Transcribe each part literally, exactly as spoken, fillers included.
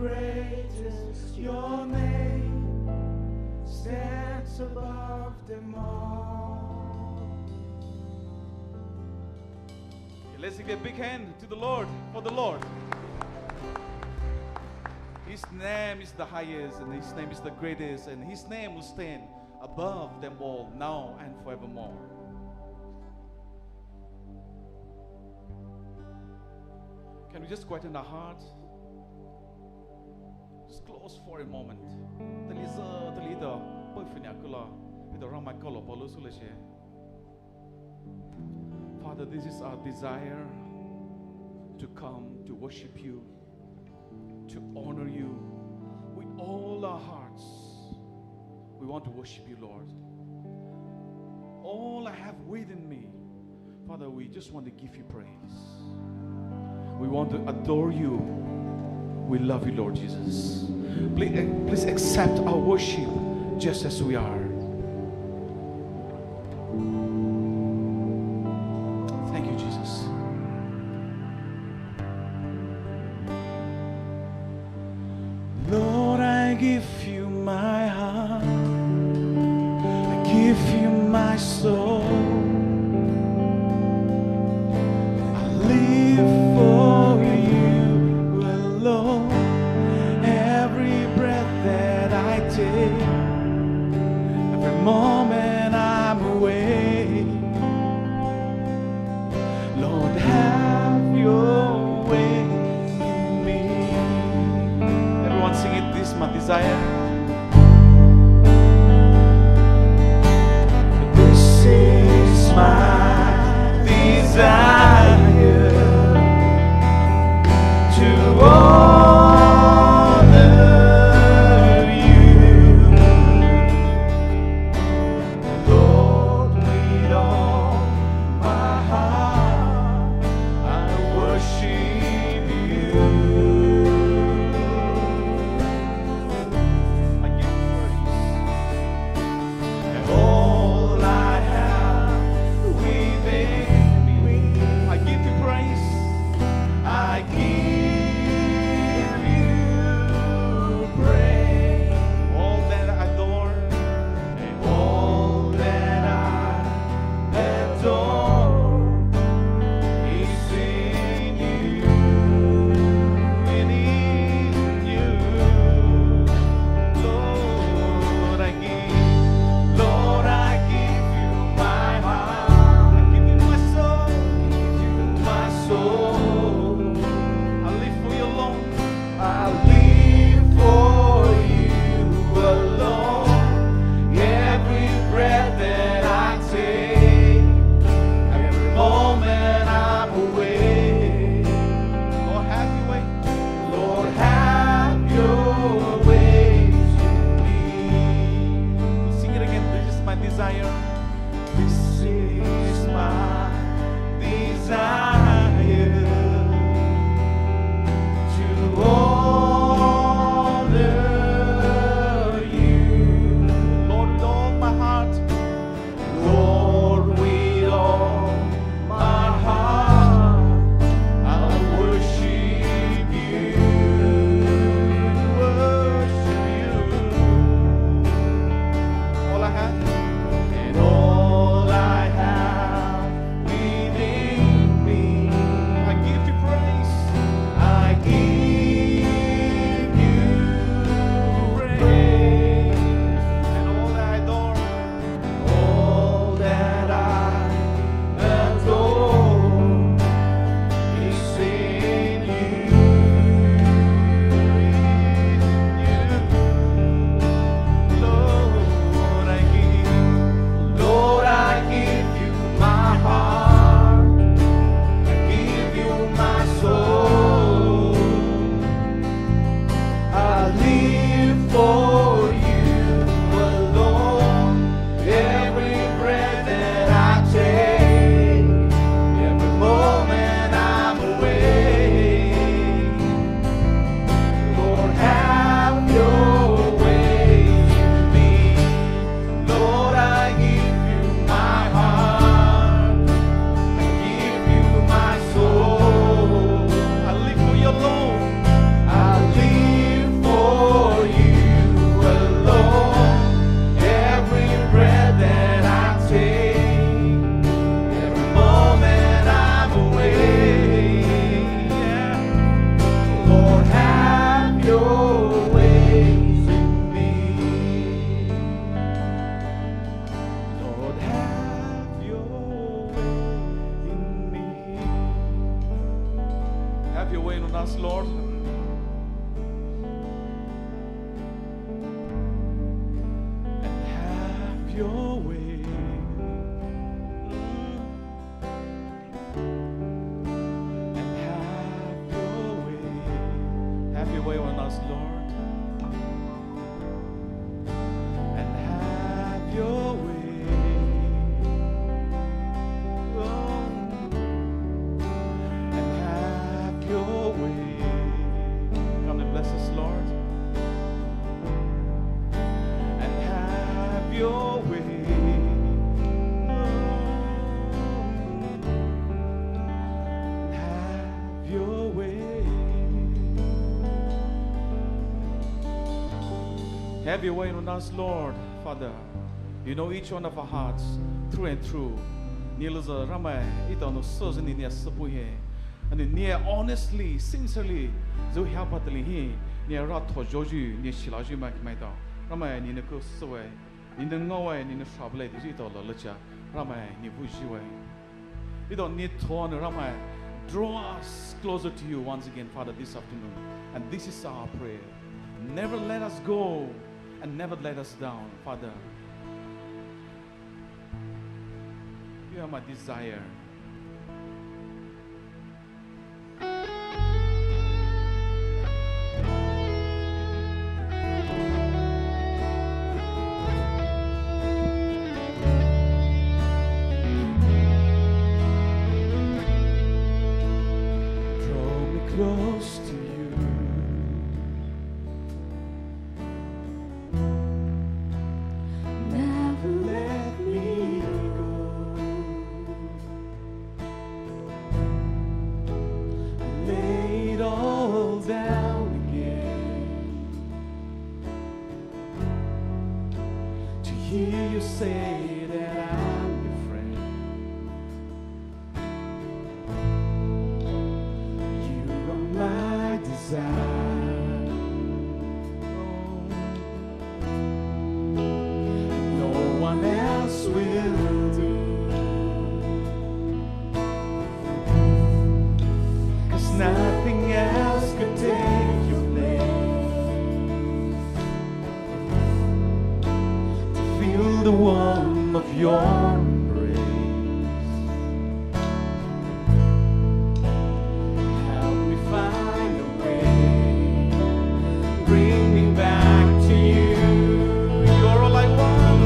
Great is your name, stands above them all. Okay, let's give a big hand to the Lord, for the Lord. His name is the highest, and His name is the greatest, and His name will stand above them all, now and forevermore. Can we just quieten our hearts? Just close for a moment. Tali za, tali da, poi fini akula, ida Ramai kalo palo sule she. Father, this is our desire to come to worship you, to honor you with all our hearts. We want to worship you, Lord. All I have within me, Father, we just want to give you praise. We want to adore you. We love you, Lord Jesus. Please, please accept our worship just as we are. Thank you, Jesus. Lord, I give you my heart. I give you my soul. I live for you alone. Every breath that I take, every moment I'm awake, Lord, have your way in me. Everyone sing it, this is my desire. This is my desire to honor you. Lord, with all my heart, I worship you. your way. Mm. And have your way. Have your way on us, Lord. And have your way. Oh. And have your way. Come and bless us, Lord. And have your way. Have your way. Have your way on us, Lord, Father. You know each one of our hearts through and through. Neletao Ramai, etao nou süzü ne nia süpei hi. Ana nia honestly, sincerely zü hiapa tali hi, nia ratho zhoyu, nia shilayu mai maitao. Ramai, ne nou kou süwe, ne nou ngaowe, ne nou shabale dizü etao lalacha. Ramai, ne buyu we. Etao ne tho nou Ramai, draw us closer to you once again, Father, this afternoon. And this is our prayer. Never let us go and never let us down, Father. You are my desire. Draw me close to you. Never let me go. I lay it all down again to hear you say that I'm your friend. You are my desire. No one else will do. 'Cause nothing else could take your place. To feel the warmth of your embrace. Help me find a way. Bring me back to you. You're all I want.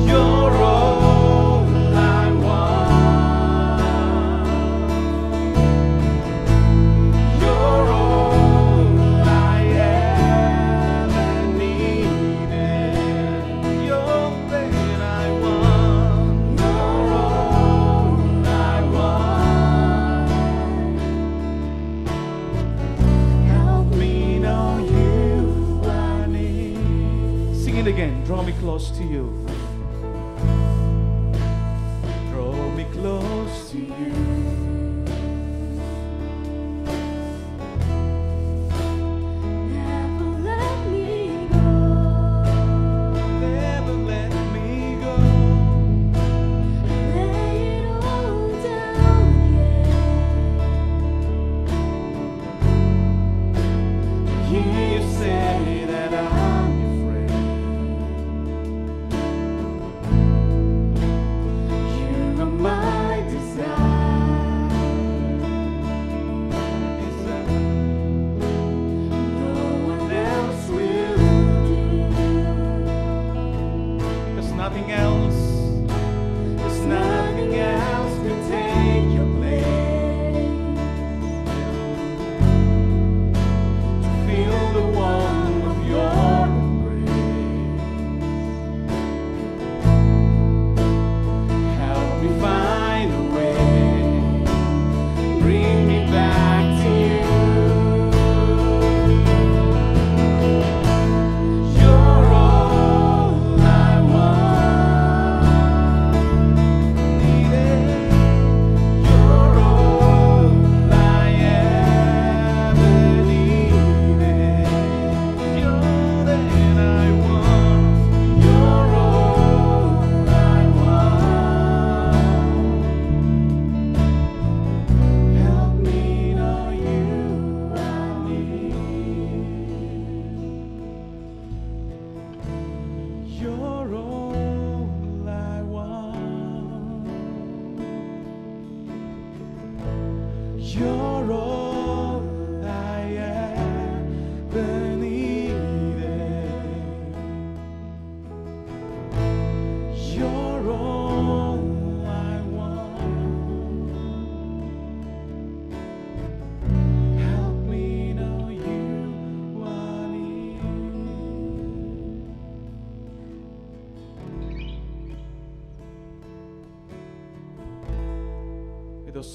You're all I want. You're all I ever needed. You're all that I want. You're all I want. Help me know you are near. Sing it again. Draw me close to you. Draw me close to you. Never let me go. Never let me go. Lay it all down again. To hear you say that I'm your friend. You are my desire.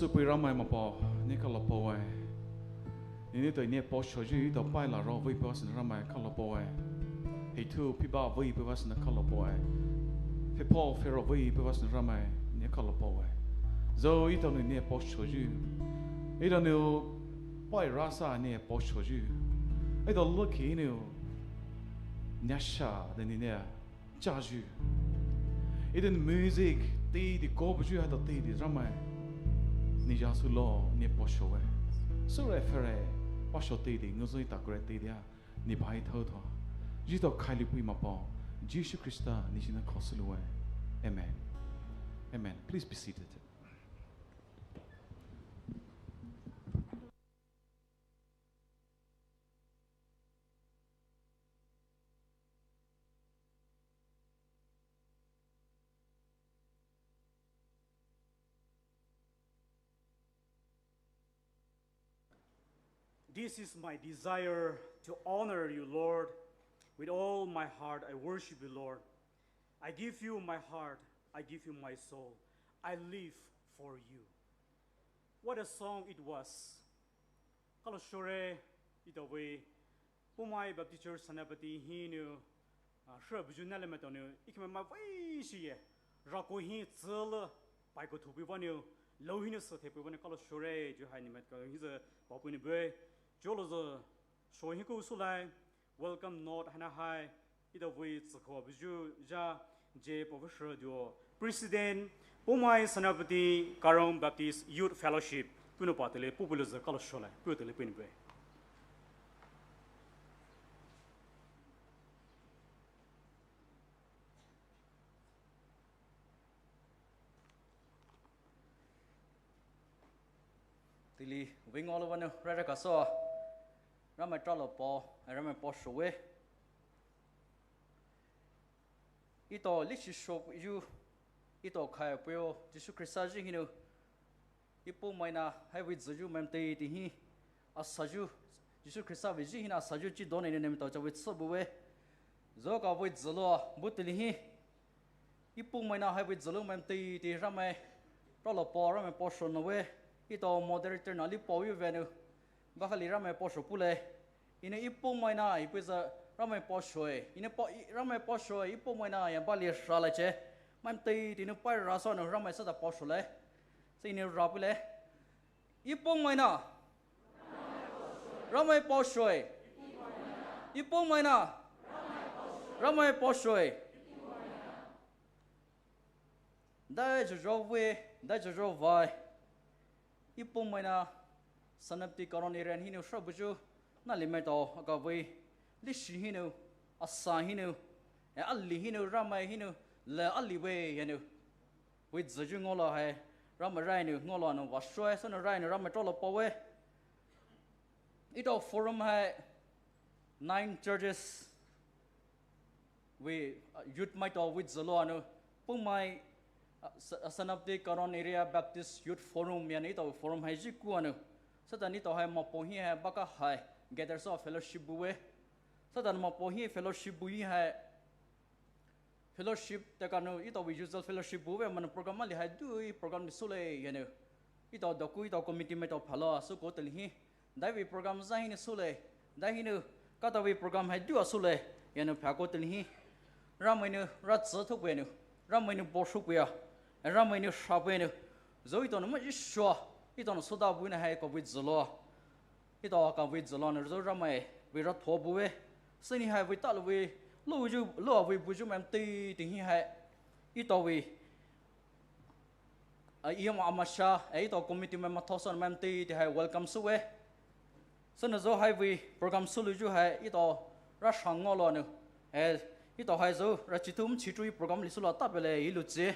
Süpei Ramai Mapao, ne kalo paowe. Nenou tou ne paoshoyu etao paila ro vei peiwa sünou Ramai kalo paowe. Hethu peiba vei peiwa sünou kalo paowe. Pheipao pheiro vei peiwa sünou Ramai ne kalo paowe. Zhou etao nou ne paoshoyu. Etao nou pai rasa ne paoshoyu. Etao loki nou nyasha de ne ne chayu. Etao music teidei kobuyu haitao teidei Ramai. Ne ya sülo ne paoshowe. Süre pheire paosho teidei nguzui takure teidei a. Ne bai thao thao. Etao khailipei Mapao Jisu Khrista ne zhih nou khosüloue. Amen. Amen. Please be seated. This is my desire to honor you, Lord. With all my heart, I worship you, Lord. I give you my heart. I give you my soul. I live for you. What a song it was. Kalo shore, etao vei Poumai Baptist Church Senapati hinou, ah, shrebuyu nahlemaitao nou, ikhamai ma vei shiye, rako hi tsüle, paiko thupei vanou, lou hinou süthepei vanou kalo shore, ju hai nemai ka hize, paopei nou bue, jolo ze, sho hi kou sulai, welcome note haina hai, etao vei tsükhou buyu ja, je paopei shreduo, President, Poumai Senapati Karong Baptist Youth Fellowship, puhnou pa tele, puhpei lou ze kalo sholai, puh tele puhnou bue. Tili, vei ngaolou vanou, rara kaso, Ramai tralo pao, Ramai paoshowe. Etao leshi shoyu, etao khaipeio, Jisu Khrista zhih hinou, Epoumai na hai vei züyu maiteitei hi, asayu, Jisu Khrista vei zhih hinou asayu chi done ne nemetao cha vei tsü buwe. Zhou ka vei zülo, bu tili hi. Epoumai na hai vei zülo maiteitei Ramai, tralo pao Ramai paosho nowe, etao moderator na li paoyu vanou, bakali Ramai paosho pule. Inou Epoumai na, ipei za Ramai paoshoe. Inou pa, i, Ramai paoshoe, Epoumai na, ya bali shalaiche. Maiteitei nou pai rasa nou Ramai sata paosho le. Seinou rapei le. Epoumai na. Ramai paoshoe. Epoumai na. Ramai paoshoe. Dai jojo vei, dai jojo vai. Epoumai na, Senapati Karong area hinou shrebuyu, nahlemaitao, aka vei, leshi hinou, asa hinou, e ali hinou, Ramai hinou, le ali vei, yanou. Vei züyu ngaolou hai, Ramai rainou, ngaolou nou, vashoe, sünou rainou, Ramai tralo paowe. Etao forum hai, nine churches, vei, uh, youth maitao vei zülo anou, Poumai, uh, Sa-, uh, Senapati Karong Area Baptist Youth Forum yanou etao forum hai zhih ku anou. Satan etao hai Mapao hi hai baka hai, gather so fellowship buwe. Satan Mapao hi fellowship bu hi hai, fellowship teka nou, etao vei usual fellowship buwe manou program ali hai dui program li sule yanou. Etao doku etao committee maitao phalo, süko teli hi. Dai vei program zai hinou sule. Dai hinou, katao vei program hai dua sule. Yanou phako teli hi. Ramai nou, ratsü thupei nou. Ramai nou boshu puya. Ramai nou shapei nou. Zhou etao nou ma Jisu. Etao nou soda bu nou hai ko vei zülo. Etao ka vei zülo nou zhou Ramai vei ratho buwe. Süni hai vei talo vei, lo ju, lo vei buyu maiteitei hi hai. Etao vei, a, iyam amasha, e, etao committee mai mathoson maiteitei hai welcome süwe. Sünou zhou hai vei program sülouyu hai, etao rasha ngaolou nou. E, etao hai zhou, rachitum chitui program li sülo tapele ilu chi.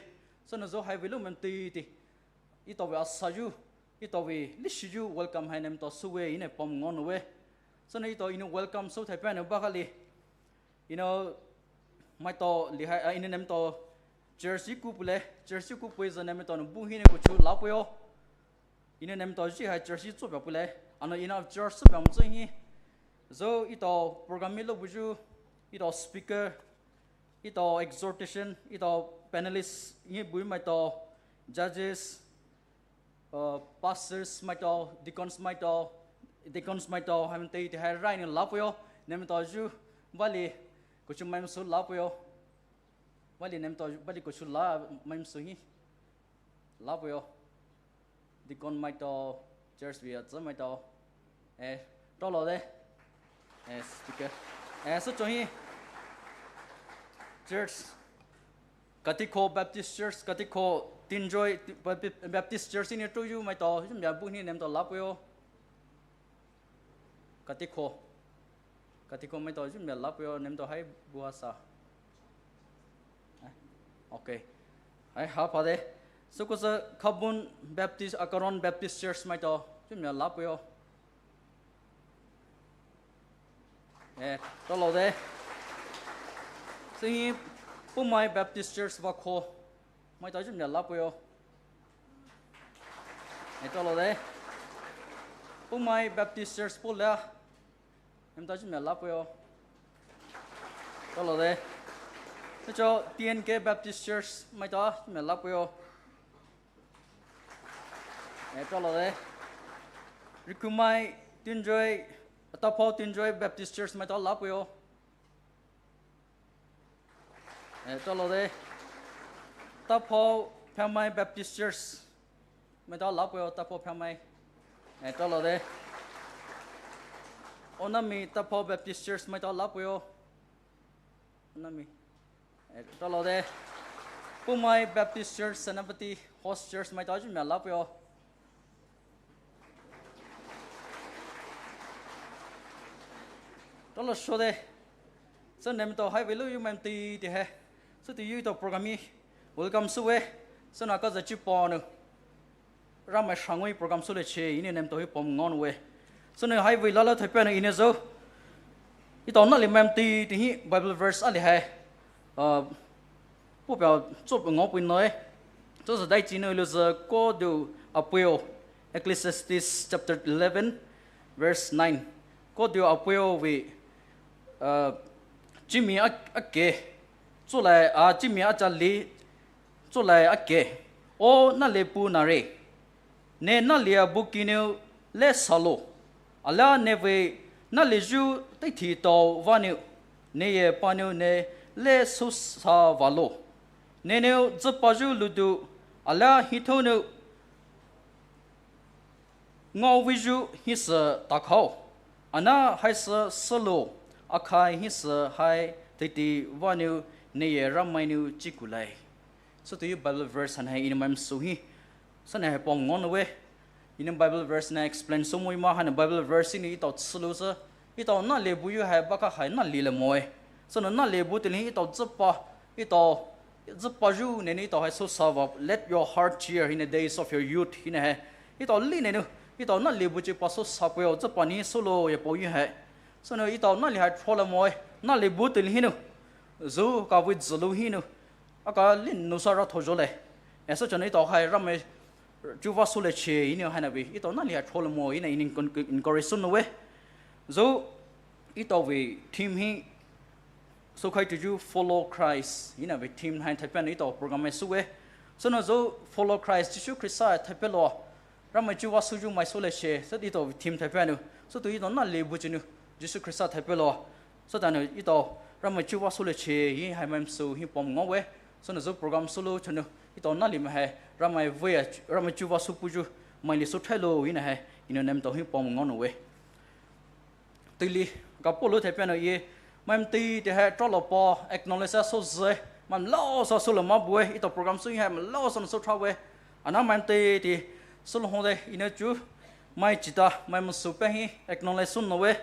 Sünou zhou hai vei lou maiteitei. Etao vei asayu, etao vei lishiyu welcome hai nemetao süwe, inou pom ngaonou we. Sünou etao inou welcome sü thaipa nou bakali. Inou maitao li hai, ah, inou nemetao church hi ku pule, church hi ku pui zhou nemetao nou bu hinou kuchu la puyo. Inou nemetao zhih hai church hi tsüpa pule. Anou inou church tsüpa mtsü hi. Zhou etao program hi lou buyu, etao speaker, etao exhortation, etao panelist, hi bu maitao judges, Uh, pastors maitao, deacons maitao, deacons maitao, haimai teitei hai rai nou lapeio, neletao zhu, bali, kuchu maimai sü lapeio, bali neletao, bali kuchu la, maimai sü hi, lapeio, deacon maitao, church vei atsü maitao, eh, talo de, eh, speaker, eh, sücho hi, church, Katikho Baptist Church, Katikho Tinjoy Baptist Church hinou touyu maitao, zhumai bu hinou neletao lapeio. Katikho. Katikho maitao zhumai lapeio, neletao hai bu asa. Eh, okay. Hai ha pade. Sükousü Khabun Baptist, Akaron Baptist Church maitao zhumai lapeio. Eh, talo de. Sühi Poumai Baptist Church Vakho. Maitao zhumai lapeio. Eh, talo de. Poumai Baptist Church Poulai. Neletao zhumai lapeio. Talo de. Sücho T N K Baptist Church maitao zhumai lapeio. Eh, talo de. Rikumai Tinjoy, Taphou Tinjoy Baptist Church maitao lapeio. Eh, talo de. Taphou Phamai Baptist Church maitao lapeio, Taphou Phamai. Eh, talo de. Onami Taphou Baptist Church maitao lapeio. Onami. Eh, talo de. Poumai Baptist Church, Senapati Host Church maitao zhumai lapeio. Talo sho de. Sü neletao hai vei lou yu maimai teitei hai. Sütou yu etao program hi welcome süwe. Sünou kaza chi panou Ramai shangwe program sülaiche, hinou neletao hi pom ngaowe. Sünou hai vei lala thaipanou hinou zhou. Etao nali maimai teitei hi Bible verse ali hai. Uh, pupia chop ngaopei noe. Chop sa dai chi nou lou zhou Kodiu Apuo, Ecclesiastes chapter eleven, verse nine. Kodiu Apuo vei, uh, chimi a, ake. Chulai a chimi a chali. Chulai ake, O nale pu nare, ne nalia bukinou le salo, alia nevei nale zhu teithe tao vanou, neye panou ne le sousa valo, nenou züpa zhu ludu, alia hithonou ngaovi zhu hisü takhao, ana haisü sülo, akhai hisü hai teithe vanou neye Ramai nou chikulai. Sütou yu Bible verse haina hai hinou maimai sü hi. Süna hai pom ngaowe. Hinou Bible verse na explain sü moima haina Bible verse hinou etao chülouzü. Etao nale bu yu hai baka hai nali le moe. Sünou nale bu teile hi etao züpa, etao züpa zhu nenou etao hai sousa va, let your heart cheer in the days of your youth hinou hai. Etao li nenou, etao nale bu chi pa sousa puo züpa ni sülo ye pao yu hai. Sünou etao nali hai tho le moe, nale bu teile hinou. Zhou kavei zhilou hinou. Aka li nou sa ra thozho le. Esü chanou etao hai Ramai chuva sülaiche hinou haina vei. Etao nali hai tho le moe hinou hinou encourage sü nowe. Zhou etao vei theme hi Sokhai tuju Follow Christ hinou vei theme hai thaipanou etao program mai süwe. Sünou zhou Follow Christ, Jisu Khrista thaipailou. Ramai chuva süyu mai sülaiche, sütou etao theme thaipanou. Sütou etao nale bu chinou, Jisu Khrista thaipailou. Sütanou etao Ramai chuva sülaiche, hi hai maimai sü hi pom ngaowe. Sünou zhou program sülou chanou, etao nali mai hai, Ramai vei a, Ramai chuva süpuyu, maili sü thailou hinou hai, hinou neletao hi pom ngaowe. Teile, ka polo thaipanou ye, maimai teitei hai talo pa, acknowledge a sü zhe, maimai lao sa sülo ma bue, etao program sü hai maimai lao sa sü thawe. Ana maimai teitei, sülou hode, hinou chu, mai chita, maimai sü pa hi, acknowledge sü nowe.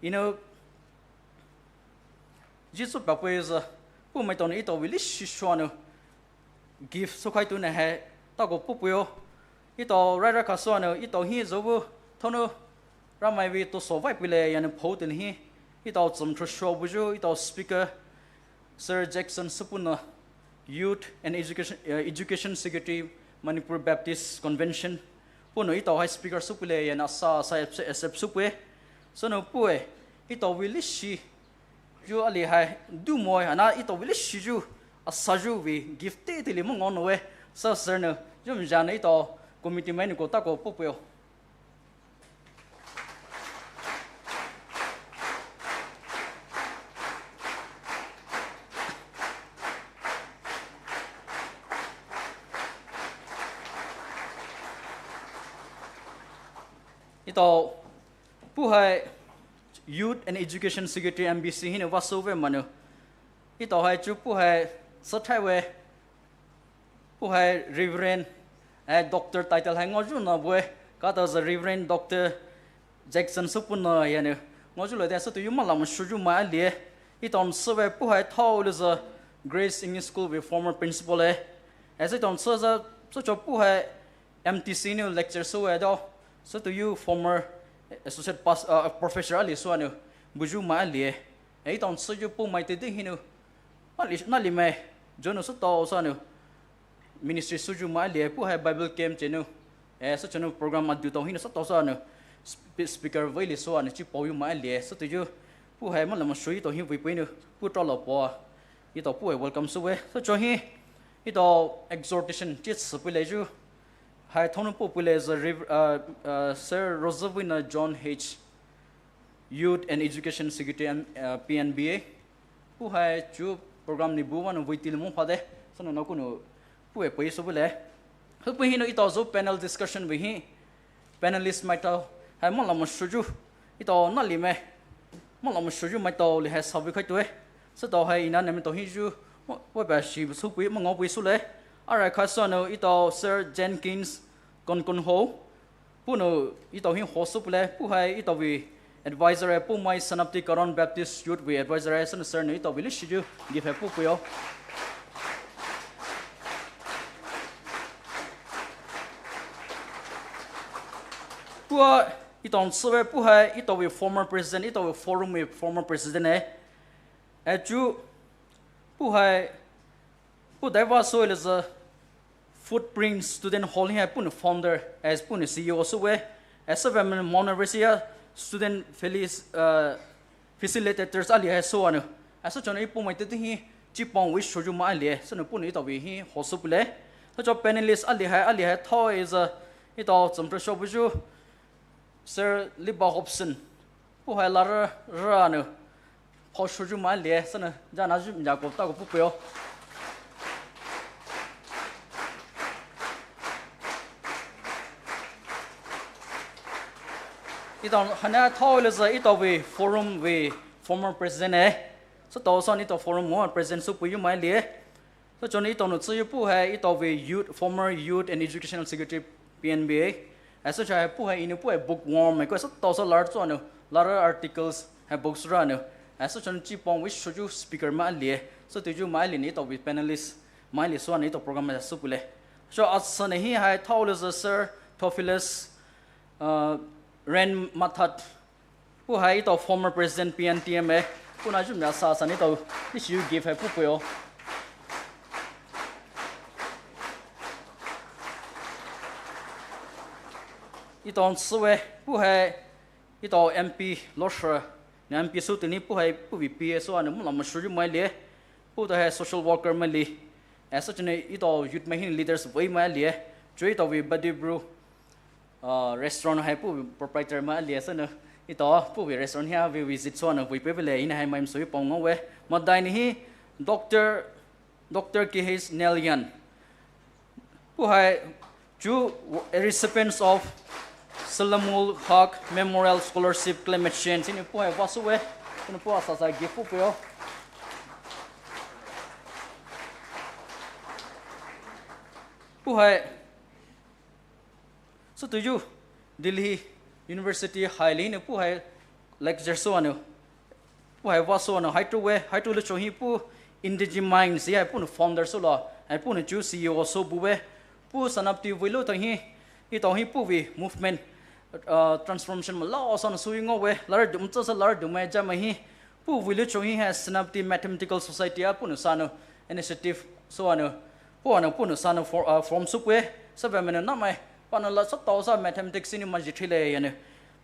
Hinou, Jisu pa pui zhe, pu maitao nou etao vei leshi shuanou, gift sokhai tu ne hai, tako pupuo. Etao raira kasuanou, etao hi zhou bu, thonou, Ramai vei tousou vai puile yanou pou teile hi. Etao tsüm thosho buyu, etao speaker, Sir Jackson Supunou, Youth and Education, uh, Education Secretary, Manipur Baptist Convention. Punou etao hai speaker süpuile yanou sa, sa accept, accept süpue. Sünou pue, etao vei leshi, yu ali hai, du moe, ana etao vei leshi yu, asa yu vei, gift te teile mo ngaowe, sa sir nou, yu mja nou etao, committee mai nou ko ta ko pupuo. Etao puhai Youth and Education Secretary M B C hinou vah souwe manou. Etao hai chu puhai sathai we. Puhai Reverend, eh, Doctor title hai ngaoyu na bue, kata zü Reverend Doctor Jackson Supuna yanou. Ngaoyu le de sütou yu malam shuyu mai alie. Etao souwe puhai thao le zü Grace English School vei former principal e. Eh, sütao sü zü, sücho puhai M T C nou lecture souwe do. Sütou yu former associate pas-, uh, professor ali souanou. Buyu mai alie. Eh, etao süyu pu mai te de hinou. Nali, nali mai, jonou sütao souanou. Ministry souyu mai alie, puhai Bible camp chenou. Eh, sücho nou program adu tao hinou sütao souanou. Spe-, speaker vei li souanou chi paoyu mai alie. Sütou yu puhai malam shuyu tao hi vei puinou. Pu tao la po. Etao puhai welcome souwe. Sücho hi. Etao exhortation chi sü puile yu. Hai thonu pu puile zü Rev-, uh, uh, Sir Rosevina John H. Youth and Education Secretary, uh, P N B A. Puhai chu program ni bu vanou vei til mong phade, sünou na kunou puhai pui sou bule. Hupui hinou etao zü panel discussion vei hi, panelist mai tao, hai malam shuyu, etao nali mai, malam shuyu mai tao li hai savi khai tue. Sütao hai ina name tao hi yu, wa, wa ba shi sou pui, mangao pui soule. Arai khai souanou etao Sir Jenkins Konkon Ho. Punou etao hi host soupule, puhai etao vei advisor e, pumai Senapati Karon Baptist Youth vei advisor e, sünou sir nou etao vei lishiyu, give hai pupuo. Pua etao souwe, puhai etao vei former president, etao vei forum vei former president e. Eh, chu, puhai, pu daiva soule zü, Footprint Student Hall hi hai punou founder, as punou C E O souwe, as a women Mount Everest student felic-, uh, facilitators ali hai souanou. As a chon e pu mai te hi chi pong wish shoyu mai alie, sünou punou etao vei hi host soupule. Sücho panelist ali hai, ali hai thao is a, etao tsamtra shobuyu, Sir Liba Hobson. Puhai lara ranu. Pao shuyu mai alie, sünou, jana ju mya ko ta ko pupuo. Etao, hana thao le zü etao vei forum vei former president e. Sütao san etao forum mo president soupuyu mai alie. Sücho nou etao nou tsüyu puhai etao vei youth, former Youth and Educational Secretary P N B A. As a chai puhai inou puhai bookworm e, ko sütao sa lar tsuanou, lar articles hai books ranu. As a chon chi pong wish shoyu speaker mai alie. Sütou yu mai alie nou etao vei panelist mai alie souanou etao program mai soupule. So as a hi hai thao le zü Sir Theophilus, uh, Ren Mathat. Puhai etao former president P N T M e, punou ju mya sa sa nou etao, this you give hai pupuo. Etao souwe, puhai, etao M P, Losher, nou M P sou tini puhai, pu vei P S O anou, malam shuyu mai alie, pu ta hai social worker mai alie, as a chon e etao youth mai hi leaders vei mai alie, chu etao vei Buddy Brew, uh, restaurant hai pu proprietor mai alie sünou. Etao pu vei restaurant hi a vei visit souanou vei pevele ina hai mai msui pong ngaowe. Madai ni hi Doctor, Doctor K H Nelyan. Puhai chu recipients of Salamul Haq Memorial Scholarship Climate Change. Inou puhai vah souwe. Inou puhai sa sa give pupuo. Puhai Sütou yu Delhi University hai li nou puhai lecture souanou. Puhai vah souanou hai tu we, hai tu le cho hi pu Indigene Minds hai punou founder soula, hai punou chu C E O soubuwe. Pu Senapati veilou tao hi, etao hi pu vei movement, uh, transformation malao sounou sui ngaowe, lar dum tsa sa lar dum mai ja mai hi. Pu veilou cho hi hai Senapati Mathematical Society a punou souanou initiative souanou. Puanou punou souanou for-, uh, form soupuwe, sa ve meno na mai. Panou la sütao sa mathematics inou maji thile yanou.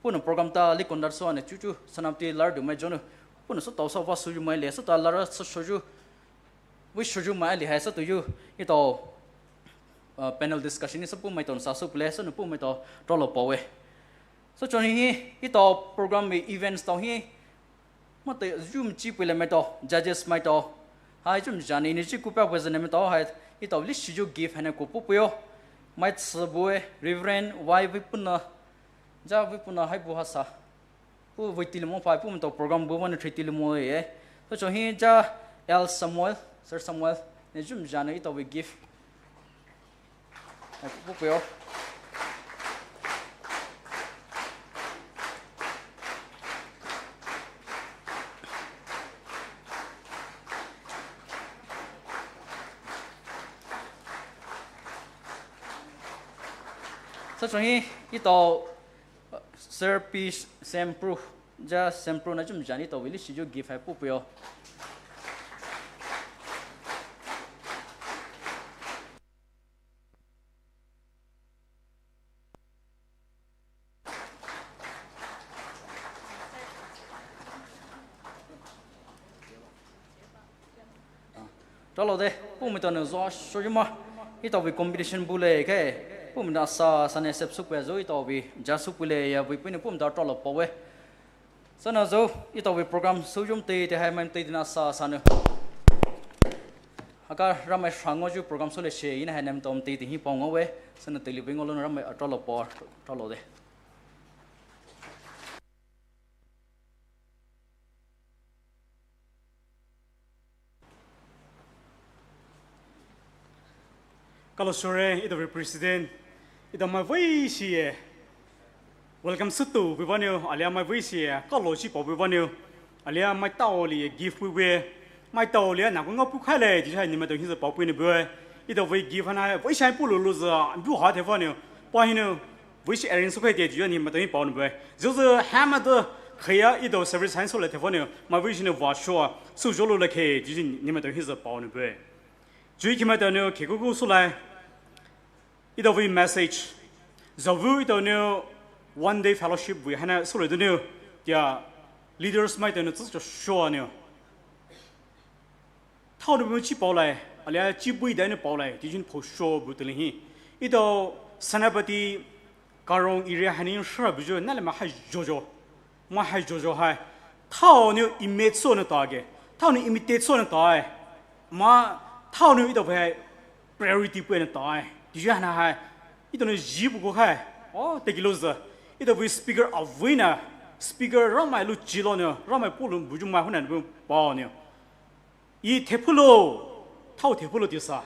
Punou program ta li conduct souanou chuchu Senapati lar dum mai jonou. Punou sütao sa vah souyu mai alie, sütao lar sa shoyu. Vei shoyu mai alie hai sütou yu. Etao uh, panel discussion hi sü puh maitao sa sü pule, sünü puh maitao tralo paowe. Sü chon hi, etao program hi events tao hi, maitao zhu mchi pule maitao, judges maitao. Hai zhu mjani ni chi kupia pwe zene maitao hai, etao leshi zhu gift haina kupu puyo. Mai tsü bue, Reverend Y Vipuna, ja Vipuna hai bu hasa. Pu vei tilimo pai pu maitao program bu vane three tilimo ye. Sü chon hi ja L Samuel, Sir Samuel, ne zhu mjani etao vei gift. Ai, pu puyo. Sü chon hi, etao, uh, Sir P Sempru, ja Sempru na zhu mjani etao vei leshi zhu gift hai pu puyo. Tralo de, pu maitao ne zo sho yuma. Etao vei competition bule ke. Pu maitao sa, sa ne sep sü pwe zo etao vei, ja sü pule ya vei pune pu maitao tralo paowe. Sünü zo, etao vei program sü yum te, te hai mai te dina sa, sünü. Haka Ramai shango zhu program sü le she, ina hai nem tom te, te hi pao ngowe. Sünü te li vei ngolun Ramai a tralo pao, tralo de. Kalo sure, etao vei president, etao mai vei shi ye. Welcome sü tu, bui vaniu, alia mai vei shi ye, kalo shi pao bui vaniu, alia mai tao li ye gift bui bui, mai tao li ye, na ku nga pu khai le, ji hai ni maitao hi zü pao bui ni bui, etao vei gift haina, vei shai pu lu lu zü, bu ha te vaniu, pa hiniu, vei shi arrange sü khai te, ji ni maitao hi pao ni bui, zü zü, ha maitao, khaya, etao service haina sü le te vaniu, mai vei shi ni va shua, sü zho lu le ke, ji ni maitao hi zü pao ni bui. Zhu ki maitao niu, ke ku ku sü lai, Etao vei message. Zhaovu etao nou one day fellowship vei haina soulai donou. Tea leaders maitao nou tsü cho sho nou. Thao nou bu chi paolai, alia chi bui dai nou paolai, teaching po sho bu teile hi. Etao Senapati Karong area haina shara buyu nalemai hai jojo. Mai hai jojo hai. Thao nou imitate sou nou tage. Thao nou imitate sou nou tae. Mai thao nou etao vei priority pui nou tae. Teyu haina hai. Etao nou ji bu ko hai. Oh, tekilo zü. Etao vei speaker avei na. Speaker Ramai lu chilo nou. Ramai polo buyu mai hona nou pao nou. Ih thephulo, thao thephulo tisa.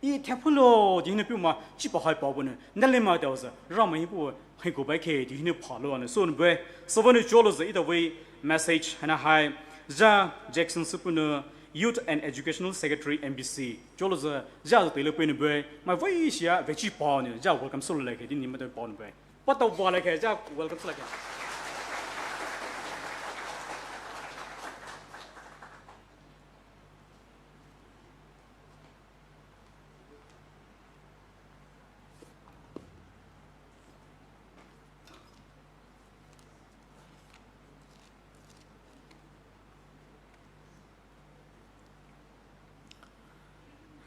Ih thephulo, teyu hinou piu mai, chi pa hai pa bu nou. Nalemai tao zü, Ramai hi pu, hai ko bai ke, teyu hinou phalo nou, sou nou bui. Sou vei nou cholo zü, etao vei message, haina hai. Zha Jackson Supu nou, Youth and Educational Secretary M B C. Cholo zü, zha zü teile pui nou bui. Mai vei shia, vei chi pa nou, zha welcome soulai ke, teyu hinou mai tao pa nou bui. Pa tao ba lai ke, zha welcome soulai ke.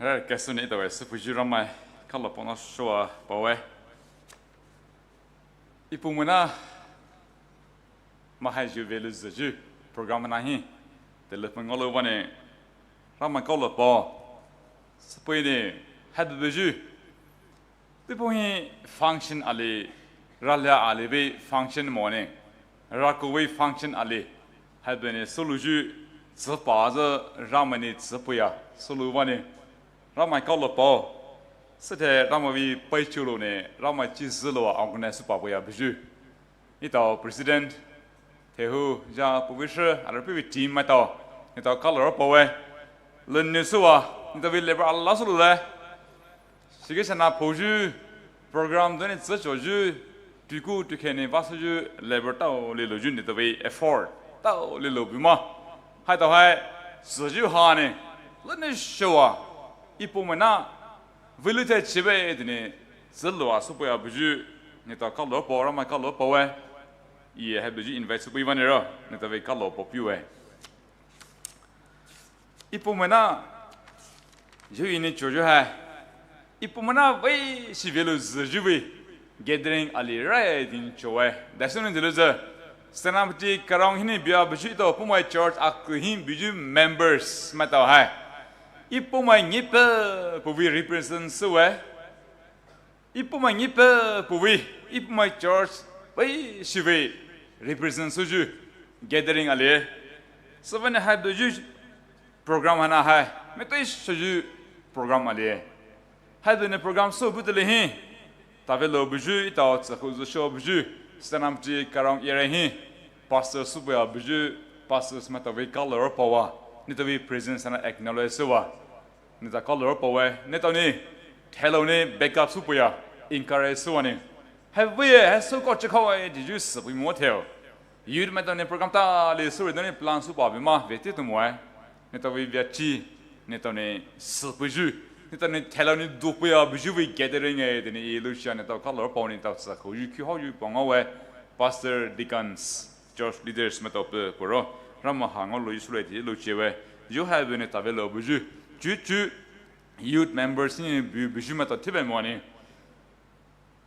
Hei, kasuni etao vei, supuyu Ramai, kalo pona shoa pawe. Ipu muna, mahai ju velu zü ju, program na hi, teile pun ngolo vane, Ramai kalo po, supui ni, hai bu ju, Tepu hi function ali, ralia ali vei function mo ne, raku vei function ali, hai bene soulu ju, tsü pa zü Ramai ni tsü puya, soulu vane, Ramai kalo po, sete Ramai vei pai chulo ne, Ramai chi zülo a organize pa puya buyu. Etao president, thehu, ja, publisher, ara piwi team maitao, etao kalo pawe. Lenu suwa, etao vei labor ala sulu le. Shige sana poju, program doni tsü choju, tuku tukeni vasuju, labor tao lilo ju etao vei effort, tao lilo buma. Haitao hai, tsü ju ha ne, lenu suwa, ipu mena, vei lu te chibe dini, tsü lo a supu ya buju, etao kalo po, Ramai kalo pawe. Iye hai buyu invite supu ivanero, etao vei kalo po piwe. Ipu mena, ju ini choju hai. Ipumai na vei shi velou züyu vei gathering ali rai din choe. Dasuni dilu zü. Senapati Karong hinou bia buyu ito Poumai church aku hi buyu members maitao hai. Ipumai ngipe puvei represent süwe. Ipumai ngipe puvei, Ipumai church vei shi vei represent süyu gathering ali. Sübüa ne hai buyu program haina hai, maitao süyu program ali. Hai buyu ne program sübüa tali hi. Tavelou buyu, itao tsükhou züsho buyu, Senapati Karong area hi. Pastor sübüa buyu, pastors maitao vei colour paowa. Neletao vei presence haina acknowledge süwa. Neletao colour paowe, neletao ni, thailou ni, backup sübüa, encourage süwa ni. Hai vei, hai süko chikhaowe, diyu sübüa mo theo. Youth maitao ni program tali süre dani plan sübüa bima vete tumoe. Neletao vei veachi, neletao ni sübüyu, neletao ni thailou ni dubüa buyu vei gathering e, deni i lushia neletao colour pao neletao tsükhouyu, kihouyu pao ngaowe, pastor, deacons, church leaders maitao pei puro, Ramai ha ngaolou yu sülai ti luchewe, yu hai buyu ne tavelou buyu, chuchu, youth members ni bu buyu maitao thibe mo ni.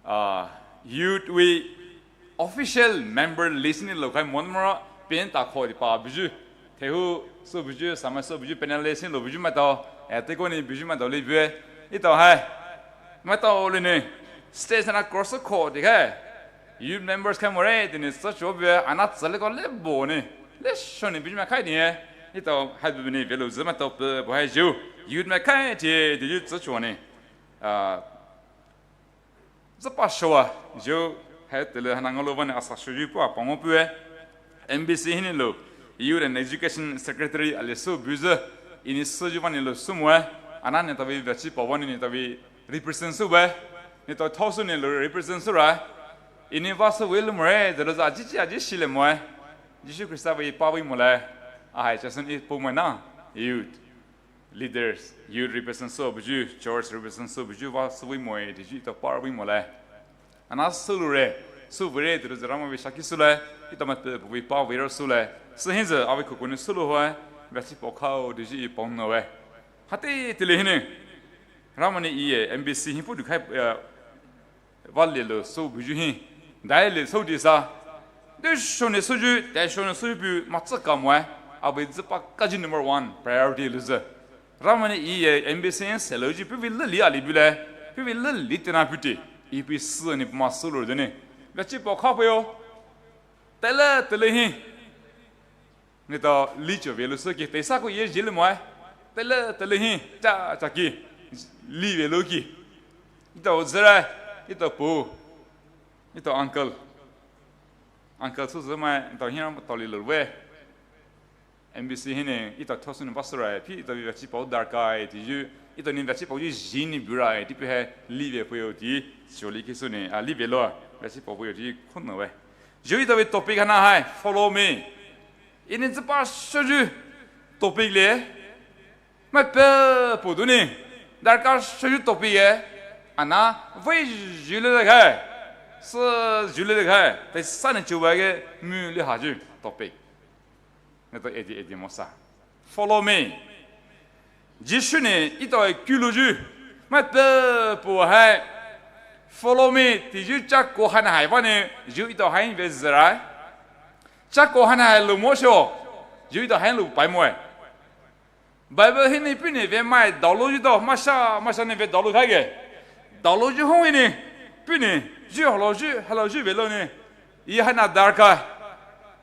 Ah, youth vei official member list ni loukhai mo mora, pen ta kho di pa buyu. Thehu sü buyu, samai sü buyu, panelist ni lou buyu maitao, eh, teko ni buyu maitao li bue. Itao hai. Maitao li ni. Stage na course kho di khai. Youth members khai more, deni sü cho bue, ana tsü le ko le bo ni. Le sho ni buyu mai khai ni e. Itao hai buyu ni velou zü maitao pei bo hai yu. Youth mai khai ti, diyu tsü cho ni. Ah, züpa showa, yu, hai tele haina ngaolou vane asa shoyu pua pao ngo pue. M B C hinou lou, Youth and Education Secretary ali sü buyu, ini süyu vane lou sümoe, ana neletao vei veachi pao vane neletao vei represent süwe, neletao thao sü ni lou represent süra, ini va sü vei lou more, zelo za aji chi aji shi le moe, Jisu Khrista vei pa vei mo le, ahai chasen Ipumai na, youth. Leaders, youth represent sü buyu, church represent sü buyu, va sü vei moe, diyu itao pa vei mo le. Ana sü lure, sü vei re, dilu zü Ramai vei shaki sü le, itao maitao pei vei pa vei ro sü le. Sü hi zü, avei kukuni sü lou hoe, veachi pao khao, diyu i pao no we. Hati tili hinou. Ramai ni iye, M B C hi pu du khai, eh, Vale lou sü buyu hi. Dai le sü di sa. De shone süyu, dai shone süyu bu matsü ka moe. Avei züpa kaji number one priority lou zü. Ramai ni iye M B C se lou ji pivei lili ali bu le. Pivei lili tena puti. Ipi sü ni puma sü lou deni. Veachi pao kha peo. Tele, tele hi. Neletao li cho velou sü ki, teisa ko ye jile moe. Tele, tele hi, cha, cha ki. Li velou ki. Itao züra, itao pu. Itao uncle. Uncle sü zü mai, itao hi ram tao li lou we. M B C hinou, itao thao sü ni va süra, pi itao veachi pao darkha e, diyu, itao ni veachi pao yu ji ni bura e, dipi hai, li ve peo ti, sho li ki sü ni, a, li velou, veachi pao peo ti, khon no we. Yu itao vei topic haina hai, follow me. Ini züpa shoyu topic le. Mai pei pu du ni. Darkha shoyu topic e. Ana vei yu le le khai. Sü yu le le khai. Teisa ni chu wa ge mu le ha yu topic. Neletao edi edi mosa. Follow me. Jisu ni itao e kulouyu. Mai pei pu hai. Follow me. Ti yu chako haina hai vane. Yu itao hai ve züra. Chako haina hai lou mo sho. Yu itao hai lou pai moe. Bible hinou puhnou ve mai daolou yu dao. Masha, masha ni ve daolou khai ge. Daolou yu hong hinou. Puhnou. Yu halou yu, halou yu velou ni. I haina darkha,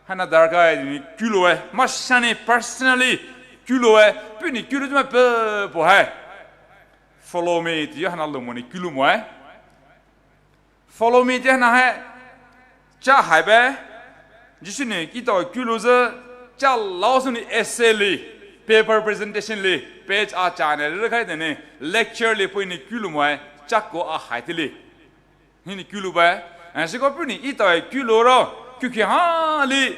haina darkha e ni kulouwe. Masha ni personally kulouwe. Puhnou kulou mai pei pu hai. Follow me, ti yu haina lou mo ni kulou moe. Follow me ti haina hai. Cha hai be. Jisu ni itao kulou zü. Cha lao sü ni essay li. Paper presentation li. Page a cha ne le khai deni. Lecture li puhnou kulou moe. Chako a hai ti li. Hinou kulou ba, and siko puhnou itao e kulou ro, kuki ha li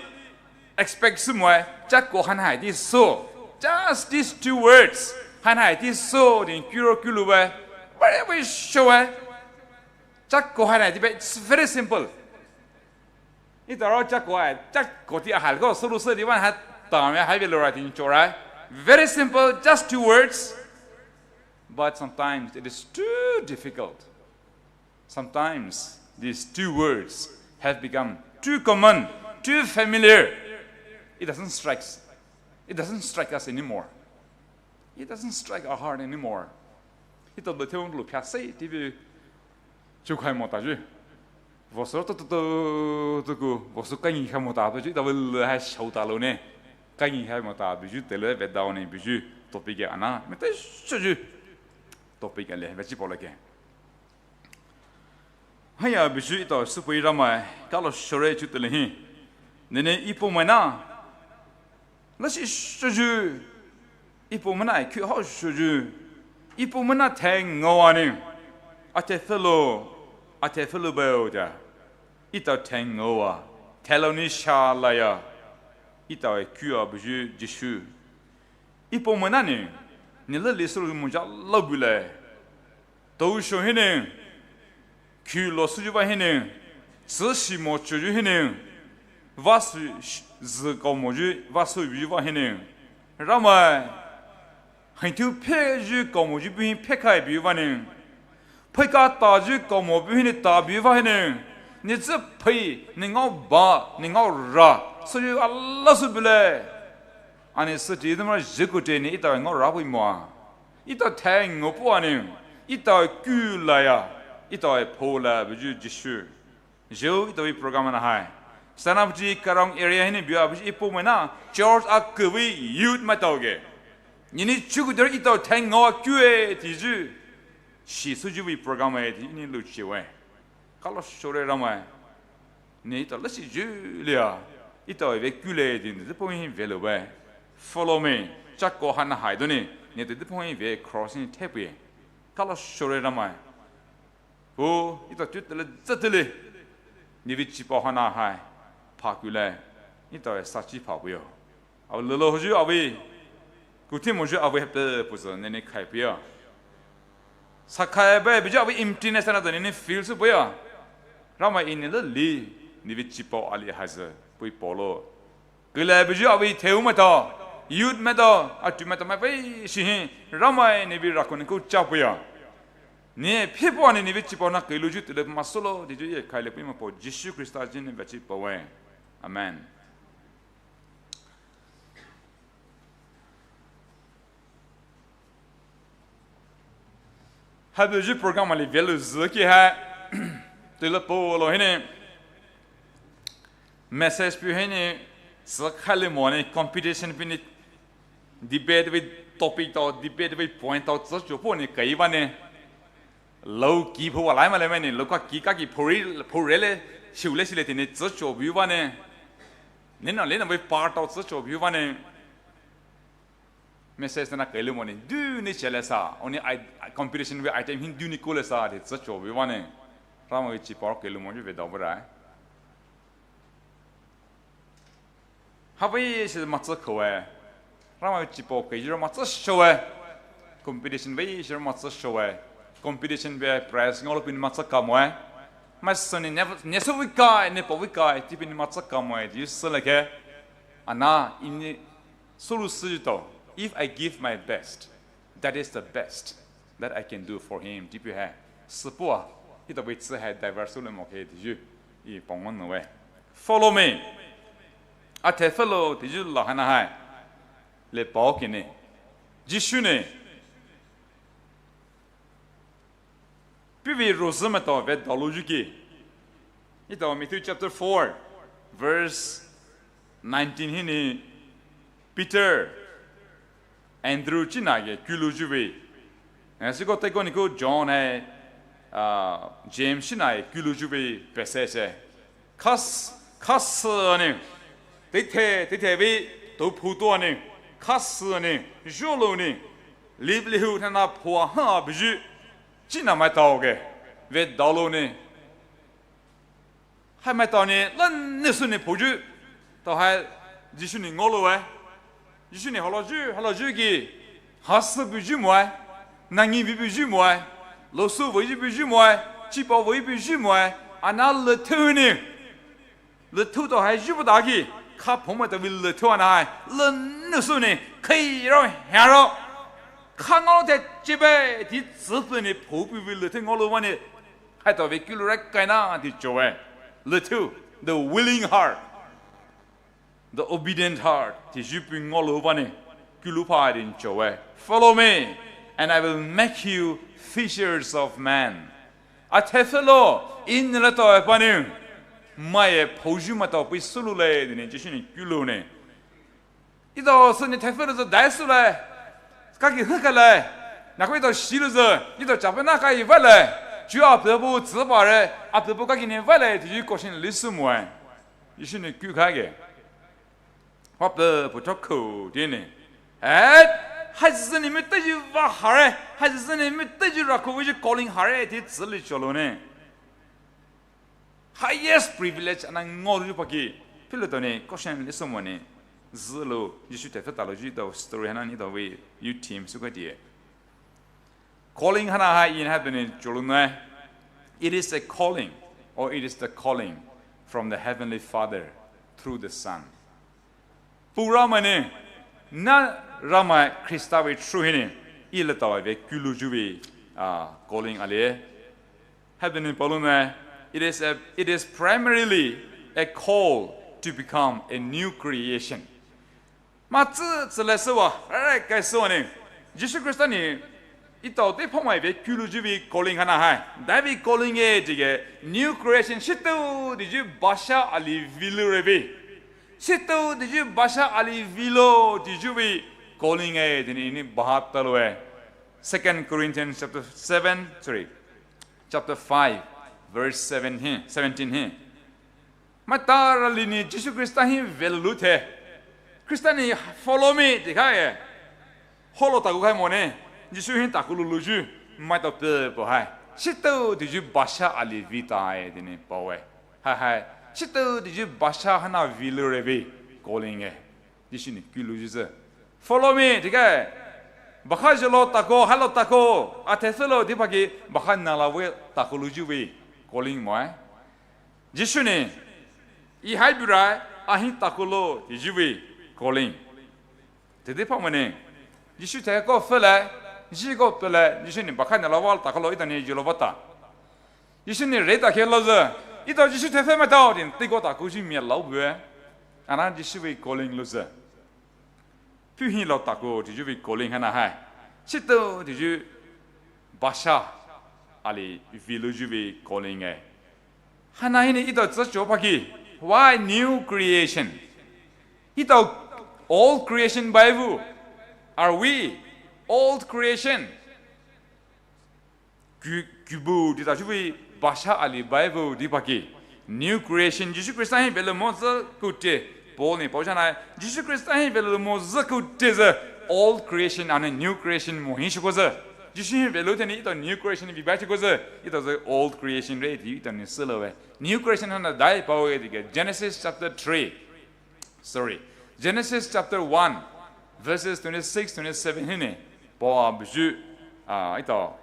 expect sü moe, chako haina hai ti so. Just these two words, haina hai ti so, din kuro kulou ba, very, very short. Chako haina hai ti ba, it's very simple. Itao ro chako hai, chako ti a hai ko, sulu sü di wan hai, ta me hai ve lou ra tin cho ra. Very simple, just two words. But sometimes it is too difficult. Sometimes these two words have become too common, too familiar. It doesn't strike, it doesn't strike us anymore. It doesn't strike our heart anymore. Ita betheu lo phya sei TV chukhai mo ta ju. Voso to to to to ku voso kangi khai mo ta ju, ita betheu hai shou ta lo ne. Kangi khai mo ta ju, tele ve dao ne ju, topic ke ana me te sho ju. Topic ale ve chi po le ke. Haya biju ita supui Ramai, kalo shore chu tele hi. Nene ipo mai na. Lashi shuju. Ipo mai na, kyu ho shuju. Ipo mai na theng ngawa ni. Ate fellow, ate fellow beo ja. Ita theng ngawa. Thelo ni sha la ya. Ita e kyu a biju Jisu. Ipo mai na ni. Ni le li suru mo ja lo bu le. Tou sho hinou, kyu lo suju va hinou, tsu shi mo chuju hinou, va su zi kau mo ju va su ju va hinou. Ramai, hingthu phe ju kau mo ju bu hi phe khai bu va nou. Phe ka ta ju kau mo bu hinou ta bu va hinou. Ni tsu phe, ni ngao ba, ni ngao ra, suju ala su bu le. Ani su ti dama ju ku te ni ita ngao ra bu mo a. Ita theng ngo po ani, ita kyu la ya, ita e pho la biju Jisu. Jo ita wi program na hai. Senapati Karong area hinou bia biju ipo mai na, church a kwe wi youth mai tao ge. Ni ni chuku der ita theng ngo a kyu e ti ju. Shi suju wi program e ti ni lu chi we. Kalo shore Ramai. Ni ita lashi ju lia. Ita ve kyu le di ni te po hi ve lo we. Follow me. Chako hana hai do ni. Ni te po hi ve cross ni te pu. Kalo shore Ramai. O, ita tu tele zatele. Ni vi chi po hana hai. Pa kyu le. Ita ve sa chi pa pu yo. Awi lelo hoju awi. Kuti moju awi hepe puzo nene khai puya. Sakai be biju awi emptiness na nene feel su puya. Ramai ini le li ni vi chipo ali haze pui polo. Kile biju awi theu mata. Youth mata. Atu mata mai pai shi hi. Ramai ni vi rakon ku cha puya. Ni people ni ni vi chipo na kailu ju tele masolo di ju ye khai le pui ma po Jisu Krista jin ni vi chipo we. Amen. Habuju program ali value zü ki ha. Tila po lo hini. Message pi hini. Sü khali mo ni competition pi ni debate with topic tao, debate with point tao, sü chuo po ni kai ba ni. Lo ki phu wa lai ma le me ni, lo ka ki ka ki phu ri, phu re le, shiu le shi le ti ni, sü chuo bi ba ni. Ni na le na with part tao, sü chuo bi ba ni. Message na kailu mo ni, du ni chele sa, oni ai, competition with item hin du ni kule sa, de tsa cho bi wane. Rama chi power kailu mo ju ve dao bra. Ha bai shi ma tsa ko we. Rama chi po ke ju ma tsa sho we. Competition bai shi ma tsa sho we. Competition bai prize ngolo pin ma tsa ka mo we. Ma so ni ne, ne so wi kai, ne po wi kai, ti pin ma tsa ka mo we. Ju sa le ke. Ana, ini Sulu sü to, if I give my best, that is the best that I can do for him. Dipu hai, sipua, ito bai tsi hai diver sulu mo ke diju, i pongwan no we. Follow me. Ate follow diju la hana hai. Le pao kini. Jisu ni. Pivi rozü maitao ve dalu juki. Ito Matthew chapter four, verse nineteen hini Peter, Andrew china ye kulu juve. Eh, siko teko niko John hai, ah, James china ye kulu juve pese se. Khas, khas ani. Tete, tete ve, to phuto ani. Khas ani, jolo ni. Live lihu nana phua ha biju. China maitao ke. Ve dalu ni. Hai maitao ni, lan ni su ni phuju. To hai, Jisu ni ngolo eh. Jisu ni holo ju, holo ju ki. Hasu biju mo eh. Nangi biju mo eh. Losu biju mo eh. Chipa biju mo eh. Ana le thu ni. Le thu to hai ju bu da ki. Kha phoma to bi le thu ana hai. Le nu su ni. Kai ro, ha ro. Kha ngaolou thai chibai tea tsüpei nou paopei vei lüthou ngaolou bane. Haitao vei kulou rai kaina tea choe. Lüthou, the willing heart, the obedient heart tea zhupei ngaolou bane. Kulou pha tea choe. Follow me, and I will make you fishers of men. Athai sülo, in la tao e panou. Mai e paoyu maitao pei süloulai tea nou Jisu nou kulou nou. Etao sünou thai pfülouzü dai sülai. Kaki hükalai. Nako etao shilouzü. Etao chapa na kai vailai. Chuo apüpou tsübare. Apüpou kaki nou vailai. Tea zhu question lisü moe. Jisu nou kukha ge. Apüpou toko tea nou. Eh, haizü nou miteyu va hare. Haizü nou miteyu rako vei zhu calling hare tea tsüli cholo nou. Highest privilege ana ngaolou paki. Pilo tao nou question lisü moe nou. Zülo, Jisu thai pfütaloyu tao story haina nou tao vei youth team süka tea. Calling haina hai in heaven nou cholo nou. It is a calling, or it is the calling from the Heavenly Father through the Son. Puh Ramai nou, na Ramai Khrista vei through hinou, e la tao vei kulouyu vei, ah, calling ali. Heaven nou paolou nou, it is a, it is primarily a call to become a new creation. Matsü tsüle süwa, rai kai süwa nou. Jisu Khrista nou, etao te phamai vei kulouyu vei calling haina hai. Dai vei calling e tea ge, new creation shitao tea zhu basha ali vilou re vei. Shitao tea zhu basha ali vilo tea zhu vei calling e tea nou bahataloue. Second Corinthians chapter seven, sorry, chapter five, verse seven hi, seventeen hi. Maitao rali nou Jisu Khrista hi velou the. Khrista nou follow me tea khaie. Holo takou khai moe nou. Jisu hi takou loulouyu. Maitao püpou hai. Shitao tea zhu basha ali vitae tea nou paoe. Hai hai. Shitao tea zhu basha haina vilou re vei. Calling e. Jisu nou kulouyu zü. Follow me tea khaie. Bakha zhelo takou, hailo takou. Athai sülo tea paki. Bakha nala vei takou louyu vei. Calling moe. Jisu nou, e hai burai, ahi takou lou, tea zhu vei, calling. Teidei phamai nou, Jisu thai ko pfülai, Jisu ko pfülai, Jisu nou bakha nou louva takou lou, etao nou zhelo vata. Jisu nou re ta khe louzü, etao Jisu thai pfü maitao, tea nou teiko takouyu mia louwe. Ana Jisu vei calling louzü. Puh hi lou takou tea zhu vei calling haina hai. Shitao tea zhu basha ali vilouyu vei calling e. Haina hinou etao tsü cho paki. Why new creation? Etao old creation baiwu. Are we old creation? Ku, kubu tea tayu vei basha ali Bible tea paki. New creation, Jisu Khrista hi velou mo zü kute, Paul nou paocha nai. Jisu Khrista hi velou mo zü kute zü old creation and new creation mo hi shiko zü. Jisu hi velou teni etao new creation vei bai shiko zü. Etao zü old creation re tea etao nou süloue. New creation haina dai paoe tea Genesis chapter three. Sorry. Genesis chapter one, verses twenty-six, twenty-seven hinou. Paoa buyu, ah, etao.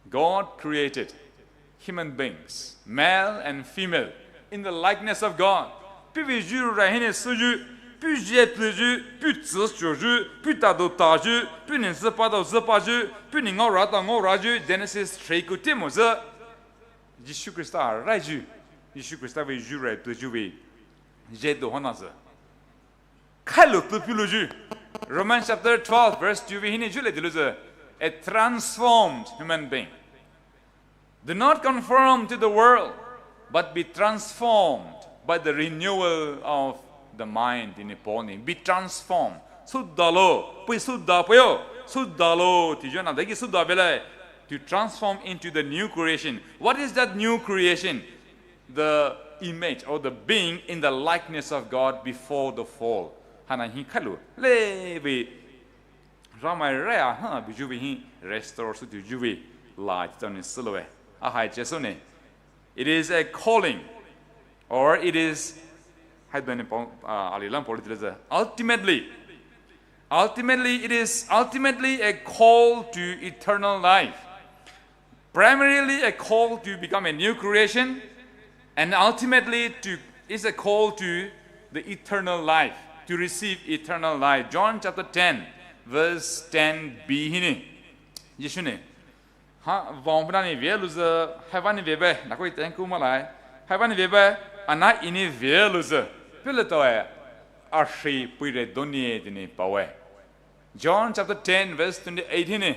God created human beings, male and female, in the likeness of God. Puhvei yu rai hinou süyu, puh zhie puyu, puh tsü choyu, puh tadou tayu, puh nou züpa dou züpayu, puh nou ngaora dou ngaorayu, Genesis three kute mo zü. Jisu Khrista raiyu, Jisu Khrista vei yu rai tuyu vei, zhie dou haina zü. Khailou tupilouyu. Romans chapter twelve, verse two vei hinou zhule dilouyu. A transformed human being. Do not conform to the world, but be transformed by the renewal of the mind. Tea nou Paul nou, be transformed. Sudalo, pui suda puyo, sudalo, tea zhona dagi suda bele. To transform into the new creation. What is that new creation? The image or the being in the likeness of God before the fall. Haina hi khailou. Le vei Ramai rai a ha buyu vei hi restore sü tuyu vei la tea etao nou süloue. Ahai Jisu nou. It is a calling, or it is, hai bani Paul, ah, ali lam Paul tea zü. Ultimately, ultimately, it is ultimately a call to eternal life. Primarily a call to become a new creation, and ultimately to, is a call to the eternal life, to receive eternal life. John chapter ten, verse ten b hinou, Jisu nou, ha, vaopanani velouzü, haibüa nou vebae, nakou iteikhu malai, haibüa nou vebae, ana Enou velouzü, puletao-e, ashi peire donou-e tea nou paoe. John chapter ten verse twenty-eight hinou,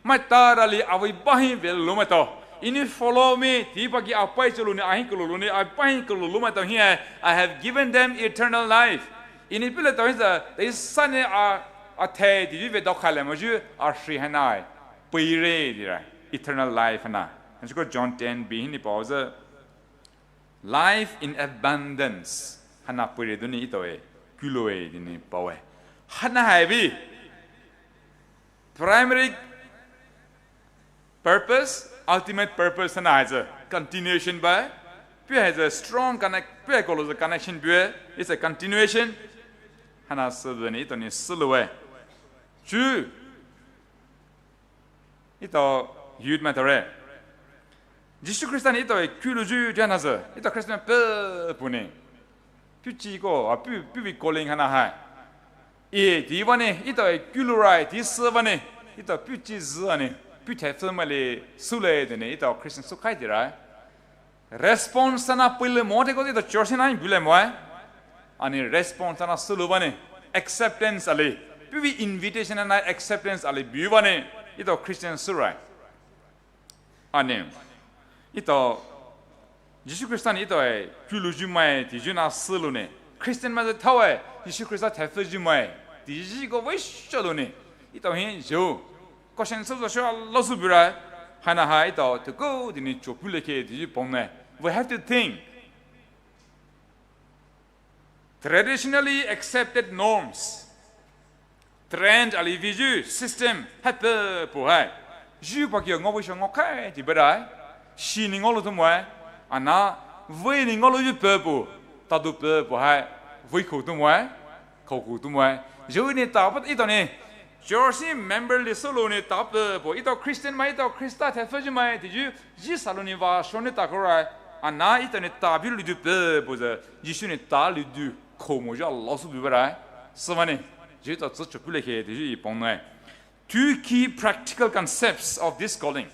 maitali avei bah hi velou maitao, Enou follow me, tea paki apai cholouni, ahi kolouni, apai hi kolou maitao hi-e, I have given them eternal life. Enou puletao hi zü, teisa nou a, athai tea yu vedao khailai moyu, ashi haina-e, peire tea, eternal life haina. Hansiko John ten b hinou paozü, life in abundance. Haina peire donou etao-e, kuloue tea nou paoe. Haina haibüa primary purpose, ultimate purpose haina haizü continuation bue. Puo haizü strong connect, puo kolouzü connection bue, it's a continuation. Haina sübüa nou etao nou süloue. Chu, etao youth maitao re, Jisu Khrista nou etao-e kulouyu tea haina zü, etao Christian peipao nou, puh chi ko, a puh, puh vei calling haina hai, e tea vanou, etao-e kulourai tea süvanou, etao puh chi zü anou, puh thaifü maili süle tea nou etao Christian soukhai tea rai. Response haina peilai mo teiko etao church haina bulai moe. Anou response haina sülou vanou, acceptance ali, puh vei invitation haina acceptance ali bu vanou, etao Christian sourai. Anou, etao, Jisu Khrista nou etao-e kulouyu mai teayu haina sülouni, Christian maizü thaoe, Jisu Khrista thaifü yu mai teayu ko veisho louni, etao hi zhou question sü zü sho alo sü burai. Haina hai etao teiko tea nou chopu lekhe teayu paonou. We have to think. Traditionally accepted norms, trend ali veiyu system hai peipao hai, yu paki ngaobu sho ngaokhai tea burai. Shi nou ngaolou tumoe, ana, vei nou ngaolouyu peipao, tadou peipao hai, vei khou tumoe, khoukou tumoe, zhou nou tapa etao nou, church hi member li sülouni tapa peipao, etao Christian mai, etao Khrista thaifü yu mai teayu, zhi salouni vashonou takorai. Ana etao nou tabi ludu peipao zü, Jisu nou tali du khou moyu alo sü bu burai. Süvanou, zhi etao tsü chopu lekhe teayu paonou-e. Two key practical concepts of this calling.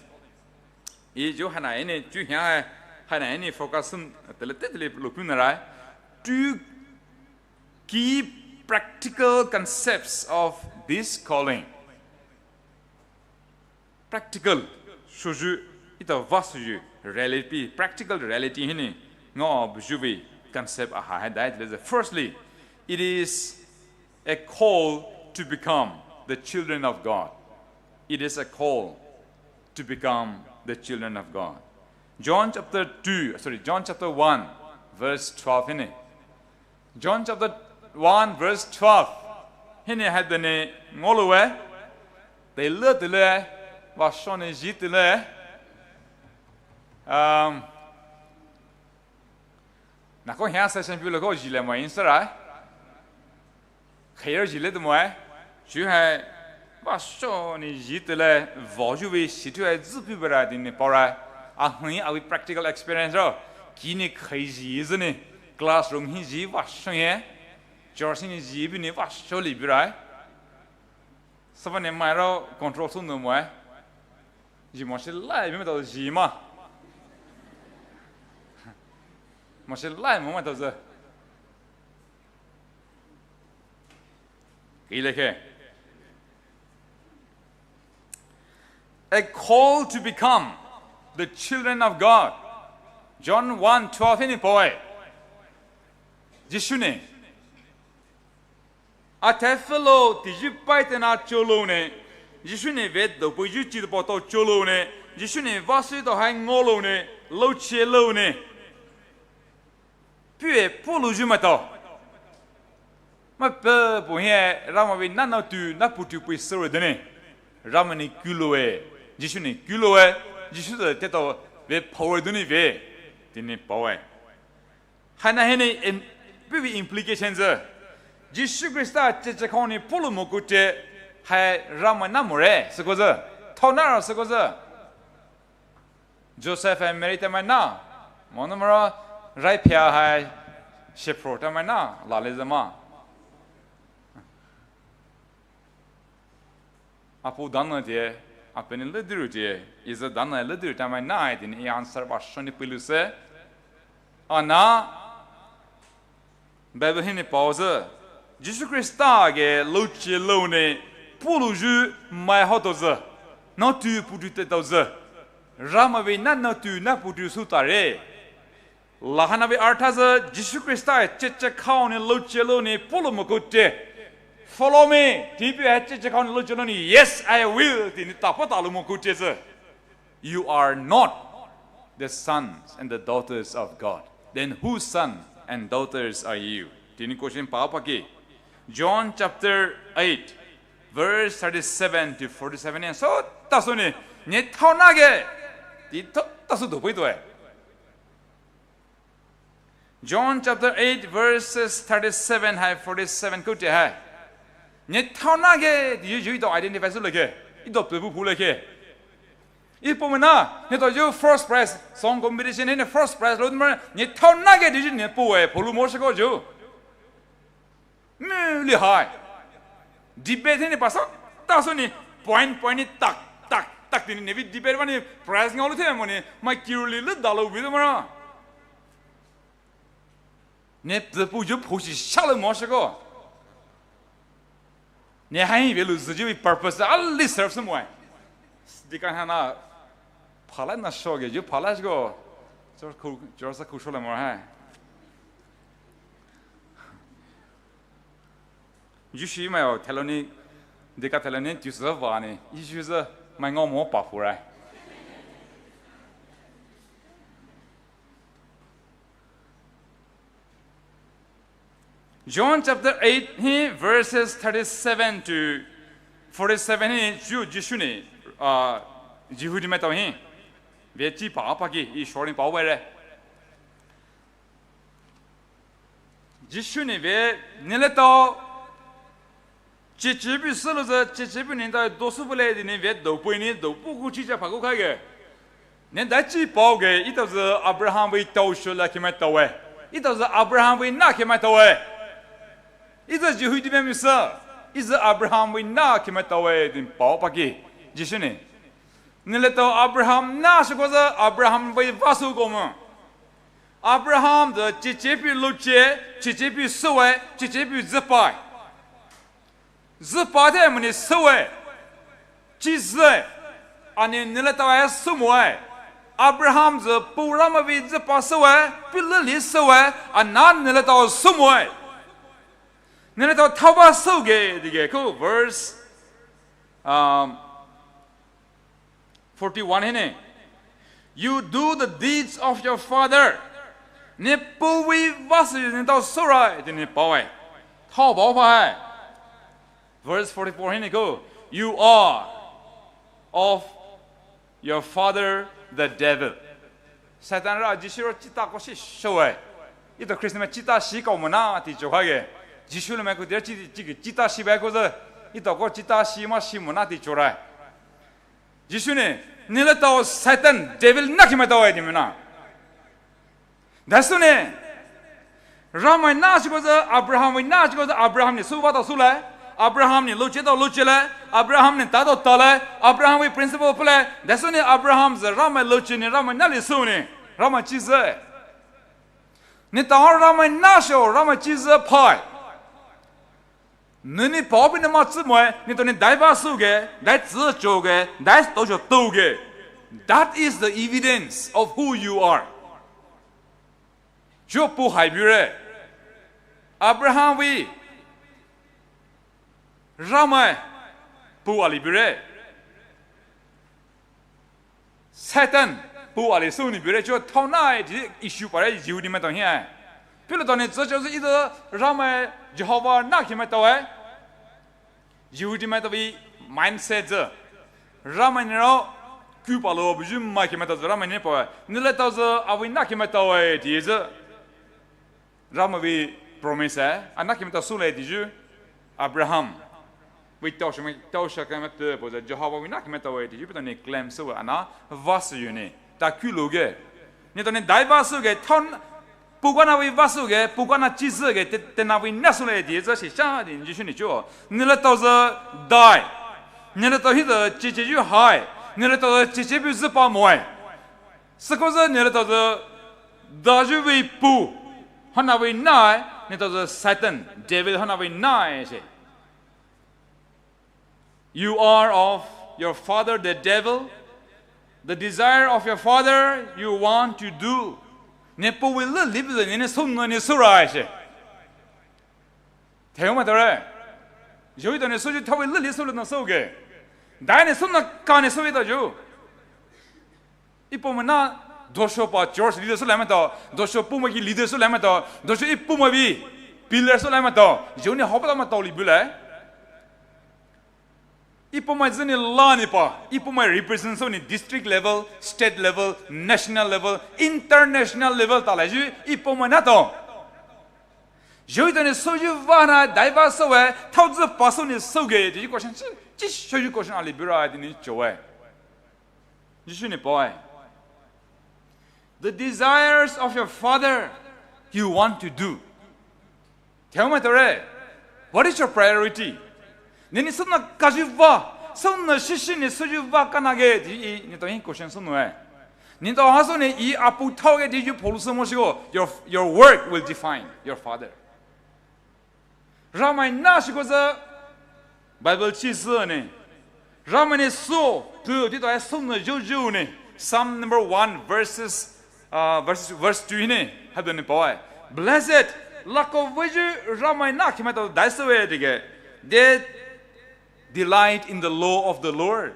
E zhou haina hinou chu hia, haina hinou focus sün, tele te tele loupu narai. Two key practical concepts of this calling. Practical shoyu, etao vah shoyu, reality, practical reality hinou ngaobuyu vei concept aha hai dai tele zü. Firstly, it is a call to become the children of God. It is a call to become the children of God. John chapter two, sorry, John chapter one, verse twelve hinou. John chapter one, verse twelve hinou haibüa nou ngaoloue. Teile teile, vashonou zhi teile. Um, nakou hia session peilouko zhilai moe answer-e. Khayer zhilai tumoe. Chu hai vashonou zhi teile, vaoyu vei shi tu hai züpu burai tea nou paorai. Ahi avei practical experience ro. Kinou khai zhi zünou, classroom hi zhi vasho ye, church hinou zhi bunou vasho li burai. Sübüa nou mairo control sünou moe. Zhi moshi lai maitao zhi ma. Moshi lai mo maitao zü. Kile ke. A call to become the children of God. John one twelve hinou paoe. Jisu nou, athai pfülo teayu paitana choloune, Jisu nou ve doupeiyu chi dopao tao choloune, Jisu nou vahsü tao hai ngaoloune, louche loune. Puhye pfülouyu maitao. Mai peipao hi Ramai vei nana tu, nahpoutu pei sürü donou. Ramai nou kuloue, Jisu nou kuloue, Jisu zü teitao ve power donou ve, tea nou paoe. Haina hinou im-, puhvei implication zü, Jisu Khrista cheche khao nou pfülo mokoute, hai Ramai na more süko zü, thaona süko zü. Joseph hai Mary ta mai na, mono moro raiphia hai shepherd ta mai na, lale zü ma. Apu dana te, apeni leader te, iza dana leader tamai nai tini i answer ba shoni puluse. Ana, Bible hinou paoze, Jisu Khrista ge louche louni, puluyu mai hotoze, natu putu tetoze, Ramai vei na natu na putu sutare. Lahana vei artha ze Jisu Khrista cheche khaoni louche louni pulu mokoute. Follow me. Tipi cheche khaoni louche louni, "Yes, I will." Tini tapa talu mokoute ze. You are not the sons and the daughters of God. Then whose son and daughters are you? Tini question pa paki. John chapter eight, verse thirty-seven to forty-seven. So, tasu ni, ne thao na ge. Ti to, tasu do pui to e. John chapter eight, verses thirty-seven hai forty-seven koute hai. Ne thao na ge, ti yu, yu to identify su leke. I to pebu pu leke. I po mena, ne to yu first prize, song competition ne first prize lo mena, ne thao na ge, ti yu ne po e, polu mo shiko yu. Meli hai. Debate ni pasa, tasu ni point, point ni tak, tak, tak tini ne vei debate vani prize ngau lu the mo ni, mai kiru li le dalo vei mara. Ne pepu yu phoshi shalo mo shiko. Ne hai vei lu zi yu purpose ali serve se mo e. Di kan hana, phala na shoge, yu phala shiko. Jor ku, jor sa ku shola mo hai. Jisu mai o theloni, deka theloni, tu se vani, Jisu se mai ngau mo pa fu rai. John chapter eight hi verses thirty-seven to forty-seven hi Ju Jisu ni, uh, Jihudi mai tau hi. Vei chi pa pa ki, i short ni pa wai re. Jisu ni vei, nile tao, chichipi sulu ze, chichipi ni tao dosu pule di ni vei dopui ni dopu ku chicha pa ku kage. Ne dai chi pao ge, ito ze Abraham vei tao shu la kima tao e. Ito ze Abraham vei na kima tao e. Ito Jihudi mai misa, ito Abraham vei na kima tao e, din pao pa ki. Jisu ni. Nile tao Abraham na shu ko ze Abraham vei vasu ko mo. Abraham de chichipi luche, chichipi suwe, chichipi zipai. Zipai te mani suwe. Chi zi. Ani nile tao e sumoe. Abraham ze pu Ramai vei zipai suwe, pi lili suwe, ana nile tao sumoe. Nile tao thao ba suge, dige ko verse, um, forty-one hi ne. You do the deeds of your father. Ne pu vei vasu ne tao sura, ti ne pao e. Thao bao pa hai. Verse forty-four hi ne ko. You are of your father the devil. Satan ra Jisu ro chita ko shi shoe. Ito Christian mai chita shi ko mo na ti cho kage. Jisu le mai ko de chi, chi, chita shi ba ko ze. Ito ko chita shi ma shi mo na ti cho rai. Jisu ni, nile tao Satan, devil na kima tao e di mena. Dasu ni, Ramai na shu ko ze, Abraham vei na shu ko ze, Abraham ni su ba tao su le, Abraham ni luche tao luche le, Abraham ni ta tao ta le, Abraham vei principle pule, dasu ni Abraham ze Ramai luche ni, Ramai na li su ni, Ramai chi ze. Ni tao Ramai na shu, Ramai chi ze pai. Nini pao pi ne ma tsi moe, ni to ni dai ba su ge, dai tsi cho ge, dai to cho to ge. That is the evidence of who you are. Cho pu hai bi re. Abraham vei. Ramai. Pu ali bi re. Satan, pu ali su ni bi re cho thao na e di issue pa re Jihudi mai tao hi e. Pilo tao ni zo cho zi i de Ramai Jehovah na kima tao e. Jihudi mai tao vei mindset ze. Ramai ni ro ku pa lo bu ju mai kima tao ze Ramai ni pao e. Nile tao ze avei na kima tao e di ze. Ramai vei promise e, ana kima tao su le di ju, Abraham. Vei tao shu mai, tao shu kima tao po ze, Jehovah vei na kima tao e di ju, pito ni claim su ana, vasu yu ni, ta ku lo ge. Ni to ni dai vasu ge, thao, pu ka na vei vasu ge, pu ka na chi zi ge, te, te na vei na su le di ze, shi sha di, Jisu ni cho. Nile tao ze, dai. Neletao hi the checheyu hai. Neletao the chechebu züpa moe. Sükoza neletao the dayu vei pu. Hana vei nai, neletao the Satan, devil hana vei nai she. You are of your father the devil. The desire of your father you want to do. Ne pu vei lü libu ne ne sou ne ne sou rai she. Theu ma tare. Yoi to ne sou ju thao vei lü li sou lü na sou ge. Dai ne sou na ka ne sou vei to ju. Ipo ma na dosho pa church leader sou lai ma to. Dosho pu ma ki leader sou lai ma to. Dosho ipo ma vi pillar sou lai ma to. Yoi ne hopa ma to libu lai. Ipo mai zini la ni pa, ipo mai represent sou ni district level, state level, national level, international level ta lai ju ipo mai na to. Yoi to ni sou ju va na dai va sou e, thao zi pa sou ni sou ge, ji question chi, chi sou ju question ali bira di ni cho e. Jisu ni pa e. The desires of your father you want to do. Theu ma tare. What is your priority? Ne ni sou na ka ju va, sou na shishi ni sou ju va ka na ge, di i, ni to in question sou no e. Ni to ha sou ni i apu thao ge di ju polu sou mo shi go, your, your work will define your father. Ramai na shi go za Bible chi zi ne. Ramai ne sou, tu, di to e sou na ju ju ne. Psalm number one, verses, uh, verses, verse two ne. Haibü ne pa e. Blessed, lako vei ju Ramai na ki ma to dai sou e di ge. They delight in the law of the Lord.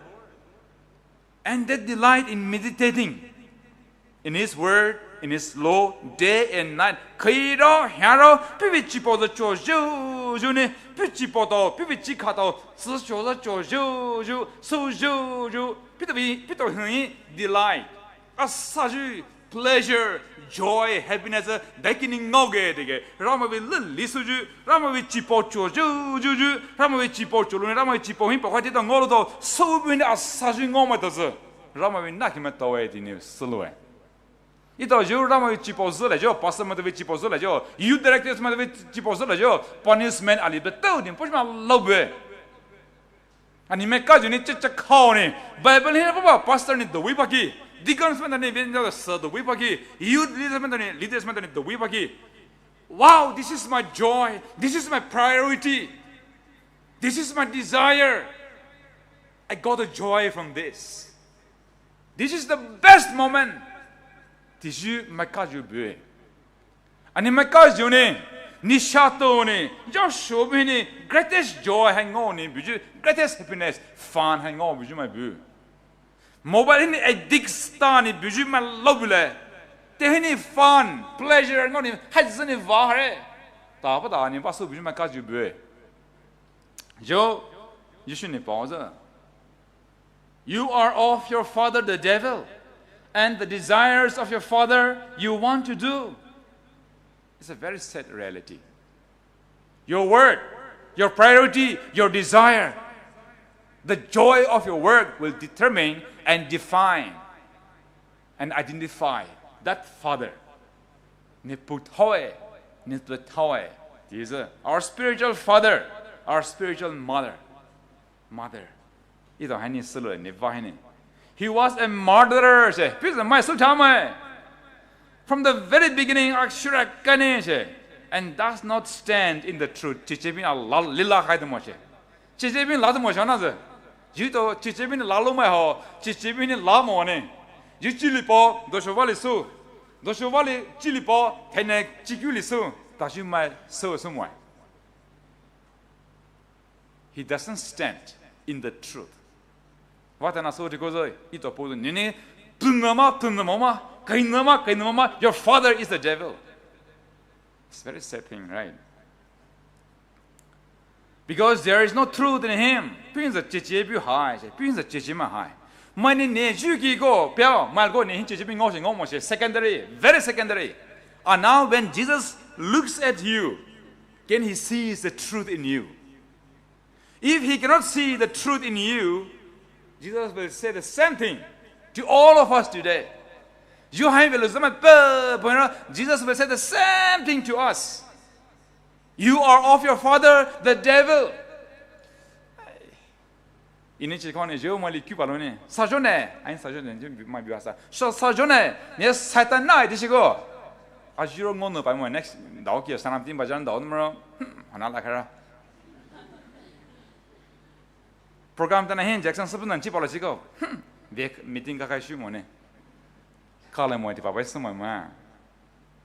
And they delight in meditating in his word, in his law, day and night. Khairo, hiaro, pi vei chi po za cho ju ju ne, pi chi po to, pi vei chi kha to, zi cho za cho ju ju, sou ju ju, pi to vei, pi to hi delight. Asa ju, pleasure, joy, happiness, dai ki ni ngao ge de ge. Ramai vei lü li sou ju, Ramai vei chi po cho ju ju ju, Ramai vei chi po cho lu ne, Ramai vei chi po hi pa kwa ti to ngao lu to, sou bu ne asa ju ngao ma to zi. Ramai vei na ki ma to e di ni sou lu e. I to ju Ramai vei chi po zi le ju, pastor ma to vei chi po zi le ju, youth directors ma to vei chi po zi le ju, punishment ali be to di, push ma lo be. Ani mai ka ju ni che che khao ni. Bible hi na pa pastor ni do wi pa ki. Deacons ma to ni vei ni do wi pa ki. Youth leaders ma to ni, leaders ma to ni do wi pa ki. Wow, this is my joy. This is my priority. This is my desire. I got a joy from this. This is the best moment. Di ju mai ka ju bu e. Ani mai ka ju ni, ni sha to ni, Joshua bu ni, greatest joy hai ngao ni, bu ju greatest happiness, fun hai ngao bu ju mai bu. Mobile hi ni addict ta ni bu ju mai lo bu le. Te hi ni fun, pleasure ngao ni, hai zi ni va hare. Ta pa ta ni va sou bu ju mai ka ju bu e. Jo, Jisu ni pa za. You are of your father the devil, and the desires of your father you want to do. It's a very sad reality. Your word, your priority, your desire, the joy of your work will determine and define and identify that father. Ne pu thao e, ne pu thao e. Di zi, our spiritual father, our spiritual mother. Mother. I to hai ni sou lu ne va hai ni. He was a murderer, she. Pi zi mai sou cha mai. From the very beginning, a shura ka ni she. And does not stand in the truth. Cheche bin a la, li la khai de mo she. Cheche bin la de mo she na zi. Ju to cheche bin la lo mai ho. Cheche bin la mo ni. Ju chi li po, dosho va li sou. Dosho va li chi li po, thene chi kyu li sou. Ta ju mai sou sou mo. He doesn't stand in the truth. Vata na so di ko zo, i to po zo, ni ni, tunama, tunama ma, kainama, kainama ma, your father is the devil. It's a very sad thing, right? Because there is no truth in him. Pin za cheche bu hai, pin za cheche ma hai. Mani ne ju ki ko, pia, mal ko ne hin cheche bi ngao she, ngao mo she, secondary, very secondary. And now when Jesus looks at you, can he see the truth in you? If he cannot see the truth in you, Jesus will say the same thing to all of us today. You hai velu zama pe, pe na, Jesus will say the same thing to us. You are of your father, the devil. Ini chi khou ne, zhou mai li ku pa lo ne. Sa zhou ne. Ai sa zhou ne, zhou mai biu sa. Sa, sa zhou ne. Ne Satan na di shi ko. A zero ngo no pa mo next. Dao ki sa nam tin ba jan dao no mo. Hmm, hana la kara. Program ta na hin Jackson seven nan chi pa lo shi ko. Hmm. Vek meeting ka kai shu mo ne. Ka le mo ti pa bai sa mo ma.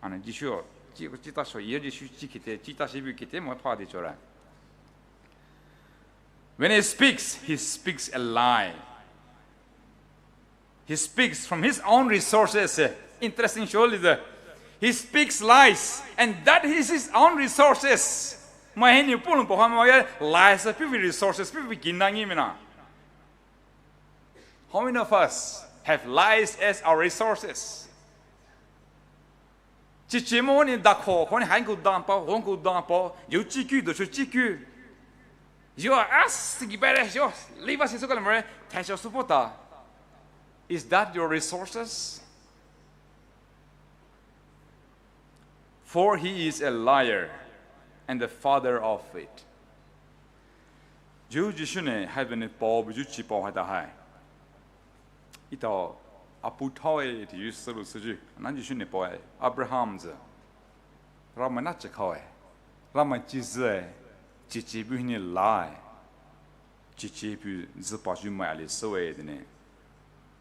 Ana Jisu, chi, chi ta sho, ye Jisu chi kite, chi ta shi biu kite mo pa di chora. When he speaks, he speaks a lie. He speaks from his own resources. Interesting, surely. The, he speaks lies, and that is his own resources. Mai hini pulung po hama ye lies, pipi resources, pipi kinangi mina. How many of us have lies as our resources? Chichi mo ni da kho, kho ni han ku dan pa, hon ku dan pa, you chi ku, do shu chi ku. You are us, you better, you leave us, so kalamare, thanks you support. Is that your resources? For he is a liar and the father of it. Jisu ne hai bene pao bu Jisu chi pao hai ta hai. Ita apu thao e ti yu sulu suju. Ana Jisu ne pao e. Abraham zi. Ramai na chi khao e. Ramai chi zi e. Chi chi bu hini la e. Chi chi bu zi pa ju mai ali so e de ne.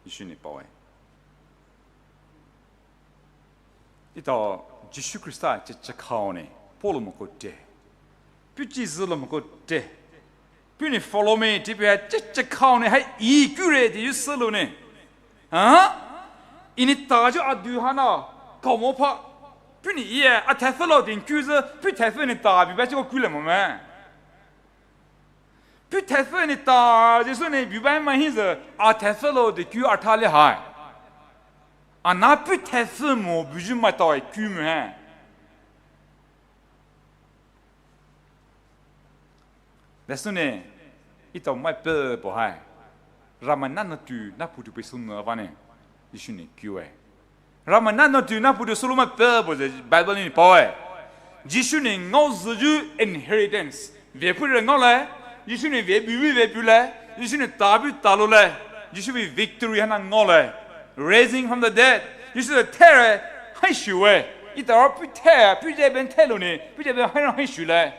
Jisu ne pao e. Ita Jisu Krista chi chi khao ne, Paul mo ko te. Pu chi zi lo mo ko te. Pu ni follow me, ti pu hai chi chi khao ne, hai i ku re, ti yu sulu ne. Ha? Ini ta ju adu hana, kamo pa. Pu ni ye, a te follow din ku zi, pu te follow ni ta, bi ba chi ko ku le mo me. Pu te follow ni ta, Jisu ni bu bai mai hi zi, a te follow de ku a ta le hai. Ana pu te follow mo bu ju mai ta ku mo hai. Lesson ne, ita mai pe po hai. Ramai na na tu, na pu tu pe sun na va ne. Jisu ni ku e. Ramai na na tu na pu tu sulu mai pe po ze Bible ni pao e. Jisu ni ngao zi ju inheritance. Ve pu re ngao le. Jisu ni ve bu ve bu le. Jisu ni ta bu ta lo le. Jisu bi victory hana ngao le. Raising from the dead. Jisu de te re hai shu e. Ita pu te, pu je ben te lo ni, pu je ben hai hai shu le.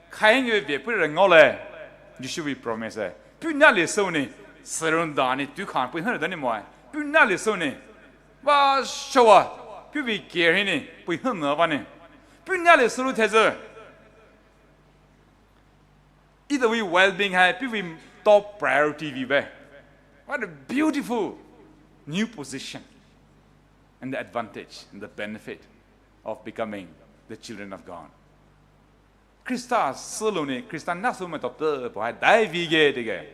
Khai ngi ve pu re ngao le. Jisu bi promise e. Pu na le so ni, serun da ni, tu khan pu hana da ni mo e. Pu na le so ni. Ba shawa, pu bi care hi ni, pu hana va ni. Pu na le so lu te zi. Ita wi well-being hai, pu wi top priority vi be. What a beautiful new position and the advantage and the benefit of becoming the children of God. Krista sulu ni, Krista na su me to pe po hai dai vi ge de ge.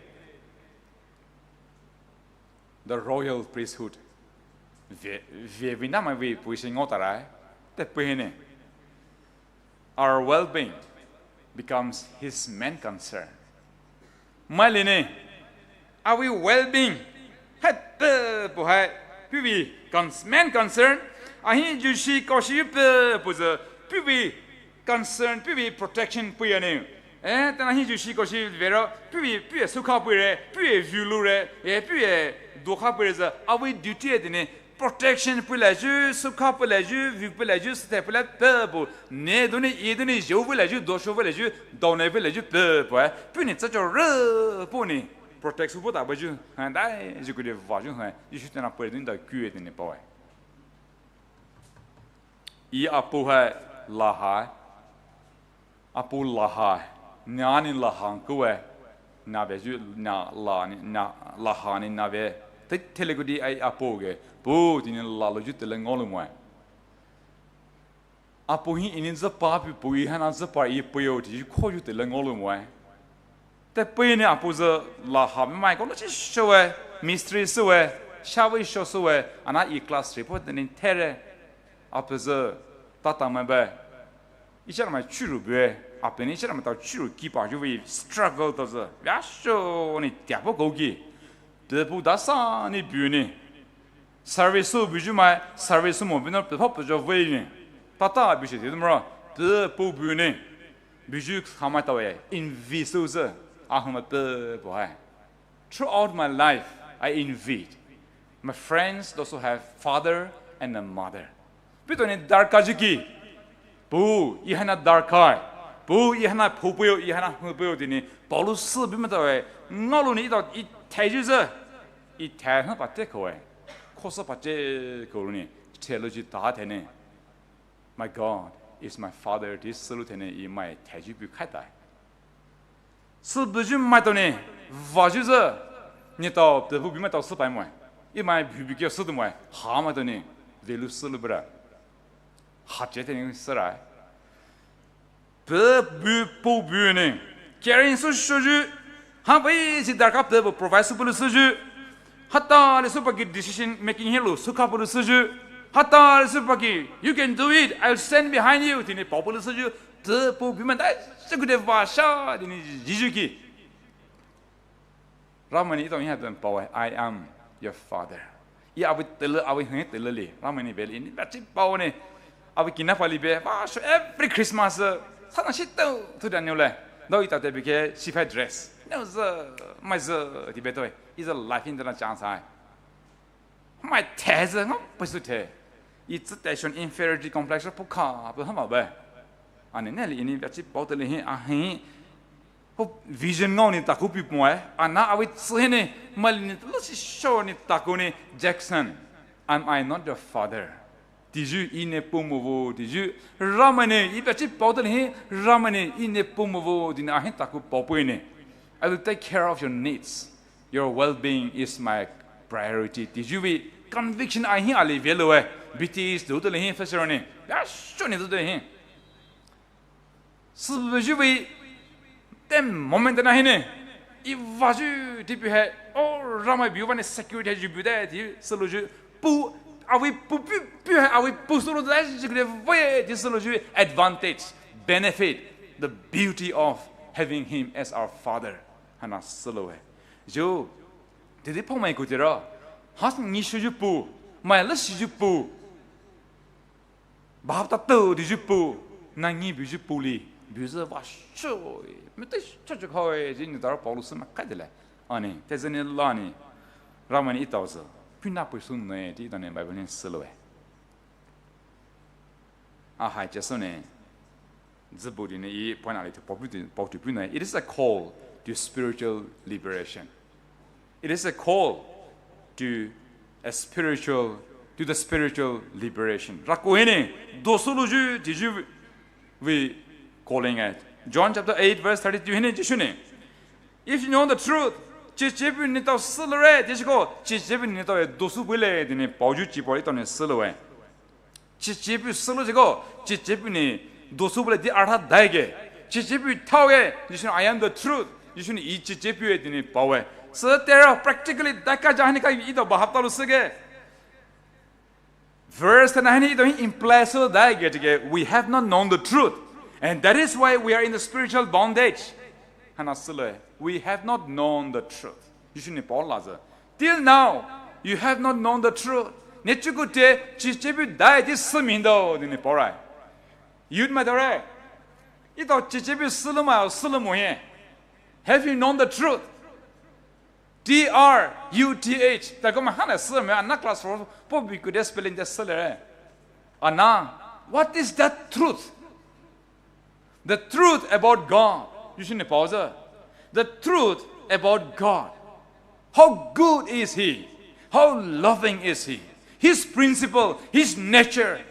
The royal priesthood. Ve, ve vi na mai vi pu shi ngao ta rai. Te pu hi ni. Our well-being becomes his main concern. Mai li ni. Are we well-being? Hai pe po hai. Pu vi cons-, main concern. A hi ju shi ko shi pe po zi. Pu vi concern, pu vi protection pu ya ni. Eh, tana hi ju shi ko shi ve ro, pu vi, pu ye sukha pu re, pu ye view lu re, eh, pu ye dokha pu re zi, a wi duty e de ni, protection pu le ju, sukha pu le ju, view pu le ju, step pu le pe po, ne do ni, i do ni, jo pu le ju, do sho pu le ju, do ne pu le ju pe po, eh, pu ni tsa cho re po ni, protect su po ta pu ju, ha, dai, ju ku de va ju, ha, ju shu tana pu re do ni da ku e de ni po, eh. I apu hai la hai. Apu la hai. Nya ni la hai ku e. Na ve ju na la ni, na la hai ni na ve. Te, te le ku di ai apu ge. Pu ti ni la lo ju te le ngao lu mo e. Apu hi ini zi pa pu pu i hana zi pa i pu yo ti ju ko ju te le ngao lu mo e. Te pui ni apu zi la ha mai ko no chi sho e, mystery su e, sha wi sho su e, ana i class report ni te re. Apu zi tata mai be. I cha mai churu be, apu ni cha mai ta churu ki pa ju wi struggle to zi. Ya sho ni tia po ko ki. Te pu da sa ni bu ni. Service su bu ju mai, service su mo bu no pe pa pu jo wi ni. Tata bu shi ti mo ra. Te pu bu ni. Buyu khamai tawe, invisible, ahuma pe po hai. Throughout my life, I envied my friends, those who have father and a mother. Pito ni darkha juki. Pu, ih haina darkha. Pu, ih haina phupeo, ih haina hupeo tini. Paul sü bimata we. Ngaolou ni ito ih thai ju ze. Ih thai ha pate ko we. Khosa pate ko ni. Theology ta thene. My God is my Father, ti sülou thene ih mai thai ju bu khai tai. Sü bu ju mai tone, va ju ze, ni tao, te bu bu mai tao sü pai moe. Ih mai bu bu kia sü tu moe, ha mai tone, velu sülou bra. Ha che thene sü rai. Pe bu pu bu ne. Caring sü shu ju. Ha bai si darkha pe bu provide sü pulu sü ju. Hata le sü paki decision making hilo sü kha pulu sü ju. Hata le sü paki, "You can do it. I'll stand behind you." Tini pao pulu sü ju. Te pu bu man dai sü kude va sha. Tini ji ju ki. Ramai ni ito ih happen pao, "I am your father." Ih awi tele, awi heng tele li. Ramai ni beli ini bachi pao ne. Awi kina pali be. Wa, so every Christmas, eh, sana shi to, to dan le. Do ita te bike, shi phai dress. No, ze, mai ze, ti be to. Is a life in the chance hai. Mai te ze, no, pesu te. It's a tension inferiority complex, pu kha, pu hama be. Ani ne li ini bachi pao tele hi, a hi. Ho vision ngao ni taku pi pmoe, ana awi tsi hene, mali ni lo si sho ni taku ni Jackson, "Am I not your father?" Tiju ih ne pu mo vo, tiju Ramai ne, ih bachi pao tele hi, Ramai ne, ih ne pu mo vo, tini ahi taku pao pu ne. "I will take care of your needs. Your well-being is my priority." Tiju wi conviction ahi ali velo e, B T S do tele hi, fashion ni, ya sho ni do tele hi. Sü bu ju wi, ten moment na hine. Ih va ju, ti pu he, oh, Ramai bu wa ne security ju bu de, ti sülou ju, pu, awi pu, pu, pu he, awi pu sülou de, ji kre ve, ti sülou ju, advantage, benefit, the beauty of having him as our father. Hana sülou he. Ju, ti ti pao mai ku ti ra. Has ni shu ju pu, mai le shi ju pu. Bapta to di ju pu, na ngi bu ju pu li, bu ze wa sho, me te sho ju kho e, ji ni dar Paul sü ma kai de le. Ani, te ze ni la ni, Ramai ni ito ze, pu na pu su ne, ti ito ne Bible ni sülou e. A hai che so ne, zibu di ne ih point ali to pao pu ti, pao tu pu ne. It is a call to spiritual liberation. It is a call to a spiritual, to the spiritual liberation. Rako hene, dosu luju, tiju wi calling it. John chapter eight verse thirty-two hene, Jisu ne. If you know the truth, chichepu ni tao sülou re, tijiko, chichepu ni tao e dosu bule, tini pao ju chi pao ito ne sülou e. Chichepu sülou jiko, chichepu ni dosu bule di artha dai ge. Chichepu thao ge, Jisu ne, "I am the truth." Jisu ne ih chichepu e tini pao e. Sü tera practically daika jahani kai ito bahap talo sü ge. Verse ten hini ito hi imply sü dai ge, we have not known the truth. And that is why we are in the spiritual bondage. Hana sülou e, we have not known the truth. Jisu ne pao la ze. Till now, you have not known the truth. Ne chuku te, chichepu dai ti sü mi do, tini pao rai. Youth matter e. Ito chichepu sülou ma, sülou mo he. Have you known the truth? T R U T H. Ta ko ma hana sü me, ana class four, po bi ku de spelling de sülou re. Ana, what is that truth? The truth about God. Jisu ne pao ze. The truth about God. How good is He? How loving is He? His principle, His nature,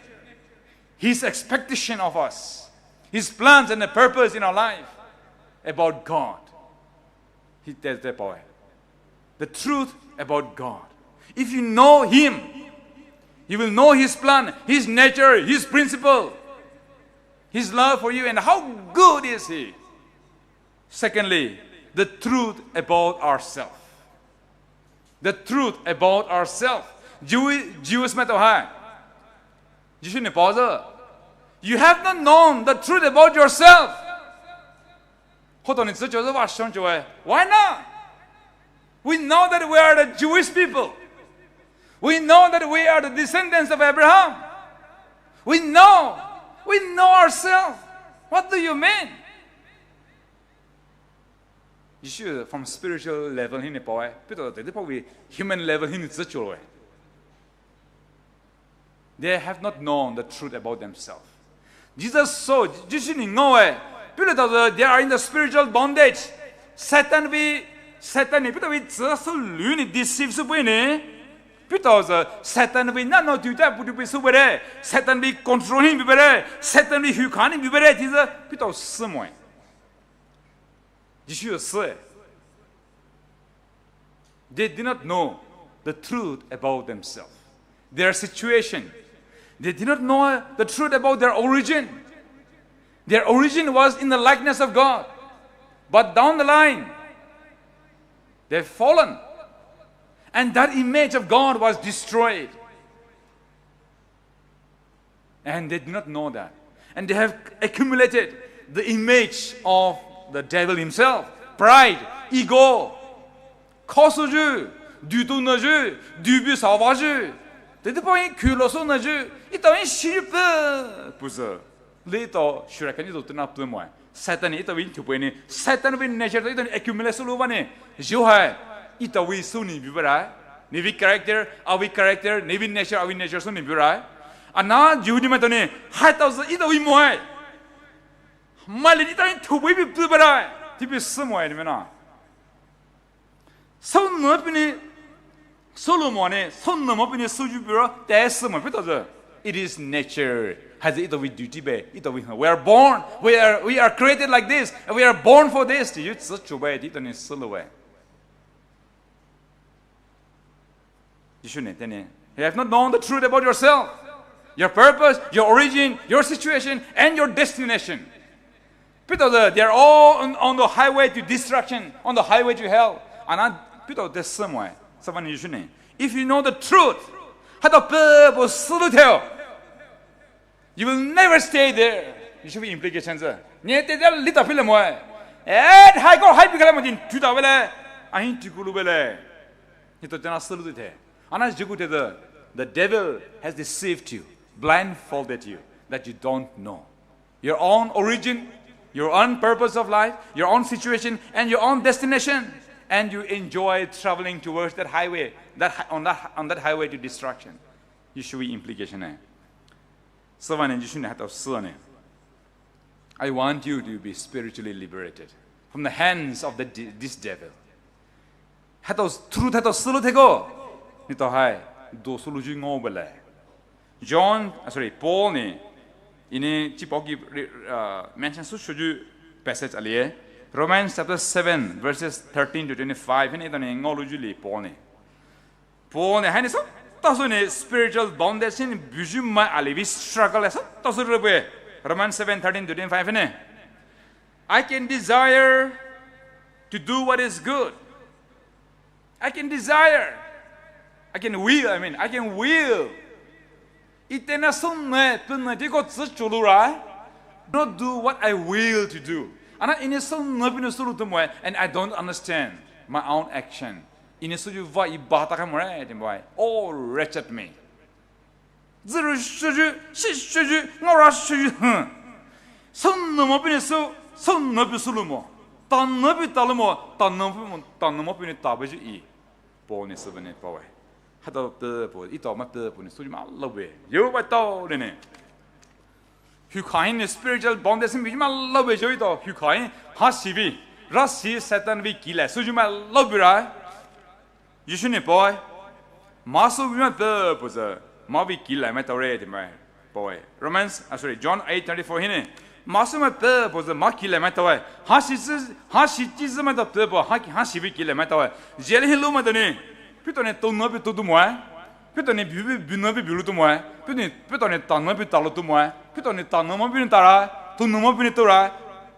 His expectation of us, His plans and the purpose in our life about God. He tells the boy the truth about God. If you know Him, you will know His plan, His nature, His principle, His love for you, and how good is He. Secondly, the truth about ourselves. The truth about ourselves. Jew-, Jews matter hai. Jisu ne pao ze. You have not known the truth about yourself. Hoto ni tsu cho ze wa shon cho e. Why not? We know that we are the Jewish people. We know that we are the descendants of Abraham. We know. We know ourselves. What do you mean? Jisu from spiritual level hinou paoe, peitou teidei paowe human level hinou tsüchouloue. They have not known the truth about themselves. Jesus so, Jisu nou ngaoe, peitou teidei they are in the spiritual bondage. Satan vei, Satan nou peitou vei tsüsü lu nou deceive sü bue nou. Peitou teidei Satan vei nano tuta putu pei sü bure. Satan vei control hinou bure. Satan vei hukha hinou bure. Teidei peitou sümoe. Jisu süe. They did not know the truth about themselves, their situation. They did not know the truth about their origin. Their origin was in the likeness of God. But down the line, they've fallen. And that image of God was destroyed. And they did not know that. And they have accumulated the image of the devil himself. Pride, ego, khosüyu, dutou nüyu, dubi savayu. Teidei paoe khulou sü nüyu, etao hi shiyu pe, pusa. Lei etao shura kani etao tena pumoe. Satan nou etao vei thupei nou, Satan vei nature etao nou accumulate sülou bane. Jiu hai, etao vei sü nou bubure. Nevei character, avei character, nevei nature, avei nature sü nou bubure. Ana Jihudimai teitei nou, haitao sü etao vei moe. Maili etao nou thupei bubure. Tipei sümoe nou mena. Sünü peinou sülou moe nou, sünü mo peinou süyu bure, te sümoe peitou teitei. It is nature. Haisü etao vei duty be, etao vei. We are born. We are, we are created like this. And we are born for this. Teyu tsüchou be, teitei nou süloue. Jisu nou teitei nou, you have not known the truth about yourself, your purpose, your origin, your situation, and your destination. Peitou teitei, they are all on, on the highway to destruction, on the highway to hell. Ana peitou teitei sümoe, sava nou Jisu nou, if you know the truth, haitao peipo süloutheo, you will never stay there. Jisu vei implication sü, ne teitei lita peilamoe. Eh, hai ko hai pei kala mo din tuta vele, ahin tukulou vele. Neletao teitei süloutheo. Ana Jisu teitei, the devil has deceived you, blindfolded you, that you don't know your own origin, your own purpose of life, your own situation, and your own destination. And you enjoy traveling towards that highway, that hi-, on that, on that highway to destruction. Jisu vei implication nou. Sava nou Jisu nou haitao sünou, I want you to be spiritually liberated from the hands of the de-, this devil. Haitao truth haitao süloutheko, neletao hai dou sülouyu ngaobailai. John, ah, sorry, Paul nou, inou chi paoki re-, uh, mention sü shoyu passage alie. Romans chapter seven, verses thirteen to twenty-five, hinou etao nou ngaolouyu li Paul nou. Paul nou haini sütaosü nou spiritual bondage hinou buyu mai ali vei struggle sütaosü rübue. Romans seven thirteen to twenty-five hinou, I can desire to do what is good. I can desire. I can will, I mean, I can will. Iteina sünü peinou teiko tsüchouloure. Not do what I will to do. Ana inou sünü peinou sülou toumoe, and I don't understand my own action. Inou süyu vah iba takamore, teitei moe. Oh, wretched me. Zürü shoyu, shi shoyu, ngaora shoyu, huh. Sünü mo peinou sü, sünü peinou sülou mo. Tanü peinou talou mo, tanü mo, tanü mo peinou tabayu i. Paul nou sübüa nou paoe. Haitao peipo, etao mai peipo nou süyu mai laowe. Yo baitao le nou. Hukha hinou spiritual bondage hinou buyu mai laowe yo etao. Hukha hinou, hashi vei, rashi Satan vei kile süyu mai laowe ra. Jisu nou paoe, mah süyu mai peipo sü, mah vei kile maitaore teitei mai paoe. Romans, ah, sorry, John eight thirty-four hinou, mah süyu mai peipo sü mah kile maitaoe. Hashi chi, hashi chi sümaitao peipo, ha, hashi vei kile maitaoe. Jail hi loumaitao nou, peitou nou tounü peinou toutumoe. Peitou nou bu, bu, bunü peinou buloutumoe. Peitou nou, peitou nou tanü peinou taloutumoe. Peitou nou tanü mo peinou tara, tounü mo peinou toura.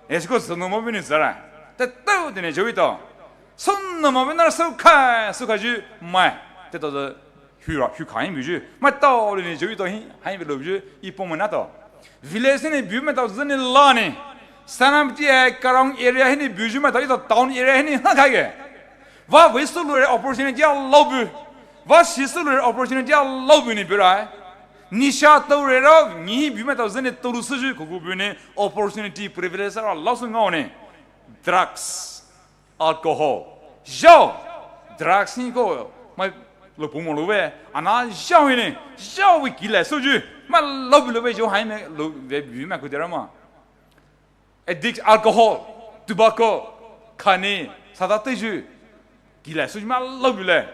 Esiko sünü mo peinou süra. Teitei teitei nou yo etao. Sünü mo peinou sükha, sükhayu mai. Teitei teitei hura, hukha hinou buyu maitao le nou yo etao hi, hahi vei louyu, i pao mai natao. Village hinou bumaitao zünou la nou. Senapati hai Karong area hinou buyu maitao etao town area hinou hakaige. Vah vei süloure opportunity a laobu. Vah shi süloure opportunity a laobu nou bure. Nisha toure ro, ngihi bumaitao zünou toulou süyu koku bu nou opportunity privilege a laosü ngao nou. Drugs. Alcohol, zhao, drugs ni ko, mai lo pumo lo ve, ana zhao hi ne, zhao vei kile suyu, mai lo bu lo ve zhao hai me lo ve bu mai ku de ra ma. Addict, alcohol, tobacco, kani, sata teyu, kile suyu mai lo bu le.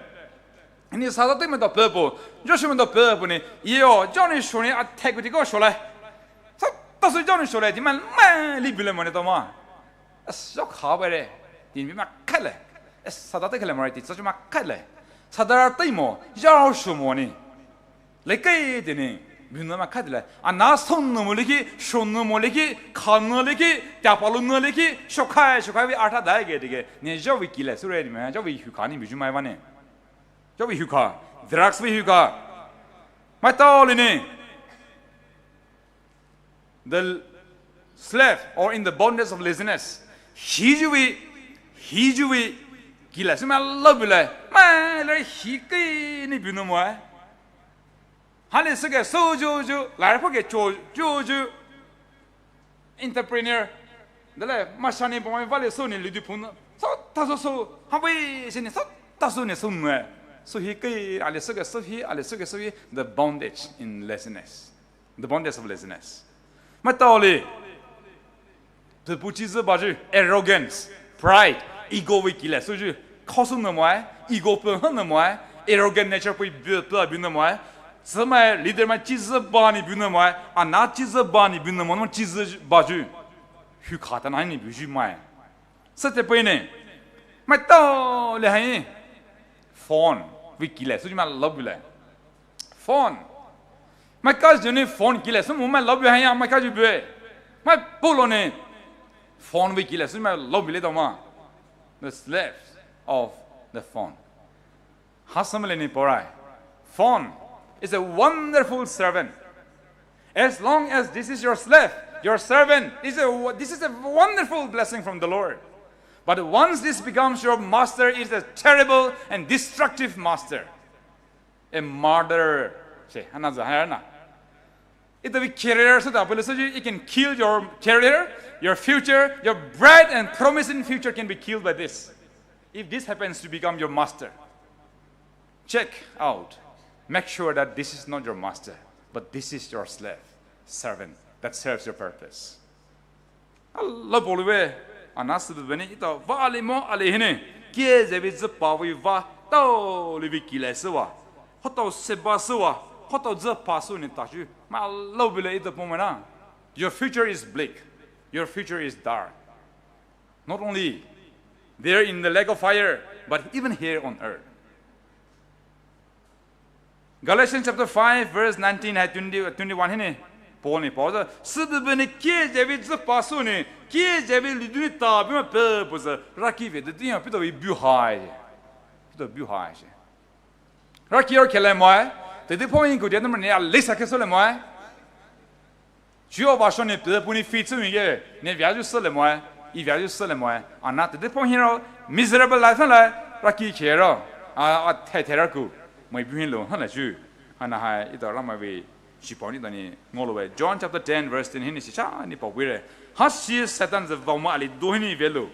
Ni sata te me da pe po, zhao shi me da pe po ni, iyo, zhao ni sho ni a te ku ti ko sho le. Sata su zhao ni sho le, ti mai mai li bu le mo ne to ma. Zhao kha ba re, ti mi mai kha le. Sata te kha le mo re, ti zhao mai kha le. Sata ra te mo, zhao sho mo ni. Le ke ti ni, bu ne mai kha le. Ana sou ne mo le ki, sho ne mo le ki, kha ne le ki, tia pa lo ne le ki, sho kha, sho kha vei artha dai ke ti ke. Ni zhao vei kile su re ni mai, zhao vei hu kha ni bu ju mai va ne. Zhao vei hu kha, drugs vei hu kha. Mai tao le ni. The slave or in the bondage of laziness. Hiyu vei, hiyu vei, kile su mai lo bu le, mai le hi ke ni bu ne mo e. Hale se ke so ju ju, lai po ke cho ju ju. Entrepreneur. Dale, ma sha ni po mai va le so ni lu du pun. Sata su so, ha vei se ni sata su ni so ne. So hi ke, ale se ke so hi, ale se ke so hi, the bondage in laziness. The bondage of laziness. Mai tao le. Te pu chi zü ba ju, arrogance, pride, ego vei kile suyu. Khao su ne mo e, ego pe ha ne mo e, arrogant nature pui bu, pe bu ne mo e. Zü mai leader mai chi zü ba ni bu ne mo e, ana chi zü ba ni bu ne mo, chi zü ba ju. Hu kha ta na ni bu ju mai. Sü te pui ne. Mai tao le hai. Phone vei kile suyu mai lo bu le. Phone. Mai ka ju ni phone kile su mo mai lo bu hai ya, mai ka ju bu e. Mai pu lo ni. Phone vei kile su mai lo bu le to ma. The slaves of the phone. Ha sa mai le ni po rai. Phone is a wonderful servant. As long as this is your slave, your servant, is a, this is a wonderful blessing from the Lord. But once this becomes your master, it's a terrible and destructive master. A murderer. She, hana za, hana. Ito vei career su ta pule suyu, it can kill your career, your future, your bright and promising future can be killed by this. If this happens to become your master, check out. Make sure that this is not your master, but this is your slave, servant that serves your purpose. Ala polu ve, ana sübübüni ito va ali mo ali hini, kie zevi züpa vei va, tao li vei kile süwa, hotao seba süwa, hotao züpa süni tachu, ma lo bile ito pomena. Your future is bleak. Your future is dark. Not only there in the lake of fire, but even here on earth. Galatians chapter five, verse nineteen hai twenty, twenty-one hini, Paul ni pao za, sübübüni kie zevi züpa süni, kie zevi liduni ta bima pe puza, raki ve de diya pito vei buhai. Pito buhai she. Raki or kele moe, te di point ku dia number ni a lisa ke sole moe. Chuo vasho ni pe puni fit sumi ge, ni via ju sole moe, i via ju sole moe. Ana te di point hiro, miserable life la, raki kero, a, a te te raku, mai buhin lo, hana ju. Ana hai, ito rama ve, shi point ito ni, ngolo ve. John chapter ten, verse ten hini si cha, ni pa vire. Ha shi Satan ze vama ali do hini velo.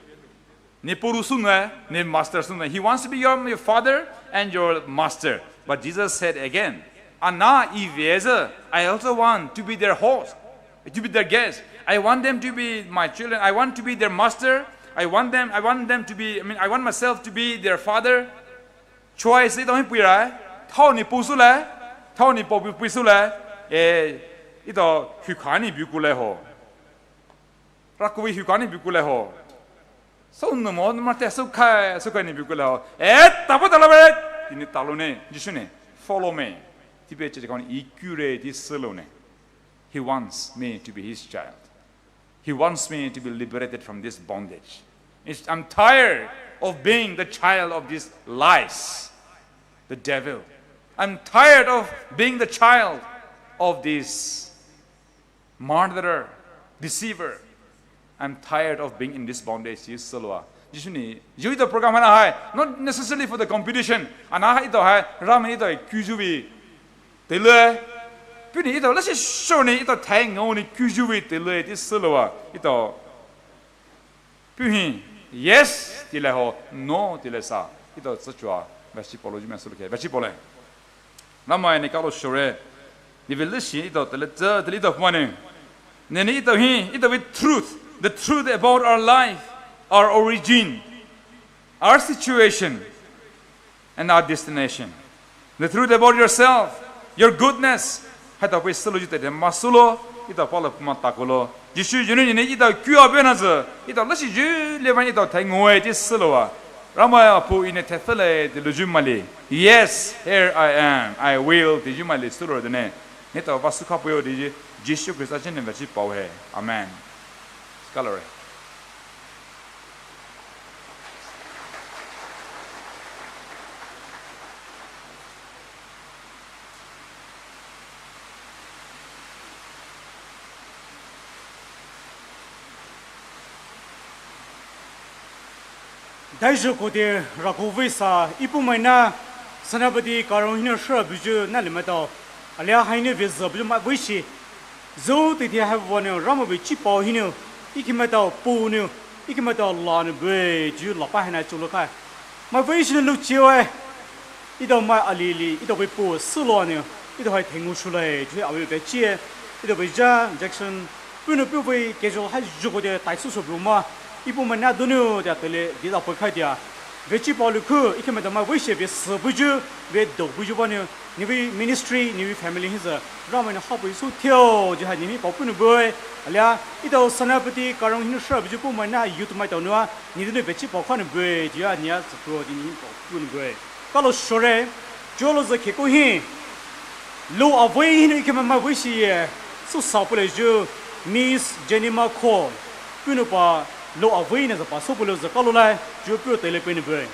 Ni puru sune, ni master sune. He wants to be your, your father and your master. But Jesus said again, Ana i veze, I also want to be their host, to be their guest. I want them to be my children. I want to be their master. I want them, I want them to be, I mean, I want myself to be their father. Choice ito hi pui rai. Thao ni pu sule. Thao ni pu pui sule. Eh, ito hukha ni bu kule ho. Raku vei hukha ni bu kule ho. So no mo, no mate so kai, so kai ni bu kule ho. Eh, tapa tala be. Ini talo ne, Jisu ne. Follow me. Tipe che kani ikure di selo ne. He wants me to be his child. He wants me to be liberated from this bondage. It's, I'm tired of being the child of these lies, the devil. I'm tired of being the child of this murderer, deceiver. I'm tired of being in this bondage, Jisu selo a. Jisu ni, yu ito program hana hai, not necessarily for the competition. Ana hai ito hai, ram ito hai, kuju vei. Tele. Puni ito, lasi shoni ito thai ngau ni kuju vei tele, ti selo a. Ito. Puhi, yes, Tile ho, no, tile sa. Etao tsüchua, veachi paolo jumai süloukhe, veachi paolai. Ramai ne kalo shore. Ni vei leshi etao tile tsü, tile etao pumane. Nenou etao hi, etao vei truth. The truth about our life, our origin, our situation, and our destination. The truth about yourself, your goodness. Haitao pei sülouyu teitei masülo, etao paolo puma takulo. Jisu juniu nenou etao kua bena zü, etao leshi ju levan etao thaingoe ti süloua. Ramai apu Enou thaifüle ti louyu maili. Yes, here I am. I will tiyu maili sülo dene. Neletao vah sükha peio tiyu. Jisu Khrista juniu veachi paohe. Amen. Sükha lore. Daizhou koute rako vei sa, ipumai na Senapati Karong hinou hrüa buyu na limaitao. Alia haina vei zü buyu mai veishi. Zü teitei hai vanou Ramai vei chipao hinou, ikhe maitao puhnou, ikhe maitao lanou bue, ju lapa haina chouloukhai. Mai veishi nou louchewe. Etao mai alili, etao vei puh sülonou, etao hai thaingoshulai, ju avei peichie, etao vei ja, Jackson, puhnou puh vei casual hai zhou koute tai süsü bu ma, ipumai na donou tea teile, di da peikhai tea. Vei chipao lukhu, ikhe maitao mai veishi vei sü buyu, vei dou buyu vanou, nevei ministry, nevei family hisü, Ramai nou hapei sü theo, ju hai nevei paopu nou bue, alia, etao Senapati Karong hinou hrüa buyu pumai na youth maitao noua, nenou vei chipao khanou bue, ju a nia tsükhro, ju nevei paopu nou bue. Kalo shore, jolo zü kheko hi, lou avei hinou ikhe mai mai veishi ye, sü sa pule ju, Miss Jenny Makho, puhnou pa, lou avei na zü pa sü pule zü kalo lai, ju puh teile peinou bue.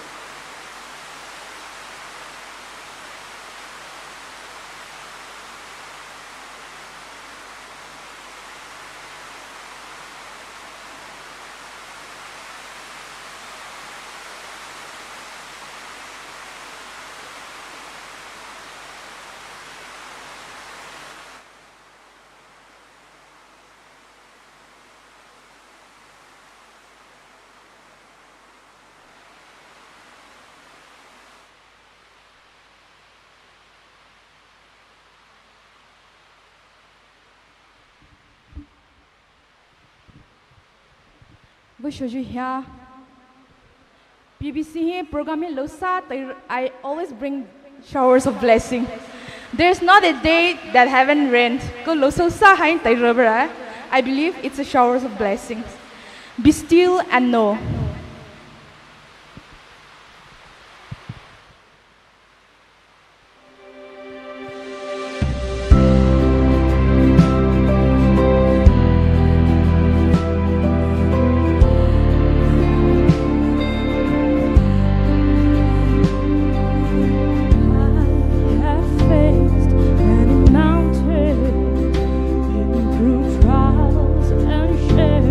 Vei shoyu hia. P B C hi program hi lousa tai, I always bring showers of blessing. There's not a day that haven't rained. Ko lousousa hai tai rubber. I believe it's a showers of blessings. Be still and know. I have faced many mountains, been through trials and shed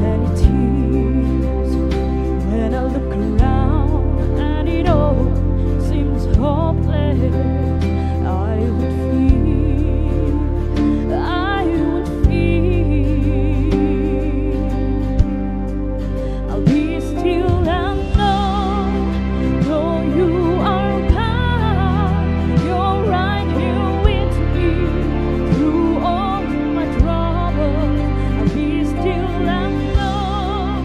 many tears. When I look around and it all seems hopeless, I would fear, I would fear. I'll be still and know, know you are God. You're right here with me through all my troubles. I'll be still and know,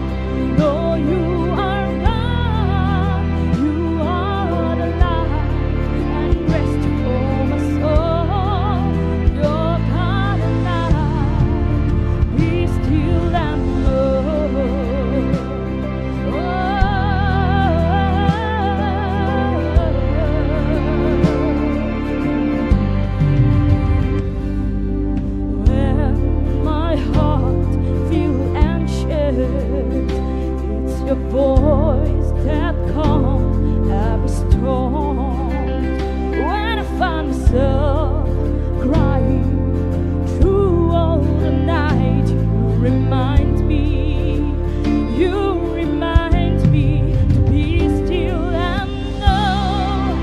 know you are God. You are the light and rest for my soul. You're God and I. Be still and know. When my heart feel anxious, it's your voice that calm every storm. When I find myself crying through all the night, you remind me, you remind me to be still and know,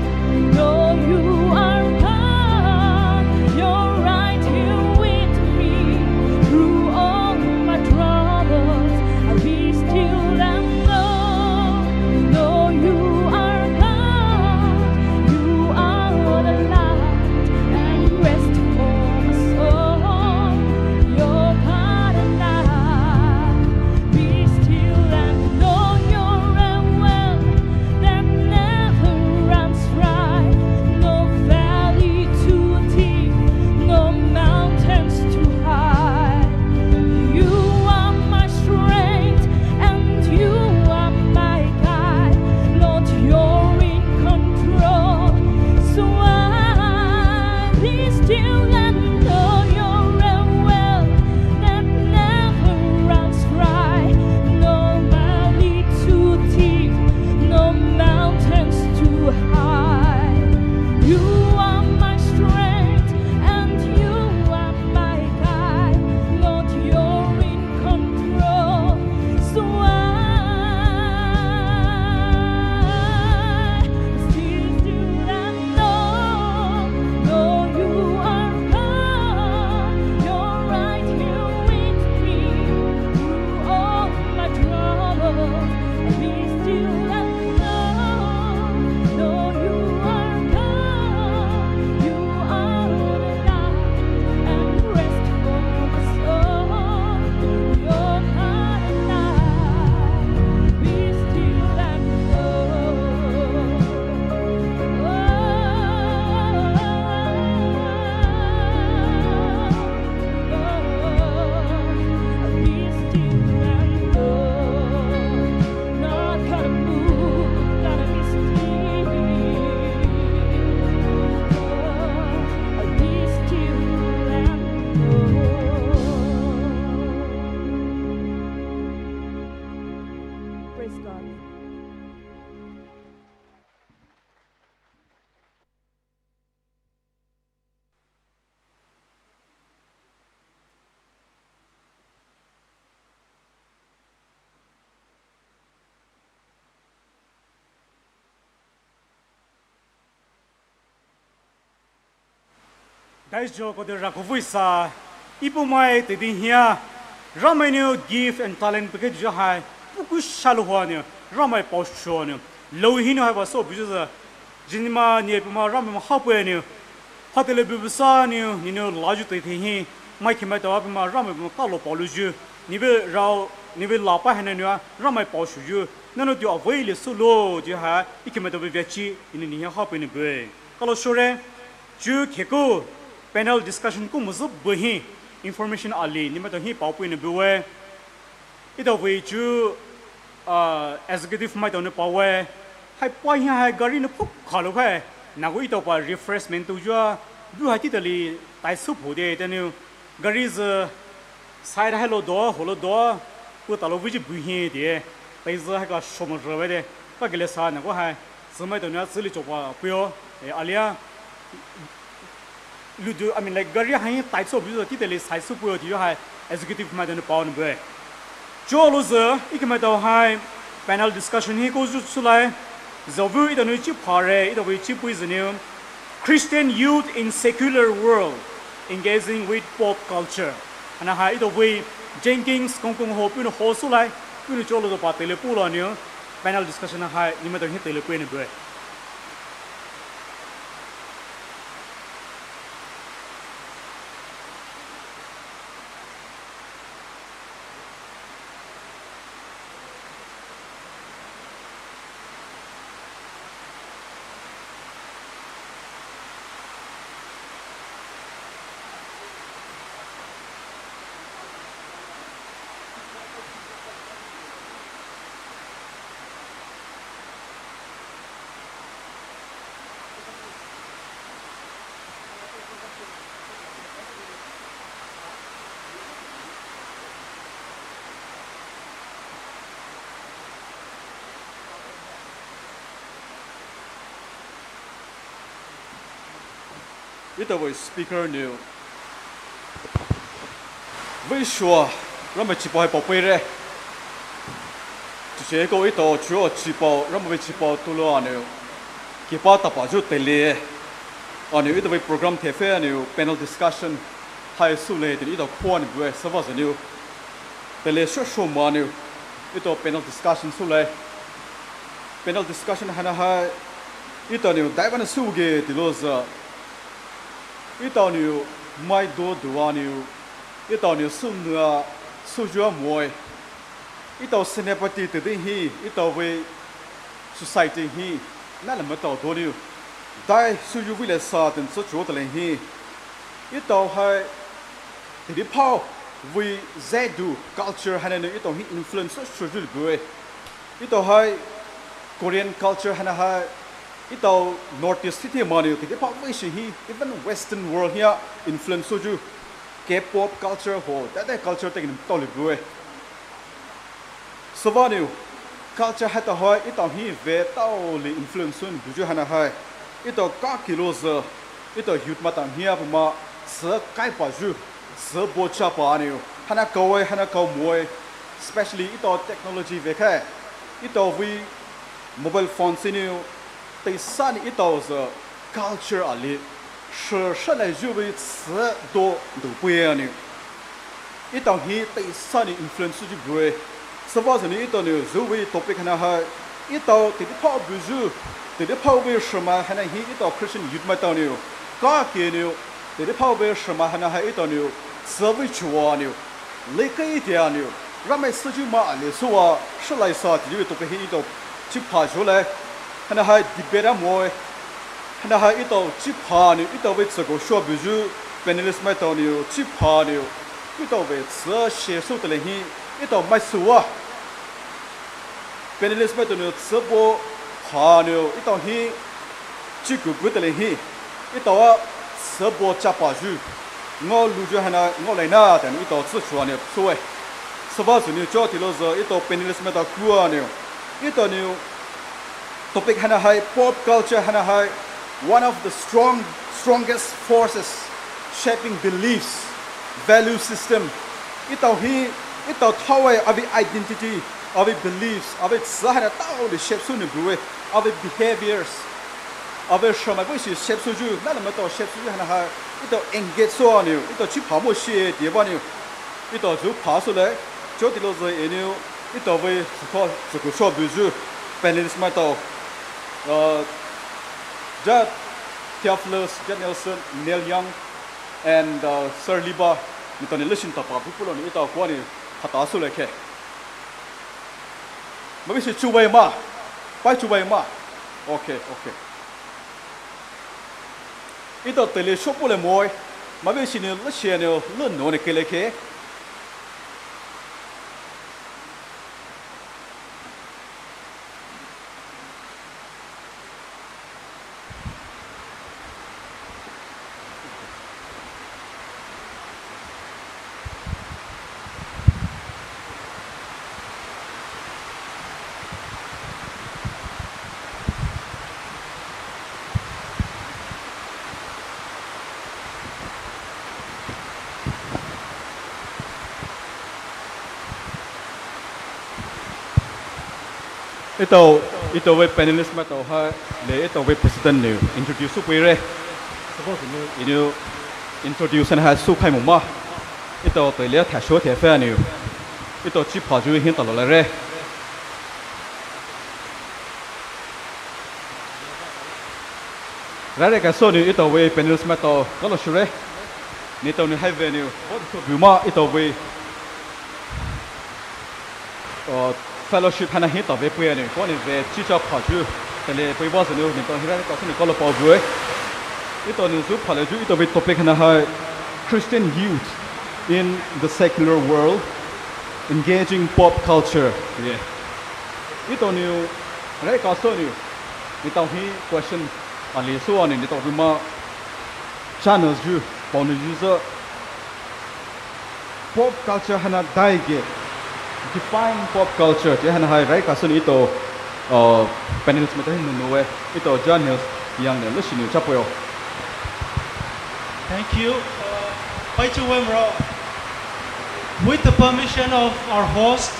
know you are God. You're right here with me through all my troubles. I'll be still and know, Praise God. Dai jo kode rako vei sa, ipu mai te di hia, Ramai nou gift and talent peke jo hai, puku shalu hua nou, Ramai pao shuo nou, lou hi nou hai ba so buju za, jinima nie puma Ramai ma hapue nou, hatele bubu sa nou, ni nou laju te te hi, mai kemai tawa puma Ramai puma kalo pao luju, ni be rao, ni be lapa hai nou, Ramai pao shuju, nanu tu avei le solo, ji hai, ikemai tawa be vechi, ni ni hapue nou bue. Kalo shore, chu kheko panel discussion ko muzu buhi information ali ni maitao hi pao pui ne bue. Ita vei chu, ah, executive maitao ne pao we. Hai pa hi hai gari ne phuk khalo khai. Nago ita pa refreshment tu jua. Bu hai titali tai su phu de tenu. Gari zü side hai lo do, ho lo do, pu ta lo viji bu hi de, tai zü hai ka shomo zhe we de, ka gele sa na ko hai, zü mai to nia zü li chokwa puyo, e, alia, lu du, I mean, like, gari hai tai so bu zü titali sai su puyo de yo hai, executive mai to ne pao ne bue. Cho lo zü, ikemai to hai, panel discussion hi ko zu sulai, zü vu ita nu chi pare, ita vu chi pui zü niu, Christian Youth in Secular World, Engaging with Pop Culture. Ana hai ito vei Jenkins kongkong ho punu ho sulai, punu cholo do pa tele pulo niu, panel discussion hai, ni maitao hi tele pui ne bue. Ita vei speaker niu vei shua Ramai chipao hai pao pui re. Chiche ko ita chuo chipao Ramai vei chipao tulo aniu kipa tapa ju tele aniu ita vei program thefe aniu panel discussion hai sule tini ita khuan bue sava zaniu tele sho sho ma aniu ita panel discussion sule. Panel discussion hana hai ita niu daivan suge tilo za. Ita niu mai do duwa niu ita niu sunua sujua moi. Ita senapati te ding hi ita vei society hi na le matao do niu dai suju vei le sa ten so chuo tale hi. Ita hai te di pao vei zai du culture hana niu ita hi influence so chuo ju bue. Ita hai Korean culture hana hai ita North East city ma niu te di pao vei shi hi even Western world hia influence so ju K-pop culture ho dai dai culture te kin tao le bue. Sava niu culture hai ta hai ita hi ve tao le influence so buju hana hai ita ka kilo za ita youth maitao hia puma sa kai pa ju sa bo cha pa niu hana kawai hana kaw moi. Especially ita technology ve khai ita vei mobile phone si niu tai sa ni ita za culture ali sha sha lai ju vei sa do do pui aniu. Ita hi tai sa ni influence ju bue. Sava zani ita niu zu vei topic hana hai ita te di pao buju te di pao vei shama hana hi ita Christian youth maitao niu ka ke niu te di pao vei shama hana hai ita niu sa vei chuo niu le kai ita niu Ramai suju ma le suwa shalai sa ti ju topic hi ita chi pa ju le hana hai debate a moi. Hana hai ita chi pa niu ita vei tsako shua buju panelist maitao niu chi pa niu ita vei tsa she su tale hi ita mai suwa. Panelist maitao niu tsa bo pa niu ita hi chi ku ku tale hi ita wa tsa bo cha pa ju ngo lu ju hana ngo lai na ta niu ita tsa chuo niu suwe. Sava zaniu cho tilo za ita panelist maitao kua niu Etao nou topic haina hai pop culture haina hai one of the strong, strongest forces shaping beliefs, value system. Etao hi, etao thaowe avei identity, avei beliefs, avei tsü haina taoli shape sou nou bue, avei behaviors, avei shamai busi shape souyu, nala maitao shape souyu haina hai, etao engage sou nou, etao chi pha mo shi tea ba nou, etao zhu pha sou le, cho tilo zai e nou, etao vei sutho, zuku sou buyu, panelist maitao, uh, Judge Theophilus, Judge Nelson, Neil Young, and, uh, Sir Liba, nou etao nou lesson tapa bu pulo nou etao kua nou, hata sou le ke. Maibüsi chubai ma, pai chubai ma. Okay, okay. Etao teile shopu le moi, maibüsi nou le shie nou le nou nou kele ke. Etao, etao vei panelist maitao hai, le etao vei president nou introduce sou puire. Suppose nou, inou introduce haina hai sou khai mo ma. Etao teile thasho the fe nou. Etao chi pha ju hin talo lare. Rare ka sou nou etao vei panelist maitao kalo shure. Neletao nou hai vei nou, bo sou bu ma etao vei, uh, fellowship haina hin tao vei pui nou, kua nou vei chi cha pha ju, teile pui ba sou nou, neletao hi rare ka sou nou kalo pao bue. Etao nou zhu pha le ju, etao vei topic haina hai Christian youth in the secular world, engaging pop culture. Yeah. Etao nou, rare ka sou nou, neletao hi question ali sou nou, neletao bu ma channels ju, pao nou ju sou. Pop culture haina dai ke, define pop culture, tea haina hai rare ka sou nou etao, uh, panelist maitao hi nou nou we, etao Judge Neil Young nou le shi nou cha puyo. Thank you. Uh, pai chu we mro. With the permission of our host,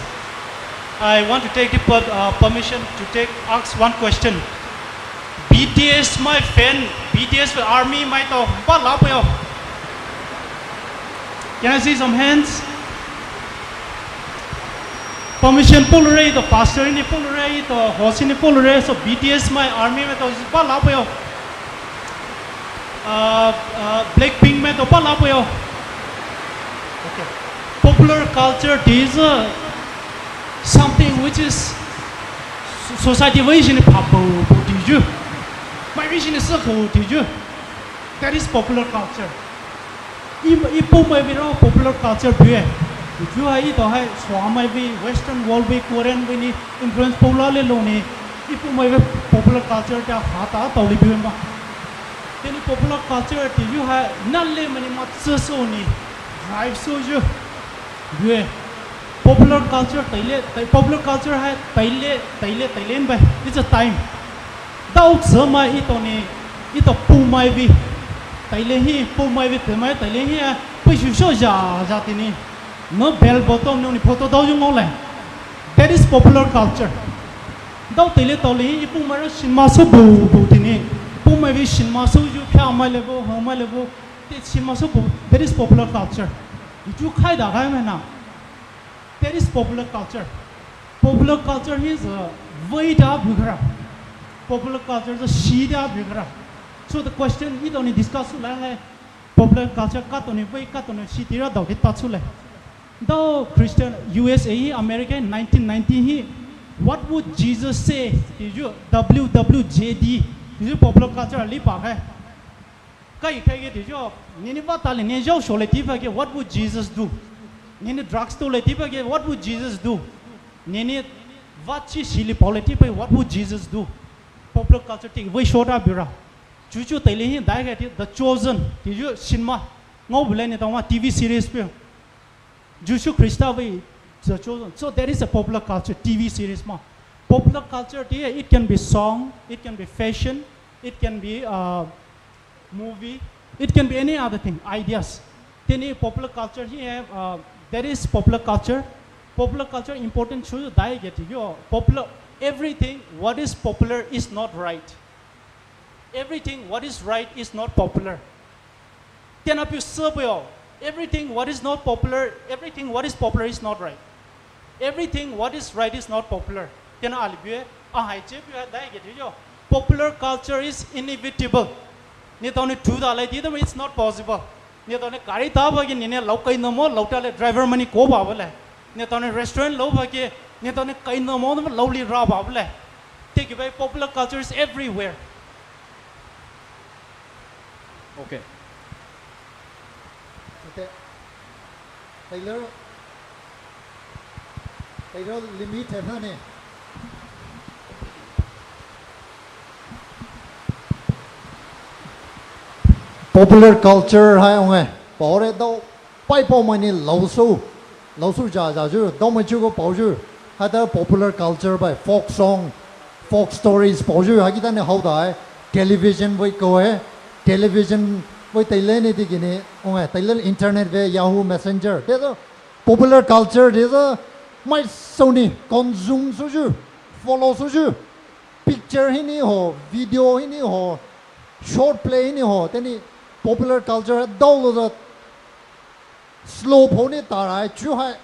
I want to take the per-, uh, permission to take, ask one question. B T S mai fan, B T S army maitao ba la puyo. Can I see some hands? Permission pulure, etao pastor hinou pulure, etao host hinou pulure, so B T S mai army maitao ba la puyo. Uh, uh, Blackpink maitao ba la puyo. Okay. Popular culture is, uh, something which is so-, society vei hinou pha bo bo tiyu. Mai vei hinou sü ko tiyu. That is popular culture. I, i poumai vei ro popular culture bue. Ju hai etao hai sua mai vei Western world vei Korean vei nou influence poula le lou nou. I poumai vei popular culture tea hata taoli bue ma. Tenou popular culture tiyu hai nale mai nou ma tsü sou nou drive souyu bue. Popular culture teile, tei-, popular culture hai teile, teile, teile bai. It's a time. Dao tsü mai etao nou, etao poumai vei. Teile hi, poumai vei, poumai teile hi, ah, pei shu sho ja, ja tinou. No bell bottom nou nou photo daoyu ngao le. That is popular culture. Dao teile taoli hi, i poumai ro cinema sou bu, bu tinou. Poumai vei cinema souyu pia mai le bo, ha mai le bo. Te cinema sou bu, that is popular culture. Ichu khai da khai mai na. That is popular culture. Popular culture is, uh, vei da bu kara. Popular culture is shi da bu kara. So the question etao nou discuss sou la hai, popular culture katao nou vei katao nou shi tira dao ke ta sou le. Dao Christian U S A hi America nineteen ninety hi, what would Jesus say? Tiyu W W J D. Tiyu popular culture ali pa hai. Kai kai ke tiyu, nenou vah ta le, nenou zhao sho le tea pha ke, what would Jesus do? Nenou drugs to le tea pha ke, what would Jesus do? Nenou vah chi shi le pao le tea pha, what would Jesus do? Popular culture tea vei sho da bura. Chuchu teile hi dai ke tea, The Chosen, tiyu cinema. Ngao bu le neletao ma T V series pe. Jisu Khrista vei The Chosen. So that is a popular culture, T V series ma. Popular culture, yeah, it can be song, it can be fashion, it can be uh, movie, it can be any other thing, ideas. Then popular culture here, uh, that is popular culture. Popular culture important chu dai get yo popular. Everything what is popular is not right. Everything what is right is not popular. Tena pu sü pu yo. Everything what is not popular, everything what is popular is not right. Everything what is right is not popular. Tena ali pu, a hai che pu dai get yo. Popular culture is inevitable. Ni tao ni tu da lai di da, it's not possible. Ni tao ni kari ta ba ki ni ne lau kai no mo, lau ta le driver mani ko ba ba le. Ni tao ni restaurant lau ba ki, ni tao ni kai no mo, lau li ra ba ba le. Take it by popular culture is everywhere. Okay. Ate, Taylor, Taylor limit hai na ne. Popular culture hai ong e, pao re dao, pai pao mai ni lau su, lau su ja ja ju, dao mai ju ko pao ju, hai ta popular culture bai, folk song, folk stories pao ju, hai ki ta ne hao dai, television bai ko e, television bai Taylor ne di ki ne, ong e, Taylor internet bai, Yahoo Messenger, te to, popular culture de za, mai sau ni consume su ju, follow su ju, picture hi ni ho, video hi ni ho, short play hi ni ho, te ni popular culture dao lo za, slow pho ni ta rai, chu hai,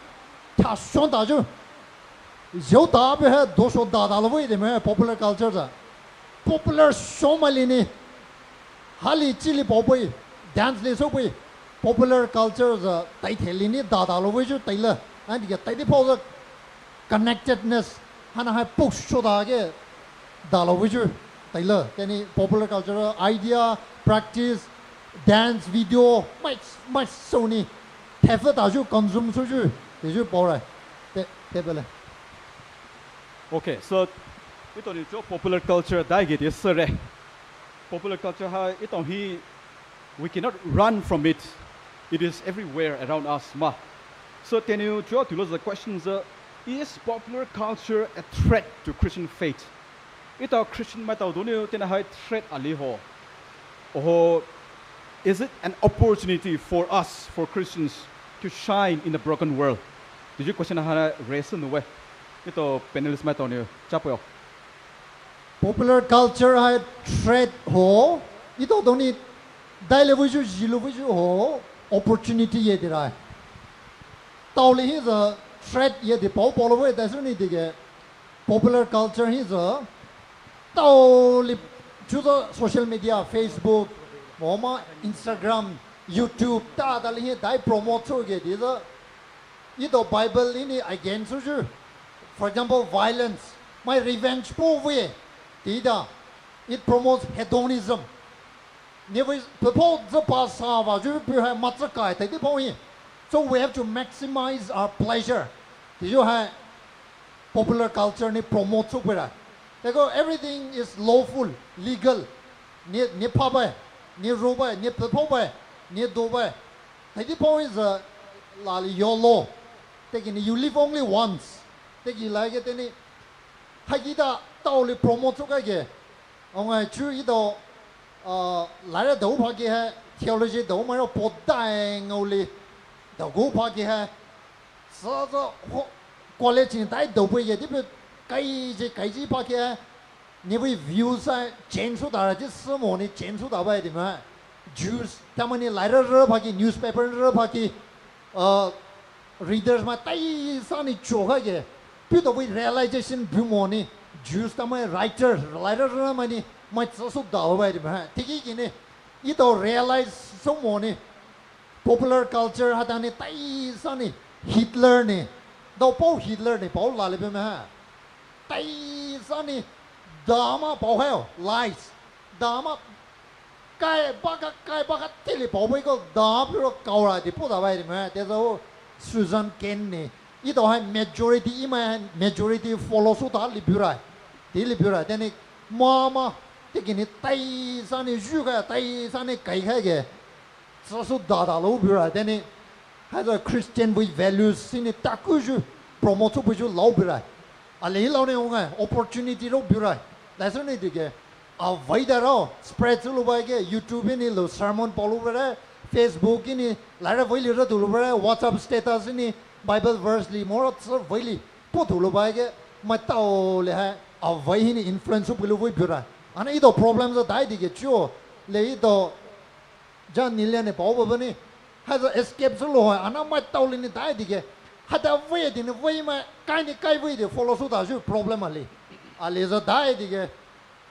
ta shon ta ju, zio ta be hai, do so da da lo bai de me popular culture za, popular so mai li ni, hali chili pao bai, dance li so bai, popular culture za, tai the li ni da da lo bai ju, tai la, and get tai di pao za, connectedness, hana hai puk so da ke, da lo bai ju, tai la, te ni popular culture, idea, practice, dance, video, mai, mai so ni, te fe ta ju, consume su ju, te ju pao rai, te, te be le. Okay, so, ito ni jo popular culture dai ge de sere. Popular culture ha ito hi, we cannot run from it. It is everywhere around us, ma. So, teni jo tulo the question is, uh, is popular culture a threat to Christian faith? Ito Christian maitao doni tena hai threat ali ho. Oho, is it an opportunity for us, for Christians, to shine in a broken world? Did you question hana raise no we? Ito panelist maitao ni chapo yo. Popular culture hai threat ho, ito doni dai le vuju, ji le vuju ho, opportunity ye di rai. Tao li hi the threat ye di pao pao le vei dai su ni di ge. Popular culture hi the tao li chu the social media, Facebook, mo ma Instagram, YouTube, ta ta li hi dai promote su ge di the. Ito Bible ini against su ju. For example, violence. Mai revenge po vei. Ti da. It promotes hedonism. Ni vei pepo the pa sa va ju pu hai ma tsa kai te di po hi. So we have to maximize our pleasure. Ti ju hai popular culture ni promote su pu ra. Te ko everything is lawful, legal. Ni, ni pa bai, ni ro bai, ni pepo bai, ni do bai. Te di po is a la li yo lo. Te ki ni you live only once. Te ki lai ke te ni. Hai ki da tao li promote su ka ke. Ong ai chu ito, uh, lai ra dou pa ki hai, theology dou mai ro po dai ngau li. Dou gu pa ki hai. Sa sa ho, college ni dai dou pu ye di pu kai je, kai je pa ki hai. Ni vei views hai change su da ra ji si mo ni change su da bai di ma. Jews, ta ma ni lai ra ra pa ki, newspaper ra pa ki, uh, readers ma tai sa ni cho ka ke. Pu to vei realization bu mo ni, Jews ta ma writer, lai ra ra ma ni, mai tsa su da bai di ma. Ti ki ki ni, ito realize su mo ni, popular culture ha ta ni tai sa ni, Hitler ni, dou pao Hitler ni, pao la le pe ma. Tai sa ni, da ma pao hai, lies. Da ma, kai ba ka, kai ba ka te li pao bai ko, da pu ro kau ra di pu da bai di ma, te so Susan Cain ni. Ito hai majority, i mai hai majority follow su ta li bu ra. Ti li bu ra, te ni ma ma, te ki ni tai sa ni, ju ka tai sa ni, kai kai ke. Tsa su da da lo bu ra, te ni. Hai the Christian vei values, si ni ta ku ju, promote su bu ju lo bu ra. Alilou ne ongai opportunity ro burai. Laisou ne dike. Avei da ro spread sou lo bai ke YouTube ni lo sermon pao lo bai re, Facebook ni lai ra vei li ra tu lo bai re, WhatsApp status ni Bible verse li mo ra tsa vei li po tu lo bai ke. Mai tao le hai avei hi ni influence sou pi lo vei burai. Ana ito problem sa dai dike chuo le ito Jan ni lian ni pao ba ni. Haza escape sou lo hai ana mai tao li ni dai dike. Hata vei di ni vei mai kai ni kai vei di follow sou da ju problem ali. Ali za dai dike.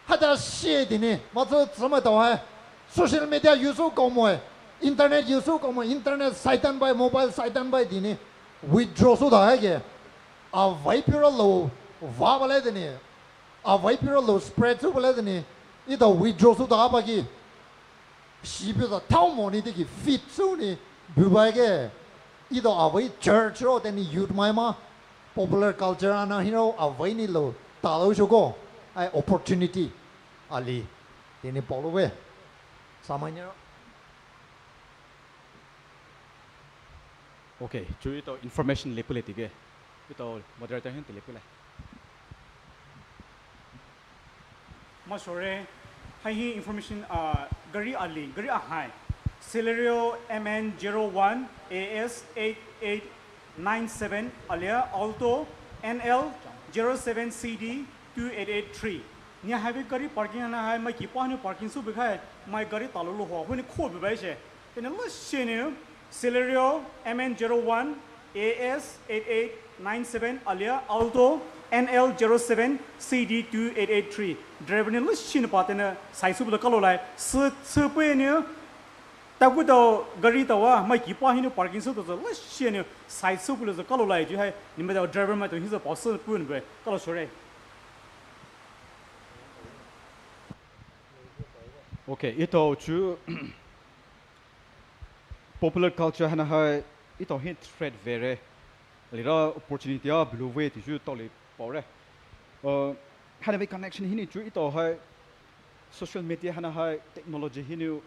Hata shi di ni ma tsa tsa mai tao hai. Social media use sou kau mo hai. Internet use sou kau mo internet Satan bai mobile Satan bai di ni. Withdraw sou da hai ke. Avei pura lo va ba le di ni. Avei pura lo spread sou ba le di ni. Ito withdraw sou da ba ki. Shipu sa thao mo ni tiki fit sou ni bubai ke. Ito avei church ro teni youth mai ma popular culture ana hiro avei ni lo talo shoko. Ai opportunity ali teni pao lo ve. Samanya ro. Okay, chu ito information le pule tiki. Ito moderator hin tile pule. Masore, hai hi information, ah, gari ali, gari ahai. Celerio M N zero one A S eight eight nine seven alia Alto N L zero seven C D two eight eight three. Ni hai be gari parking ana hai, mai ki pa ni parking sou be khai, mai gari talo lo ho, huni kho be bai she. Tene lo she ni, Celerio M N zero one A S eight eight nine seven alia Alto N L zero seven C D two eight eight three. Driver ni lo shi ni pa tene sai sou bu lo kalo lai. Se, se pe ni, ta ku tao gari tao wa, mai ki pa hi ni parking sou tao lo shi ni sai sou bu lo kalo lai ju hai. Ni mai tao driver mai tao hi sa pa se pu ni be kalo shore. Okay, ito chu popular culture hana hai ito hi threat vei re. Lira opportunity a blue way ti ju tao le pao re. Uh, hana vei connection hi ni chu ito hai social media hana hai technology hi ni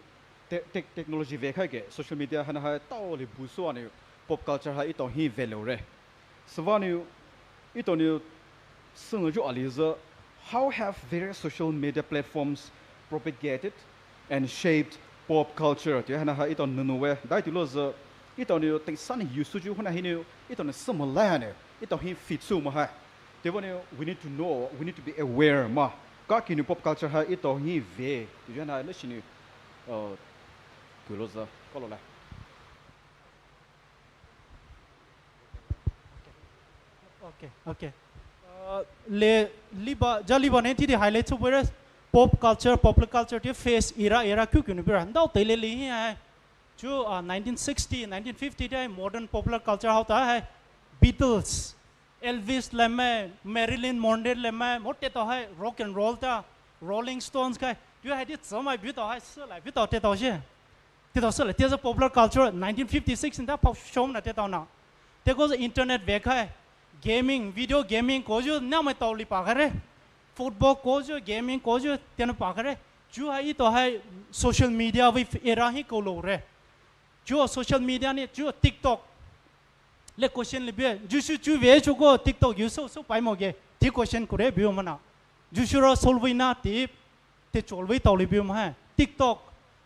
te-, tech-, technology vei khai ke social media hana hai tao le bu sou ni pop culture hai ito hi vei lo re. Süva ni ito ni sünga ju ali za, how have various social media platforms propagated and shaped pop culture? Ti hana ha ito nunu we, dai ti lo za, ito ni tei san use ju hana hi ni, ito ni sima la ni, ito hi fit sou ma ha. Ti va ni, we need to know, we need to be aware ma. Ka ki ni pop culture ha ito hi ve, ti ju hana le shi ni, uh, ku lo za, ka lo la. Okay, okay. Uh, le liba, ja liba ne ti di highlight sou bure pop culture, popular culture ti phase era, era kyu kyu ni bure. Ndao te le li hi hai. Chu, uh, nineteen sixty, nineteen fifty dai modern popular culture hao ta hai. Beatles, Elvis le mai, Marilyn Monroe le mai, mo te tao hai rock and roll ta, Rolling Stones khai. Ju hai di tsa mai bi tao hai, se lai bi tao te tao she. Te tao se le, te se popular culture nineteen fifty-six in da pop shom na te tao na. Te ko se internet vei khai, gaming, video gaming ko ju na mai tao li pa khai re. Football ko ju, gaming ko ju, te na pa khai re. Ju hai ito hai social media vei era hi ko lo re. Ju social media ni, ju TikTok. Le question le bi, ju shu ju vei ju ko TikTok use sou, sou pai mo ge. Ti question kure bi mo na. Ju shu ra solve na ti. Te chol vei tao li bi mo hai. TikTok,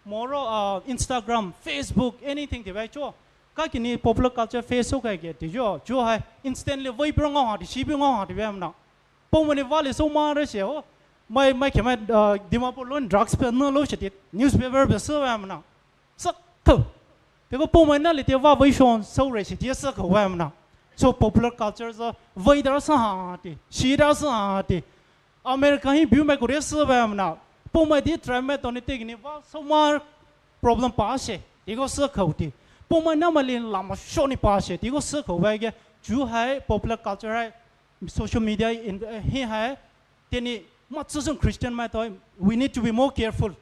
mo ro, uh, Instagram, Facebook, anything ti vei cho. Ka ki ni popular culture Facebook hai ke ti jo. Jo hai instantly vei bi ngao ha ti, shi bi ngao ha ti vei mo na. Pom ni va le sou ma re she ho. Mai, mai ke mai, uh, Dimapur lon drugs pe no lo she ti. Newspaper pe se vei mo na. Sa khou. Te ko pom na le te va vei shon sou re she ti sa khou vei mo na. So popular culture sa vei da sa ha ti. Shi da sa ha ti. America hi biu mai ko re se vei mo na. Pom mai di try mai to ni te ni va sou ma problem pa she. Ti ko se khou ti. Pom mai na mai lin la ma sho ni pa she. Ti ko se khou vei ke. Ju hai popular culture hai social media in, eh, hi hai. Te ni ma tsu sung Christian mai to. We need to be more careful.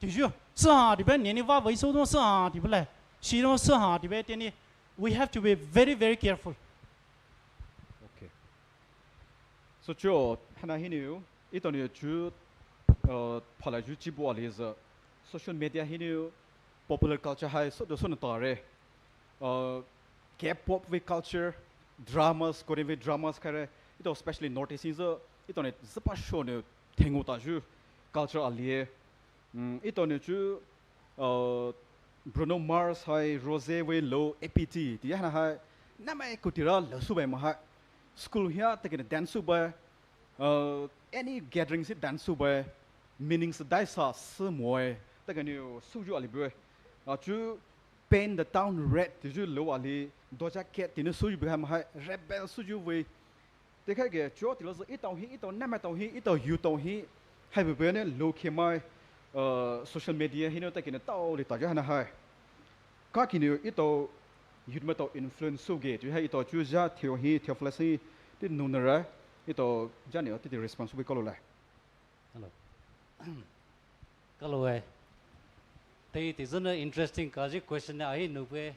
Ti ju. Se ha ti be ni ni va vei sou to se ha ti be le. Shi to se ha ti be te ni. We have to be very, very careful. Okay. So chu hana hi ni u, ito ni chu, uh, phala ju chi bu ali za. Social media hi ni u, popular culture hai so do so na ta re. Uh, K-pop vei culture, dramas, Korean vei dramas khai re. Etao especially North East hi zü, etao nou züpa show nou thengu tayu culture alie. Mm, etao nou chu, uh, Bruno Mars hai Rosé vei lou A P T, tea haina hai, namai kutira lou sü bai ma hai. School hia, tekene dance sü bai, uh, any gathering si dance sü bai, meaning sü dai sa sü moi, tekene sü yu ali bue. Uh, chu Paint the Town Red, tea yu lou ali, Doja Cat, tea nou sü yu bai hai ma hai, rebel sü yu vei. Tea khaige, chu tea lou zü etao hi, etao namai tao hi, etao yu tao hi, hai bebe nou lou khe mai, uh, social media hi nou tekene tao li tayu haina hai. Kaki nou etao youth maitao influence sü ge, tea hai etao chu ja theo hi, theo flash hi, tea nou nara, etao ja nou tea tea response sü bai kalo lai. Hello. Kalo e. Tei tea zü nou interesting kayu question nou ahi nou bue.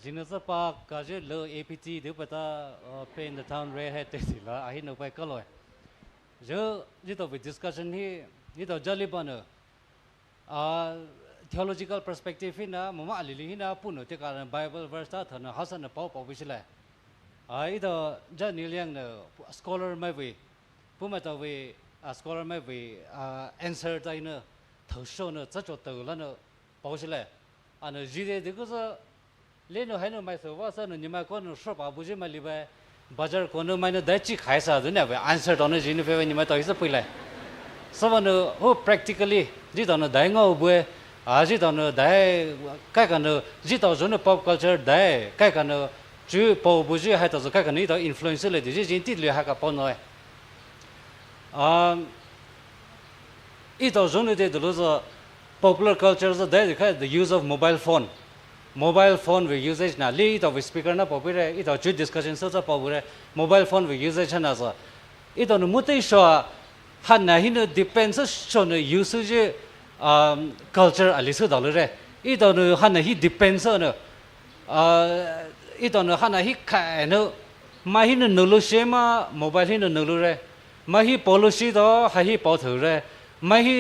Zhi nou züpa kayu lou A P T dou pata, uh, Paint the Town Red hai tei tea la ahi nou bue kalo e. Zhi, zhi etao vei discussion hi, etao jali ba nou. Ah, theological perspective hinou, mama alili hinou, puhnou tea kha nou Bible verse ta thanou hasa nou pao pao bui shilai. Ah, etao ja nou liang nou scholar mai vei, puh maitao vei, ah, scholar mai vei, ah, answer ta hinou, thao show nou, zü cho tao la nou, pao shilai. Anou zhide dei ku zü, le nou hai nou mai sü vasa nou nimai ko nou shop a buyu mai li bai, bazar ko nou mai nou dai chi khai sa du nou vei answer tao nou zhi nou fe vei nimai tao hi sü pui lai. Sübüa nou ho practically, zhi tao nou dai ngao bue, a zhi tao nou dai, kai kha nou, zhi tao zü nou pop culture dai, kai kha nou, chu pao buyu hai tao zü kai kha nou etao influence le dei zhi zhi tea liu hai kha pao nou e. Um, etao zü nou dei dulu zü popular culture zü dai dei kha the use of mobile phone. Mobile phone vei usage na li etao vei speaker na pao bure, etao chu discussion sü zü pao bure, mobile phone vei usage haina zü. Etao nou mutei shoa, haina hinou depend sü shoa nou use sü zhi, um, culture ali sü dao lure. Etao nou haina hi depend sü nou, uh, etao nou haina hi kha nou, mai hinou nou lou shi ma, mobile hinou nou lure. Mai hi pao lou shi tao, hai hi pao thou re. Mai hi,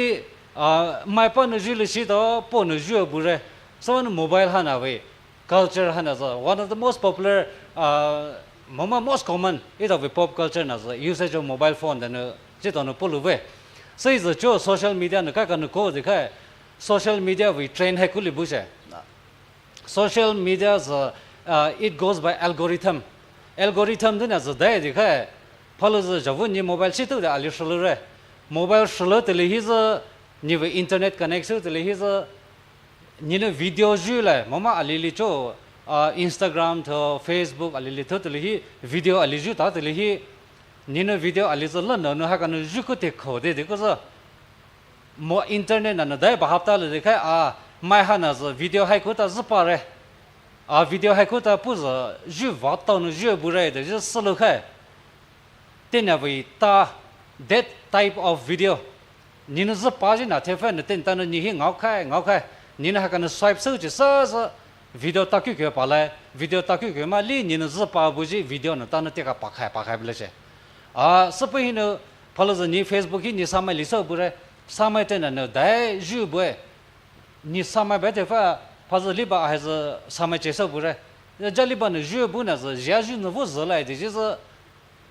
ah, mai pa nou zhu lou shi tao, pao nou zhu bure. So nou mobile haina vei, culture haina zü, one of the most popular, ah, mama most common, etao vei pop culture na zü, usage of mobile phone dei nou, zhi tao nou polou vei. So hi zü chu social media nou kai kha nou ko dei kha, social media vei trend hai ku li bu she. Social media zü, uh, it goes by algorithm. Algorithm dei nou zü dai dei kha, phalou zü zhavu ni mobile shi tou dei ali shilou re. Mobile shilou teile hi zü, ni vei internet connect sü teile hi zü, ni nou video zhu lai, mama alili chu, uh, Instagram tho, Facebook alili tho teile hi, video ali zhu ta teile hi, ni nou video ali zü la nou nou hai kha nou zhu ku te kho dei dei ku zü. Mo internet na nou dai ba hapta le dei kha a, mai haina zü video hai ku ta zü pa re. A video hai ku ta pu zü zhu va tao nou zhu bure dei zhi sü lou kha. Tei nou vei ta that type of video. Ni nou zü pa zhi na the fa nou tei ta nou ni hi ngao kha, ngao kha. Ni nou hai kha nou swipe sü chi sü zü video ta ku ke pa lai, video ta ku ke ma li ni nou zü pa bu zhi video nou ta nou tea kha pa kha, pa kha bule she. A, sü pu hinou, phalou zü ni Facebook hi ni samai li sü bure, samai tei nou nou dai zhu bue. Ni samai bai te fa, pha zü li ba hai zü samai che sü bure. Jali ba nou zhu bu nou zü, zhia zhu nou vu zü lai dei zhi zü,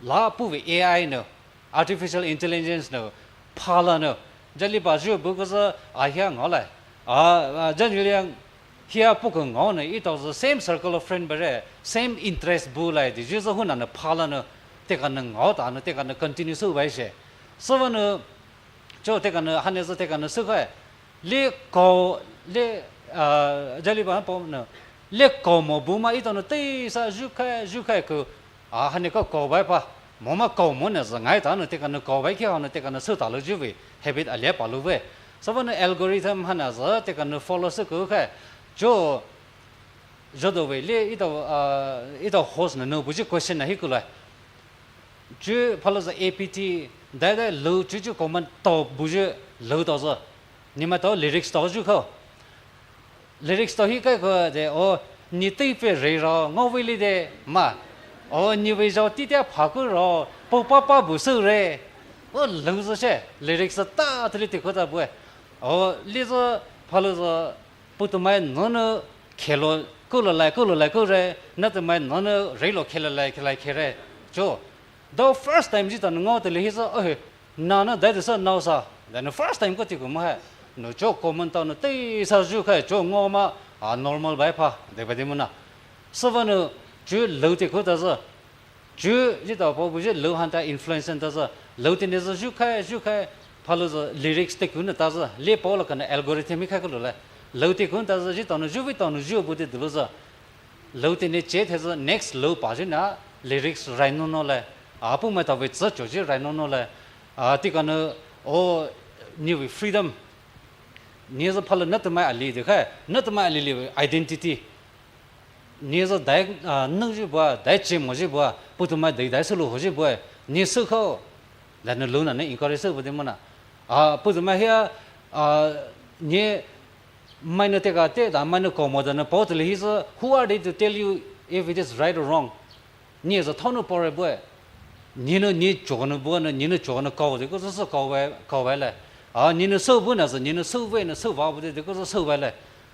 la pu vei A I nou, artificial intelligence nou, phala nou, jali ba zhu bu ku zü, a hia ngao lai. A, a, ja nou liang, hia pu ku ngao nou, etao zü same circle of friend bure, same interest bu lai dei zhi zü hu na nou phala nou, tea kha nou ngao ta nou, tea kha nou continue sü bai she. Sübüa nou, chu tea kha nou, haina zü tea kha nou sü kha, le kau, le, ah, jali ba pao nou, le kau mo bu ma etao nou tei sa zhu kha, zhu kha ku, a haina kau kau bai pa, mo ma kau mo nou zü ngai ta nou tea kha nou kau bai khe ha nou tea kha nou sü ta lou zhu vei, habit alia pa lou vei. Sübüa nou algorithm haina zü tea kha nou follow sü ku kha, chu, zho dou vei le etao, ah, etao host nou nou bu zhi question na hi ku lai. Chu phalou zü A P T, dai dai lou chu chu comment tao bu zhi lou tao zü. Nimai tao lyrics tao zhu kho. Lyrics tao hi kai kho dei, o, ni tei pe rei ro, ngao vei li dei, ma. O, ni vei zhao ti tea pha ku ro, pao pa pa bu sü re. O, lou zü she, lyrics ta teile tea kho ta bue. O, li zü, phalou zü, Puh tumai nonü khelo, kulo lai, kulo lai, kure, na tumai nonü reilo khelo lai, khelai khere. Cho. Dao first time ji ta nou ngao tele hi sa, oh, na na dai de sa nao sa, dai nou first time ko ti ku ma hai. Nou cho common tao nou tei sa ju khai cho ngao ma, a normal bai pha, de ba de mu na. Sa va nou, ju lou te ko ta sa. Ju ji ta pa bu ji lou han ta influence ta sa. Lou te ne sa ju khai, ju khai, pha lou sa lyrics te ku na ta sa. Le pa la ka na algorithm hi khai ko lou le. Lou te ku na ta sa, ji ta nou ju vi ta nou ju bu de de lou sa. Lou te ne che the sa next lou pa ji na lyrics rai no no le. A pu mai ta ve tsa cho ji rai no no le. A ti ka nou, oh, ni ve freedom. Ni sa pha lou na ta mai ali de khai, na ta mai ali le identity. Ni sa dai, a, nung ji bua, dai che mo ji bua, pu ta mai dai dai sa lou ho ji bua. Ni sa khao, la nou lou na ne encourage sa bu de mu na. A, pu ta mai hia, a, ni mai nou te ka te da, mai nou ko mo da nou pa tele hi sa, who are they to tell you if it is right or wrong? Ni sa thao nou pa re bue. Ni nou ni cho nou bue nou, ni nou cho nou kao de ko sa kao ve, kao ve le. A, ni nou sa bu na sa, ni nou sa ve nou sa va bu de de ko sa sao ve le.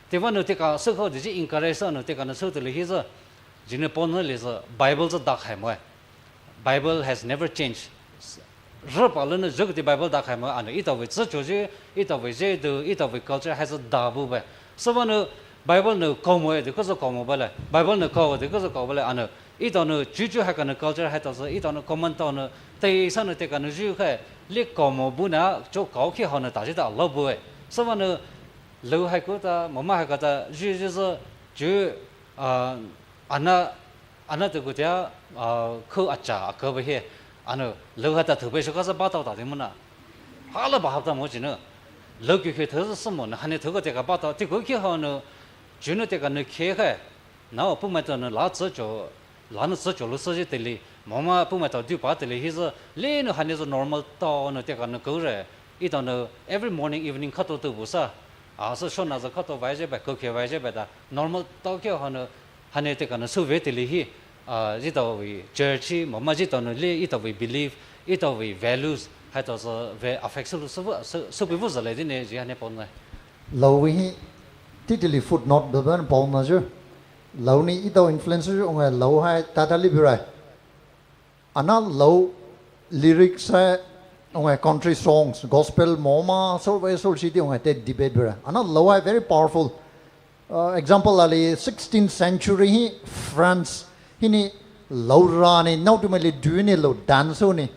Te va nou te ka sa kao de ji encourage sa nou te ka nou sa tele hi sa. Ji nou pa nou le sa, Bible sa da khai mo. Bible has never changed. Re pa lou nou ju te Bible da khai mo, a nou i ta ve tsa cho ji, i ta ve je de, i ta ve culture hai sa da bu ve. Sa va nou Bible nou kao mo de ko sa kao mo ba le. Bible nou kao de ko sa kao ba le. A nou i ta nou ju ju hai ka nou culture hai ta sa, i ta nou common tao nou, tei sa nou te ka nou ju khai, le kao mo bu na, cho kao ki ha nou ta ji ta lou bu ve. Sa va nou lou hai ko ta, mo ma hai ka ta, ju ju sa, ju, a, a na, a na te ku tia, a, ko a cha, a ko ve he. A nou, lou hai ta thou ve sho ka sa ba tao ta de mu na. Ha la ba ha ta mo ji nou. Lou ki ki thou sa mo nou, ha ne thou ko te ka ba tao, te ko ki ha nou, ju nou te ka nou ki khai. Na pu mai ta nou la tsa cho, la nou tsa cho lou sa ji tele, mo ma pu mai ta du pa tele hi sa, le nou ha ne sa normal tao nou te ka nou ko re. I ta nou every morning, evening kha to tu bu sa. A sa sho na sa kha to vai je ba, ko ke vai je ba da. Normal tao ke ha nou, ha ne te ka nou su ve tele hi. A, ji ta ve church hi, mo ma ji ta nou le, i ta ve belief, i ta ve values, hai ta sa ve affect su, su, su, su pi vu sa le di ne, ji ha ne pa nou. Lou hi, titili footnote beben pao na ju. Lou ni i ta influence ju, ong lou hai ta ta li bi rai. A na lou lyrics hai, ong country songs, gospel, mo ma, so ve so si ti ong te debate bi rai. A na lou hai very powerful. Uh, example ali sixteenth century hi France hi ni lou ra ni, nau tu mai le du ni lou dance ni.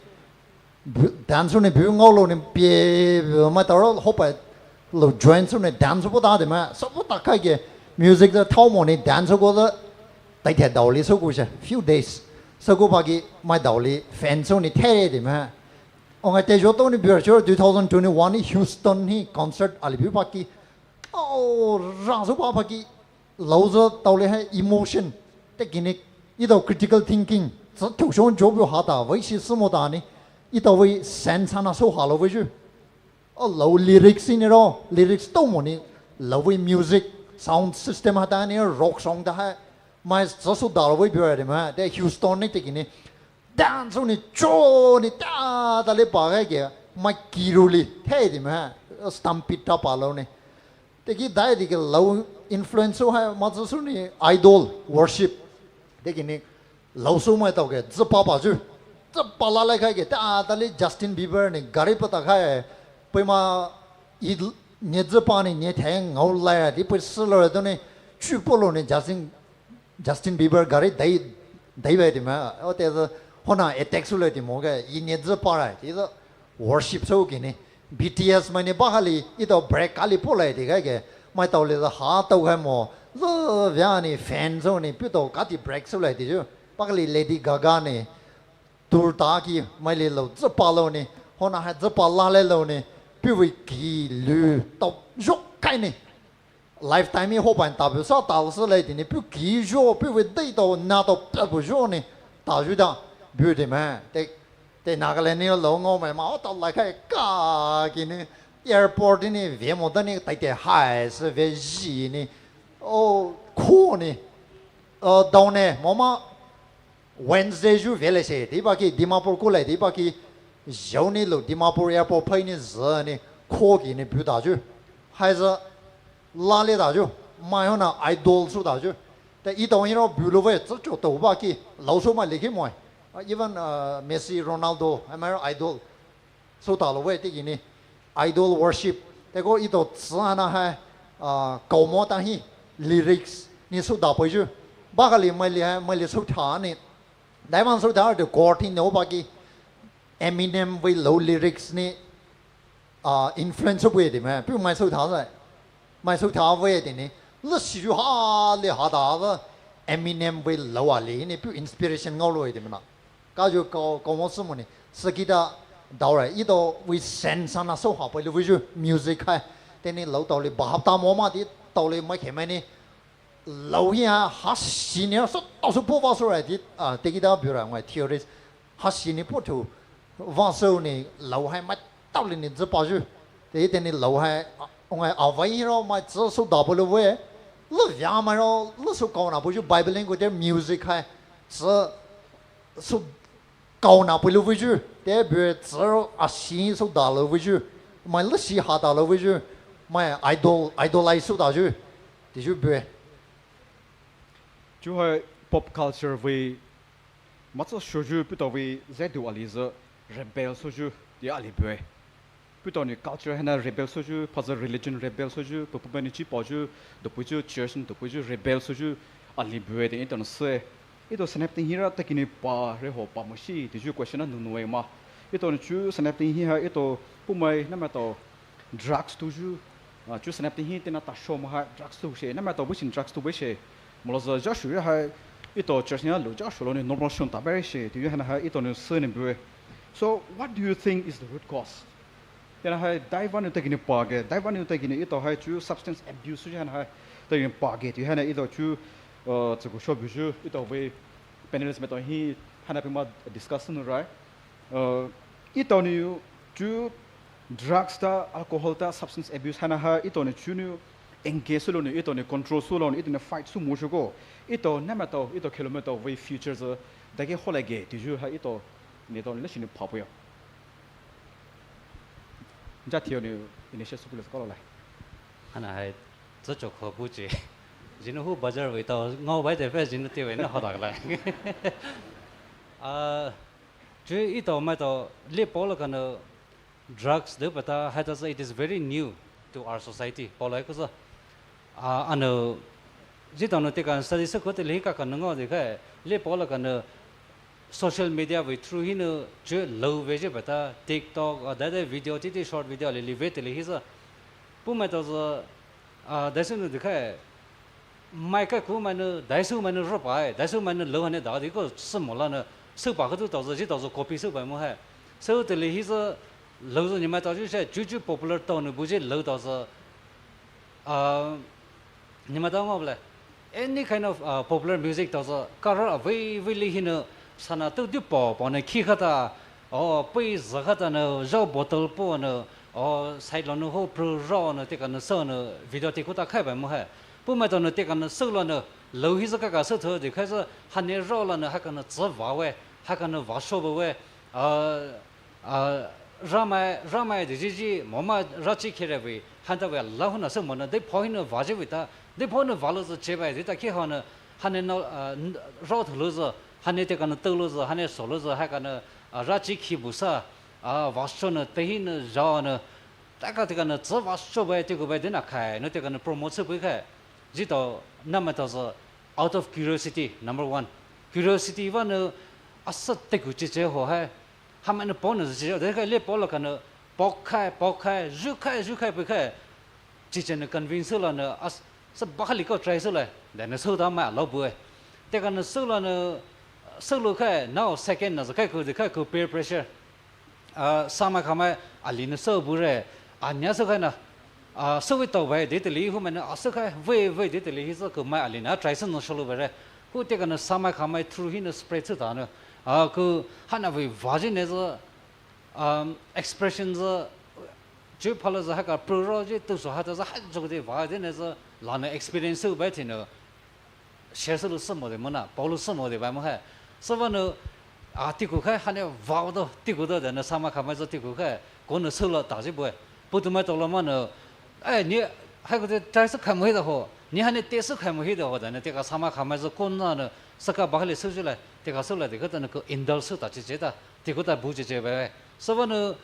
Bu-, dance ni bu ngao lou ni pie, bu mai ta ro hope lou join su ni dance bu ta de ma, sa bu ta kai ke music da thao mo ni dance ko da tai te dao li su ku se, few days. Sa ku pa ki mai dao li fan su ni te de ma. Ong te jo to ni bu cho two thousand twenty-one ni Houston hi concert ali bu pa ki. Oh, rang su pa pa ki. Lou za tao le hai emotion, technique, i tao critical thinking, za tu shon job yo ha ta, vai si su mo ta ni, i tao vai sense ana so ha lou vai ju. Oh, lou lyrics ni ro, lyrics to mo ni, lou vai music, sound system ha ta ni rock song ta hai, mai za su da lou vai bi de ma, te Houston ni te ki ni, dance ni cho ni ta ta le pa ga ke, mai ki ru li, te di ma, stampede ta pa lou ni. Te ki dai di ke lou influence hai ma zu su ni idol worship. Te ki ni lou su mai tao ke zi pa pa ju. Zi pa la lai kai ke ta ta li Justin Bieber ni gari pa ta kai. Pui ma i ne zi pa ni ne te ngao lai di pui si lou to ni chu po lou ni Justin Justin Bieber gari dai, dai bai di ma, o te zi hona attack su le di mo ke, i ne zi pa rai, ti zi worship su ki ni. B T S mai ni ba ha li, i tao break ka li po lai di kai ke, mai tao le zi ha tao kai mo, zi via ni fan su ni, pu tao ka ti break su lai di ju, ba ka li Lady Gaga ni, tur ta ki, mai li lou, zi pa lou ni, hona hai zi pa la le lou ni, pu vi ki lu, tao, jo kai ni. Lifetime hi hopan ta bu sa ta su lai di ni pu ki jo pu ve dai tao na tao pa bu jo ni ta ju da bu di ma te te Nagaland ni lou ngao mai ma o ta lai kai ka ki ni airport ni ve mo da ni tai te hai su ve ji ni o ko ni o dao ne mo ma Wednesday ju ve le se, di ba ki Dimapur ku le, di ba ki, zhao ni lou Dimapur airport phai ni zi ni, ko ki ni bu ta ju. Hai zi, la le ta ju, mai hona idol su ta ju. Te i tao hi ro bu lou ve, zi cho tao ba ki, lou su mai le ki moi. Uh, even uh, Messi, Ronaldo, hai mai idol. Sou talou vei teigini idol worship. Teiko ito tsü ana hai uh, kaomo ta hi lyrics ni sou da peiyu. Bakali maili hai maili sou tha ni. Daivan sou tha de chord ni obaki Eminem vei lou lyrics ni uh, influence vei de mai. Piu mai sou tha sai. Mai sou tha vei de ni. Lu si ju ha le ha da. Eminem vei lou ali ni piu inspiration ngao lou de mai na. Ka ju kau kau mo sü mo ni. Sü kita dao rai. Ito vei sense ana sou ha peilu vei ju music hai. Teni lou tao le bahap ta mo ma ti tao le mai khe mai ni. Lou hi ha ha si ni sou tao sou po va sou rai ti. Ah, te kita biu rai ngai theories. Ha si ni po tu. Va sou ni lou hai mai tao le ni zi pa ju. Te teni lou hai. Ngai a vai ro mai tsü sou da peilu vei. Lu via mai ro lu sou kau na peiyu Bible ni ko te music hai. Tsü sou kau na peilu vei ju, te bue tsü a si sou dalou vei ju, mai lu si ha dalou vei ju, mai idol, idolize sou da ju, ti ju bue. Chu hai pop culture vei, matsü sou ju puto vei zai du ali zü rebel sou ju, ti ali bue. Puto ni culture haina rebel sou ju, pazü religion rebel sou ju, pupu bani chi pa ju, dopu ju church ni dopu ju rebel sou ju, ali bue de ito ni se. Ito senap ting hira takini pa re ho pa mo shi, ti ju question na nunu e ma. Ito ni chu senap ting hi ha, ito pumai na ma to drugs tu ju, ah, chu senap ting hi tena ta sho ma ha drugs tu she, na ma to bu shin drugs tu bu she. Mo lo zü ja shu ya ha, ito church ni a lu ja shu lo ni normal shun ta ba she, ti ju haina ha, ito ni se ni bue. So, what do you think is the root cause? Tena hai daiva ni takini pa ge, daiva ni takini ito hai chu substance abuse ju haina hai takini pa ge, ti haina ito chu, uh, tsuku sho bu ju, ito vei panelist mai to hi haina pima discuss nu rai. Uh, ito ni chu drugs ta, alcohol ta, substance abuse haina hai ito ni chu ni engage sou lo ni, ito ni control sou lo ni, ito ni fight sou mo shu ko. Ito na ma to, ito kilometer vei future zü, dake ho la ge, ti ju hai ito, ni to ni le shi ni pa pu yo. Ja thio ni initial school scholar lai. Ana hai, tsü chok ho bu chi. Jinu hu bazar vei tao ngao bai de fe jinu te vei na ho dak lai. Ah, ju ito mai to le polo kana drugs de pata hai ta it is very new to our society. Polo ko sa. Ah, ano, ji tao no te kan study sou ko te le ka kan ngao de kai, le polo kana social media vei through hi no je lou vei je pata TikTok, ah, dai dai video, titi short video le le vei te le hi sa. Pu mai tao sa, ah, dai sou no de kai, mai kai ku mai no, dai sou mai no ro pai, dai sou mai no lou haina da de ko sou mo la no, sou pa ko tu tao sa, ji tao sa copy sou pai mo hai. Sou te le hi sa, lou sa ni mai tao ju she, ju ju popular tao no bu je lou tao sa, ah, Ni ma tao ngao ble. Any kind of uh, popular music tao sa, kara avei vei li hi no, sana tu du po po ne khi khata, oh, pui za khata no, zao bottle po no, oh, side lo no ho pru ro no, te ka no so no, video te kuta khai bai mo hai. Pu mai tao no te ka no so lo no, lou hi za ka ka so tho de khai sa, haina ro lo no, ha ka no zi va we, ha ka no va sho bo we, uh, Ah, ramai, ramai de jiji, moma rachi khere vei, hanta vei la huna se mona, de pho hina vaje vei ta, de pho na valo ze che bai, de ta ki hona, hane no, ah, n-, ro thulu ze, hane te kana tulu ze, hane solo ze, ha kana, ah, rachi khi busa, ah, vasho na, te hina ja na, ta ka te kana ze vasho bai, te ku bai, de na khai, no te kana promote se bai khai, ji to, na ma to ze, out of curiosity, number one. Curiosity va na, asa te ku che che ho hai, Hamai na pon na zi chi, de kai le polo kana pok khai, pok khai, zu khai, zu khai, pui khai. Chi chen na convince la na as, sa ba khali ko try sou la, de na sou da mai lo bu e. Te kana sou la na, sou lo khai, now second na za khai ku, de khai ku peer pressure. Ah, sa mai kha mai, ali na sou bu re, anya sou khai na, Ah, sou vei tao bai, de te li hu mai na, ah, sou khai, vei, vei, de te li hi sou ku mai ali na, try sou no solo bai re. Hu te kana sa mai kha mai through hi na spread sou ta na. Ah, ku hana vei va ji ne zo, um, expression zo, ju phala zo ha ka pro ro ji tu so ha ta zo ha jo de va de ne zo, la na experience sou bai te na. Share sou lu sou mo de mo na, pao lu sou mo de bai mo hai. Sou va nu, ah, tiku khai, hane vao do, tiku do de na sa mai kha mai zo tiku khai, ko nu sou lo ta ji bo. Pu tu mai to lo ma nu, eh, ni, hai ko de try sou khai mo hi da ho. Ni hanou tesü khaimo hi de ho da nou teka sama khamai zü ko na nou saka bahale sü zü la teka sü la de kata nou ko indulge sü ta chi chi ta, teko ta bu chi chi ba. Süvanou,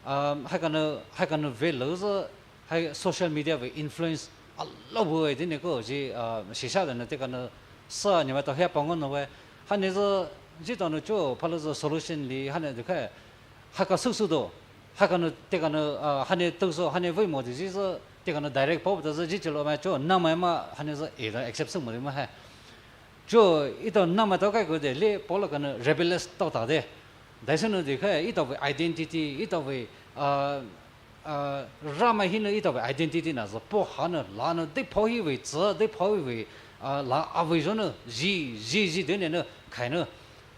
um, haikhanou, haikhanou ve lou zü, hai social media vei influence a lou bu e de nou ko ji, uh, shisha de nou teka nou sa ni ma ta hia pango nou we. Hanou zü, ji ta nou cho, phalou zü solution li, hanou de kha, haikha sü sü do. Haikhanou, teka nou, uh, hanou tou so, hanou vei mo de ji zü, teka nou direct pop ta zü ji chi lou ma cho, na ma ma, hanou zü, e da accept sü mo de ma hai. Cho, ito na ma ta kai ko de, le, polo khanou rebellious to ta de. Dai sü nou de kha, ito vei identity, ito vei, uh, uh, rama hi nou ito vei identity na zü, po ha nou, la nou, de po hi vei, zü, de po hi vei, uh, la a vei zü nou, ji, ji, ji de nou, khai nou.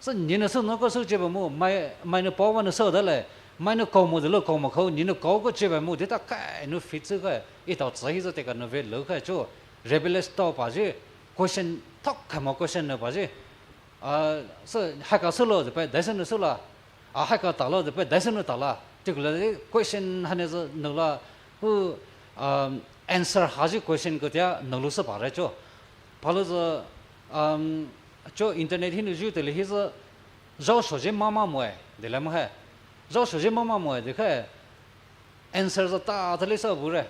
Sü ni nou sü nou ko sü chi ba mo, mai, mai nou po wa nou sü da le, mai nou ko mo de lou ko mo ko, ni nou ko ko chi ba mo, de ta kai nou fit sü kai, ito zü hi zü teka nou ve lou kai cho, rebellious to pa ji, question, thok khaimo question nou pa ji, uh, sü haikha sü lou de pa, dai sü nou sü la, a haikha ta lou de pa, dai sü nou ta la, teko la de question hanou zü nou la, hu, um, answer ha ji question ko tia nou lou sü pa re cho. Phalou zü, um, cho internet hi nou ju te le hi zü, zao so ji ma ma mo e, de la mo hai. Zao so ji ma ma mo e, de kha, answer zü ta ta le sü bu re.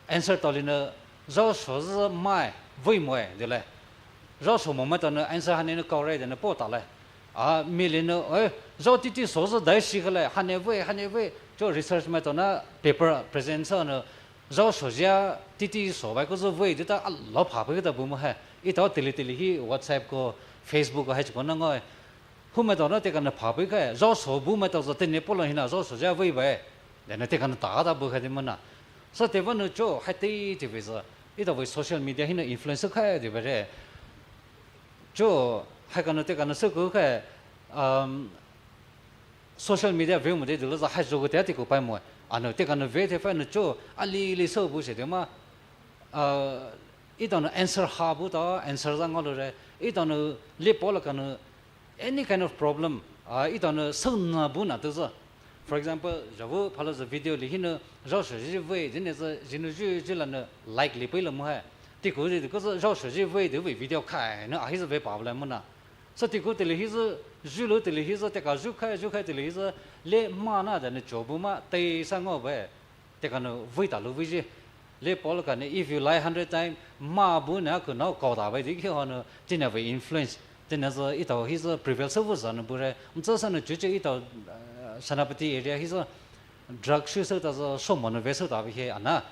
Answer to li nou, zao so zü mai, vei mo e, de le. Zao so mo mai ta nou answer hanou nou ko re de nou po ta le. A, mi li nou, eh, zao titi so zü dai shi kha le, hanou vei, hanou vei, cho research mai ta nou paper present sü nou, zao so ji a, titi so bai ko zü vei, de ta a lou pha pe ta bu mo hai. Ito tili tili hi WhatsApp ko, Facebook ko hai chi ko na ngoi. Hu mai ta nou teka nou pha pe kha, zao so bu mai ta zü te nou polo hi nou zao so ji a vei bai. De nou teka nou ta ta bu kha de mo na. Sü te vanou cho, hai te te vei zü. Ito vei social media hi nou influence kha de ba re. Cho, haikhanou teka nou sü ko kha, um, social media vei mo de de lou zü hai zü ko tia teko pai mo. Anou teka nou ve te fa nou cho, a li li sü bu se de ma. Uh, ito nou answer ha bu ta, answer zü ngao lou re. Ito nou le polo khanou any kind of problem, uh, ito nou sü na bu na te zü. For example, zhavu phalou zü video li hi nou, zao so ji vei, ji nou zü, ji nou ju ji la nou like li pei lou mo hai. Teko ji, teko zü zao so ji vei, de vei video khai nou a hi zü ve pa la mo na. Sü teko te le hi zü, ju lou te le hi zü, teka ju khai, ju khai te le hi zü, le ma na de nou cho bu ma, te sa ngao ba. Teka nou vei ta lou vei ji. Le polo khanou, if you lie hundred time, ma bu nou ko nou ko ta bai de ki ho nou, ti nou vei influence. Ti nou zü, ito hi zü prevail sü vu zü nou bu re. Mzü sü nou ju ju ito, uh, Senapati area hi zü, drug shu sü ta zü, so mo nou ve sü ta vei he, ana.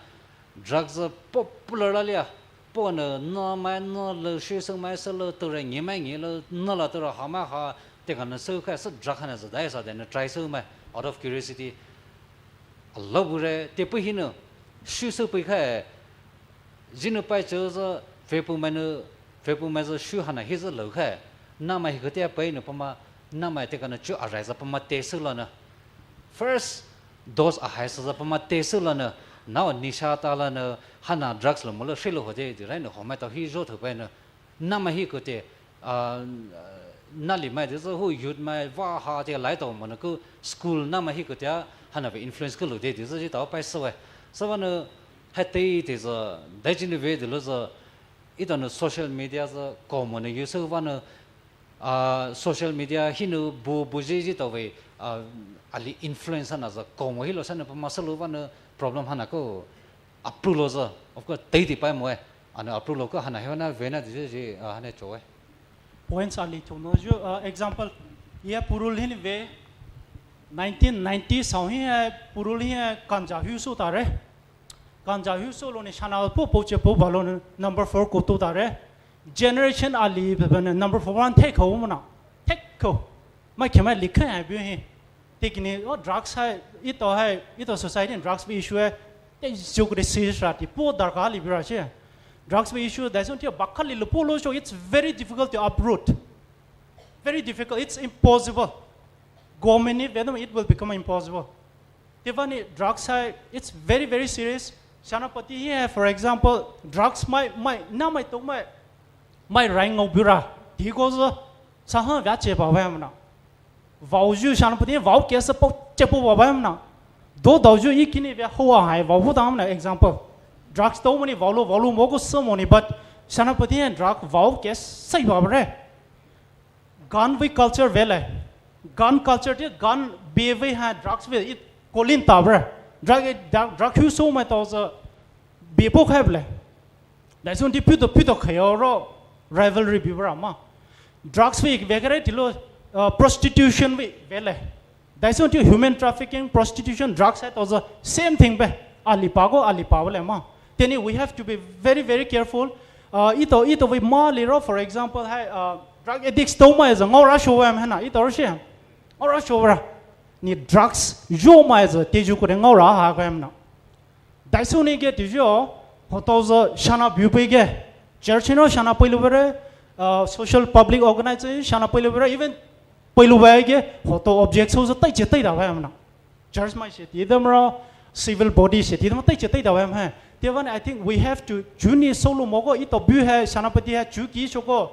Drug zü popular la lia. Po nou, nou mai, nou lou, shu sü mai, sü lou, tou re, ngi mai, ngi lou, nou la tou re, ha mai, ha, teka nou sü kha, sü drug hanou zü, dai sa de nou try sü mai, out of curiosity. A lou bu re, te pei hi nou, shu sü pei kha, ji nou pai cho zü, ve pu mai nou, ve pu mai zü shu hanou hi zü lou kha, na mai hi ko tia pei nou pa ma, na mai teka nou cho a rai zü pa ma te sü la nou. First dose a hai sü zü pa ma te sü la nou, nou nisha ta la nou, hanou drugs lou mo lou shi lou ho de, de rai nou ho mai ta hi zho thou pai nou. Na mai hi ko te, uh, na li mai de zü hu youth mai va ha te lai ta mo nou ko school na mai hi ko te, hanou vei influence ko lou de, de zü ji ta pai sü we. Sü vanou, hai te te zü, dai ji nou ve de lou zü, ito nou social media zü, ko mo nou use vanou, uh, social media hi nou bu, bu ji ji ta vei, uh, a li influence hanou zü, ko mo hi lou sa nou pa ma sü lou vanou problem hanou ko, approve lou zü, of course, tei ti pai mo e, anou approve lou ko hanou he na ve na di ji, ah, hanou cho e. Points ali cho nou ju, ah, example, ya purul hin ve, nineteen ninety sao hi hai, purul hi hai, kanja hu so ta re. Kanja hu so lou ni shana po po che po ba lou ni number four ko to ta re. Generation ali be be ni number four one take home na. Take home. Mai khe mai likhe hai bi hi. Tekini, oh, drugs hai, ito hai, ito society and drugs bi issue hai, te juk de si sra ti, po darkar li bi ra che. Drugs bi issue, that's why bakha li lo po lo so, it's very difficult to uproot. Very difficult, it's impossible. Government ni venom, it will become impossible. Te vani drugs hai, it's very, very serious. Senapati hi hai, for example, drugs mai, mai, na mai to mai, mai rai ngau bi ra. Ti ko zo, sa ha vya che ba wa na. Vau ju Senapati vau ke sa pau che pau ba ba na. Do dau ju i kini ve hoa hai vau hu dam na example. Drugs tou mani valu valu moko sü mani, but Senapati hai drug vau ke sai ba re. Gun vei culture vele. Gun culture te gun be vei hai drugs vei it kolin ta ba re. Drug, drug, drug hu so mai tau sa be po khai bele. Dai sun ti puto puto khayo ro rivalry bi ba ra ma. Drugs vei vekere tilo, uh, prostitution vei vele. Dai sun ti human trafficking, prostitution, drugs hai tau sa same thing be. Ali pa ko ali pa bele ma. Teni we have to be very, very careful. Uh, ito, ito vei ma liro, for example, hai, uh, drug addicts tou mai sa ngau ra sho wa em hena, ito ra shi. Ngau ra sho ra. Ni drugs yo mai sa teju ko de ngau ra ha ko em na. Dai sun ni ke teju, hoto sa shana biu pei ke. Church no shana pei lu bere, uh, social public organization shana pei lu bere, even pei lu bai ke, hoto object so sa tai che tai da wa em na. Church mai se ti dam ra, civil body se ti dam tai che tai da wa em hai. Te van, I think we have to, chu ni solo moko ito biu hai, Senapati hai, chu ki shoko,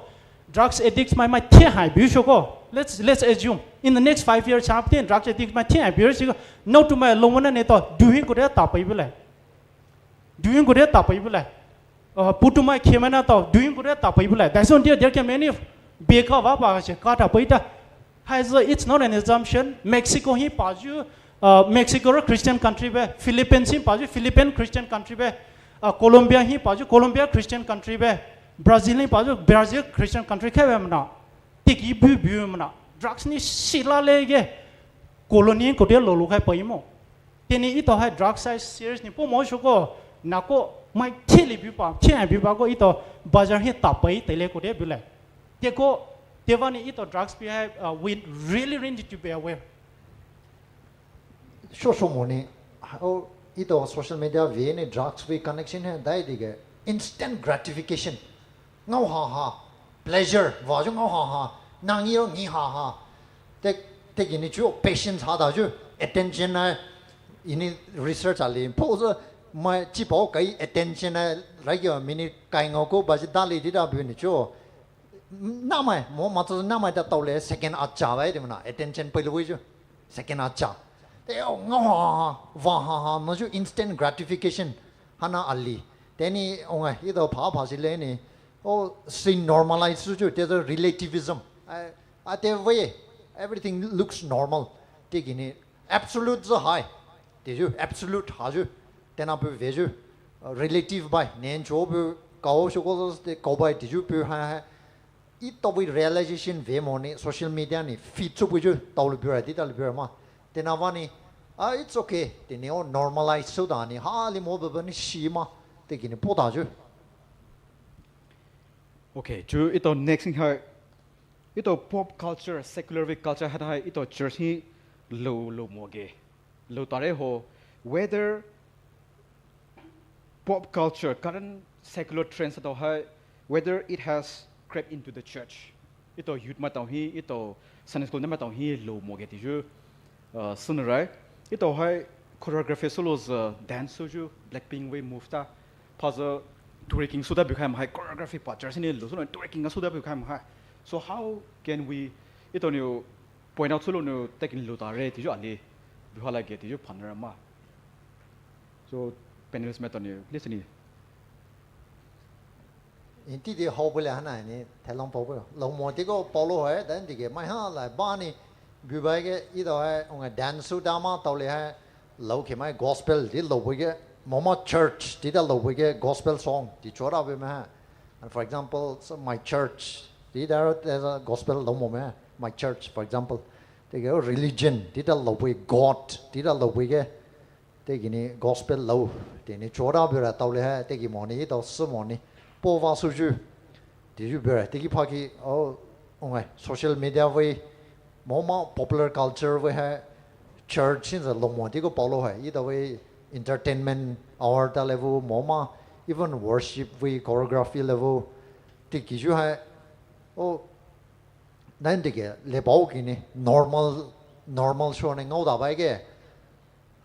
drugs addicts mai mai the hai biu shoko. Let's, let's assume, in the next five years, Senapati drugs addicts mai the hai biu shoko. No to mai lo mana ne to, doing ko de ta pai bele. Doing ko de ta pai bele. Uh, putu mai khe mai na to, doing ko de ta pai bele. That's on there, there can many beka va pa che ka ta pai ta. Hai sa, it's not an assumption. Mexico hi pa ju, uh, Mexico ro Christian country be, Philippines hi pa ju, Philippine Christian country be, uh, Colombia hi pa ju, Colombia Christian country be, Brazil hi pa ju, Brazil Christian country khe be mana. Tiki bu bu mana. Drugs ni sila le ge. Colony ko de lo lo khai pai mo. Teni ito hai drugs hai serious ni po mo shoko, nako mai thili biu pa, thi hai biu pa ko ito bazar hi ta pai tele ko de biu le. Te ko, te va ni ito drugs bi hai, uh, we really, really need to be aware. Sho sho mo ni, oh, ito social media vei ni drugs vei connection hai dai di ke instant gratification. Ngau ha ha, pleasure, va ju ngau ha ha, nang yo ngi ha ha. Te, te gini chu patience ha da ju, attention na, ini research ali, po sa, mai chi pao kai attention na, rai yo minute kai ngau ko ba ji dali di da bu ni chu. Na mai, mo ma chu na mai da tau le second a cha bai di mana, attention pai lu ju. Second a cha. Te o ngau ha ha, va ha ha, ma ju instant gratification. Hana ali. Teni ongai, ito pha pha si le ni. O si normalize su ju, te relativism. A, a te vei, everything looks normal. Te gini, absolute sa hai. Te ju, absolute ha ju. Tena pu ve ju. Relative bai, nen cho pu, kao shoko te kao bai, te ju pu hai hai. Ito vei realization ve mo ni social media ni feed chu bu ju tau lu bura di ta lu bura ma. Tena va ni, ah, it's okay. Teni o normalize su da ni ha li mo ba ba ni shi ma. Te gini po da ju. Okay, chu ito next thing hai. Ito pop culture, secular vei culture hai hai ito church hi lo lo mo ge. Lo tare ho, whether pop culture, current secular trends ito hai, whether it has crept into the church. Ito youth maitao hi, ito Sunday school na maitao hi lo mo ge ti ju, uh, sun rai. Ito hai choreography solo sa dance so ju, Blackpink vei move ta. Pha sa twerking so da bi khai ma hai, choreography pa church ni lo so twerking so da bi khai ma hai. So how can we, ito ni point out solo ni taking lo tare ti ju ali, bi hala ge ti ju phan ra ma. So, panelist maitao ni, listen ni. Inti di hau bule hana ni, thailong pau bule. Lo mo ti ko pau lo hai, dan di ke mai ha lai ba ni, bu bai ke, ito hai, onga dance su da ma tau le hai, lo ke mai gospel di lo bu ke, mo ma church di da lo bu ke, gospel song di chora bu ma ha. And for example, so my church di da, there's a gospel lo mo ma, my church, for example. Di ke religion di da lo bu ke, God di da lo bu ke. Te gini gospel lo, teni chora bira tau le hai, te gi mo ni, tau su mo ni, po va su ju, ti ju bira, te gi pha ki, o, ongai, social media vei, mo ma popular culture vei hai, church sin sa lo mo, ti ko pau lo hai, ito vei entertainment hour ta le vu, mo ma, even worship vei choreography le vu, ti ki ju hai, o, nan ti ke, le pau ki ni, normal, normal show ni ngau da bai ke,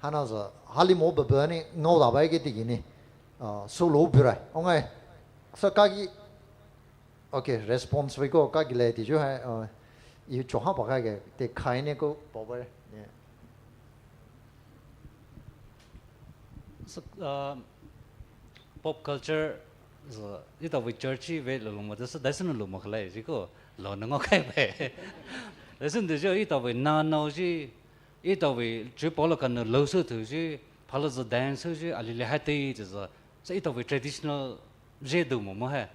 Hana sa, hali mo bebe ni ngau da bai ke ti gini. Ah, solo bira. Ongai. Sa kagi. Okay, response vei ko kagi le ti ju hai. Ah, i cho ha pa kagi te khai ne ko pa bai. Yeah. So, uh, Pop culture zü, etao vei church hi vei lou lou mo de sü, daisü nou lou mo khalai, zhi ko, lou nou ngao khai bai. Daisü nou de zhi, etao vei na nou zhi, etao vei zhi pao lou ka nou lou sü tu zhi, pha lou zü dance sü zhi, ali le hai tei zhi zü, sü etao vei traditional zhi dou mo mo hai.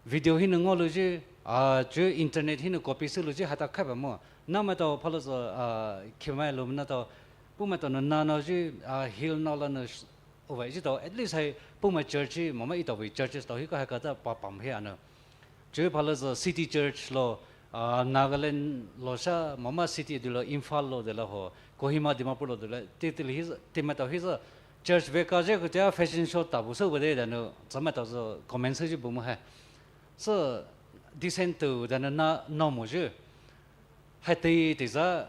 Video hinou ngaolou zhi, ah, zhi internet hinou copy sülou zhi, haitao khai ba mo. Namaitao pha lou zü, ah, khemai lou naitao, pumaitao nou na nou zhi, ah, hill nou la nou sh-, Ovai zhi tao, at least hai pumai church hi, mama etao vei churches tao hi ko hai kata pa pam hi ana. Zhi pha lou zü city church lou, ah, Nagaland lou sha, mama city dilo Imphal lou dilo ho, Kohima Dimapur lou dilo, ti ti hi zü, timaitao hi zü, church vei ka zhi ko tea fashion show ta bu sü bu de da nou, zamaitao zü comment sü zhi bu mo hai. Sü decent tu da nou na, nou mo zhi. Hai tei tei zü,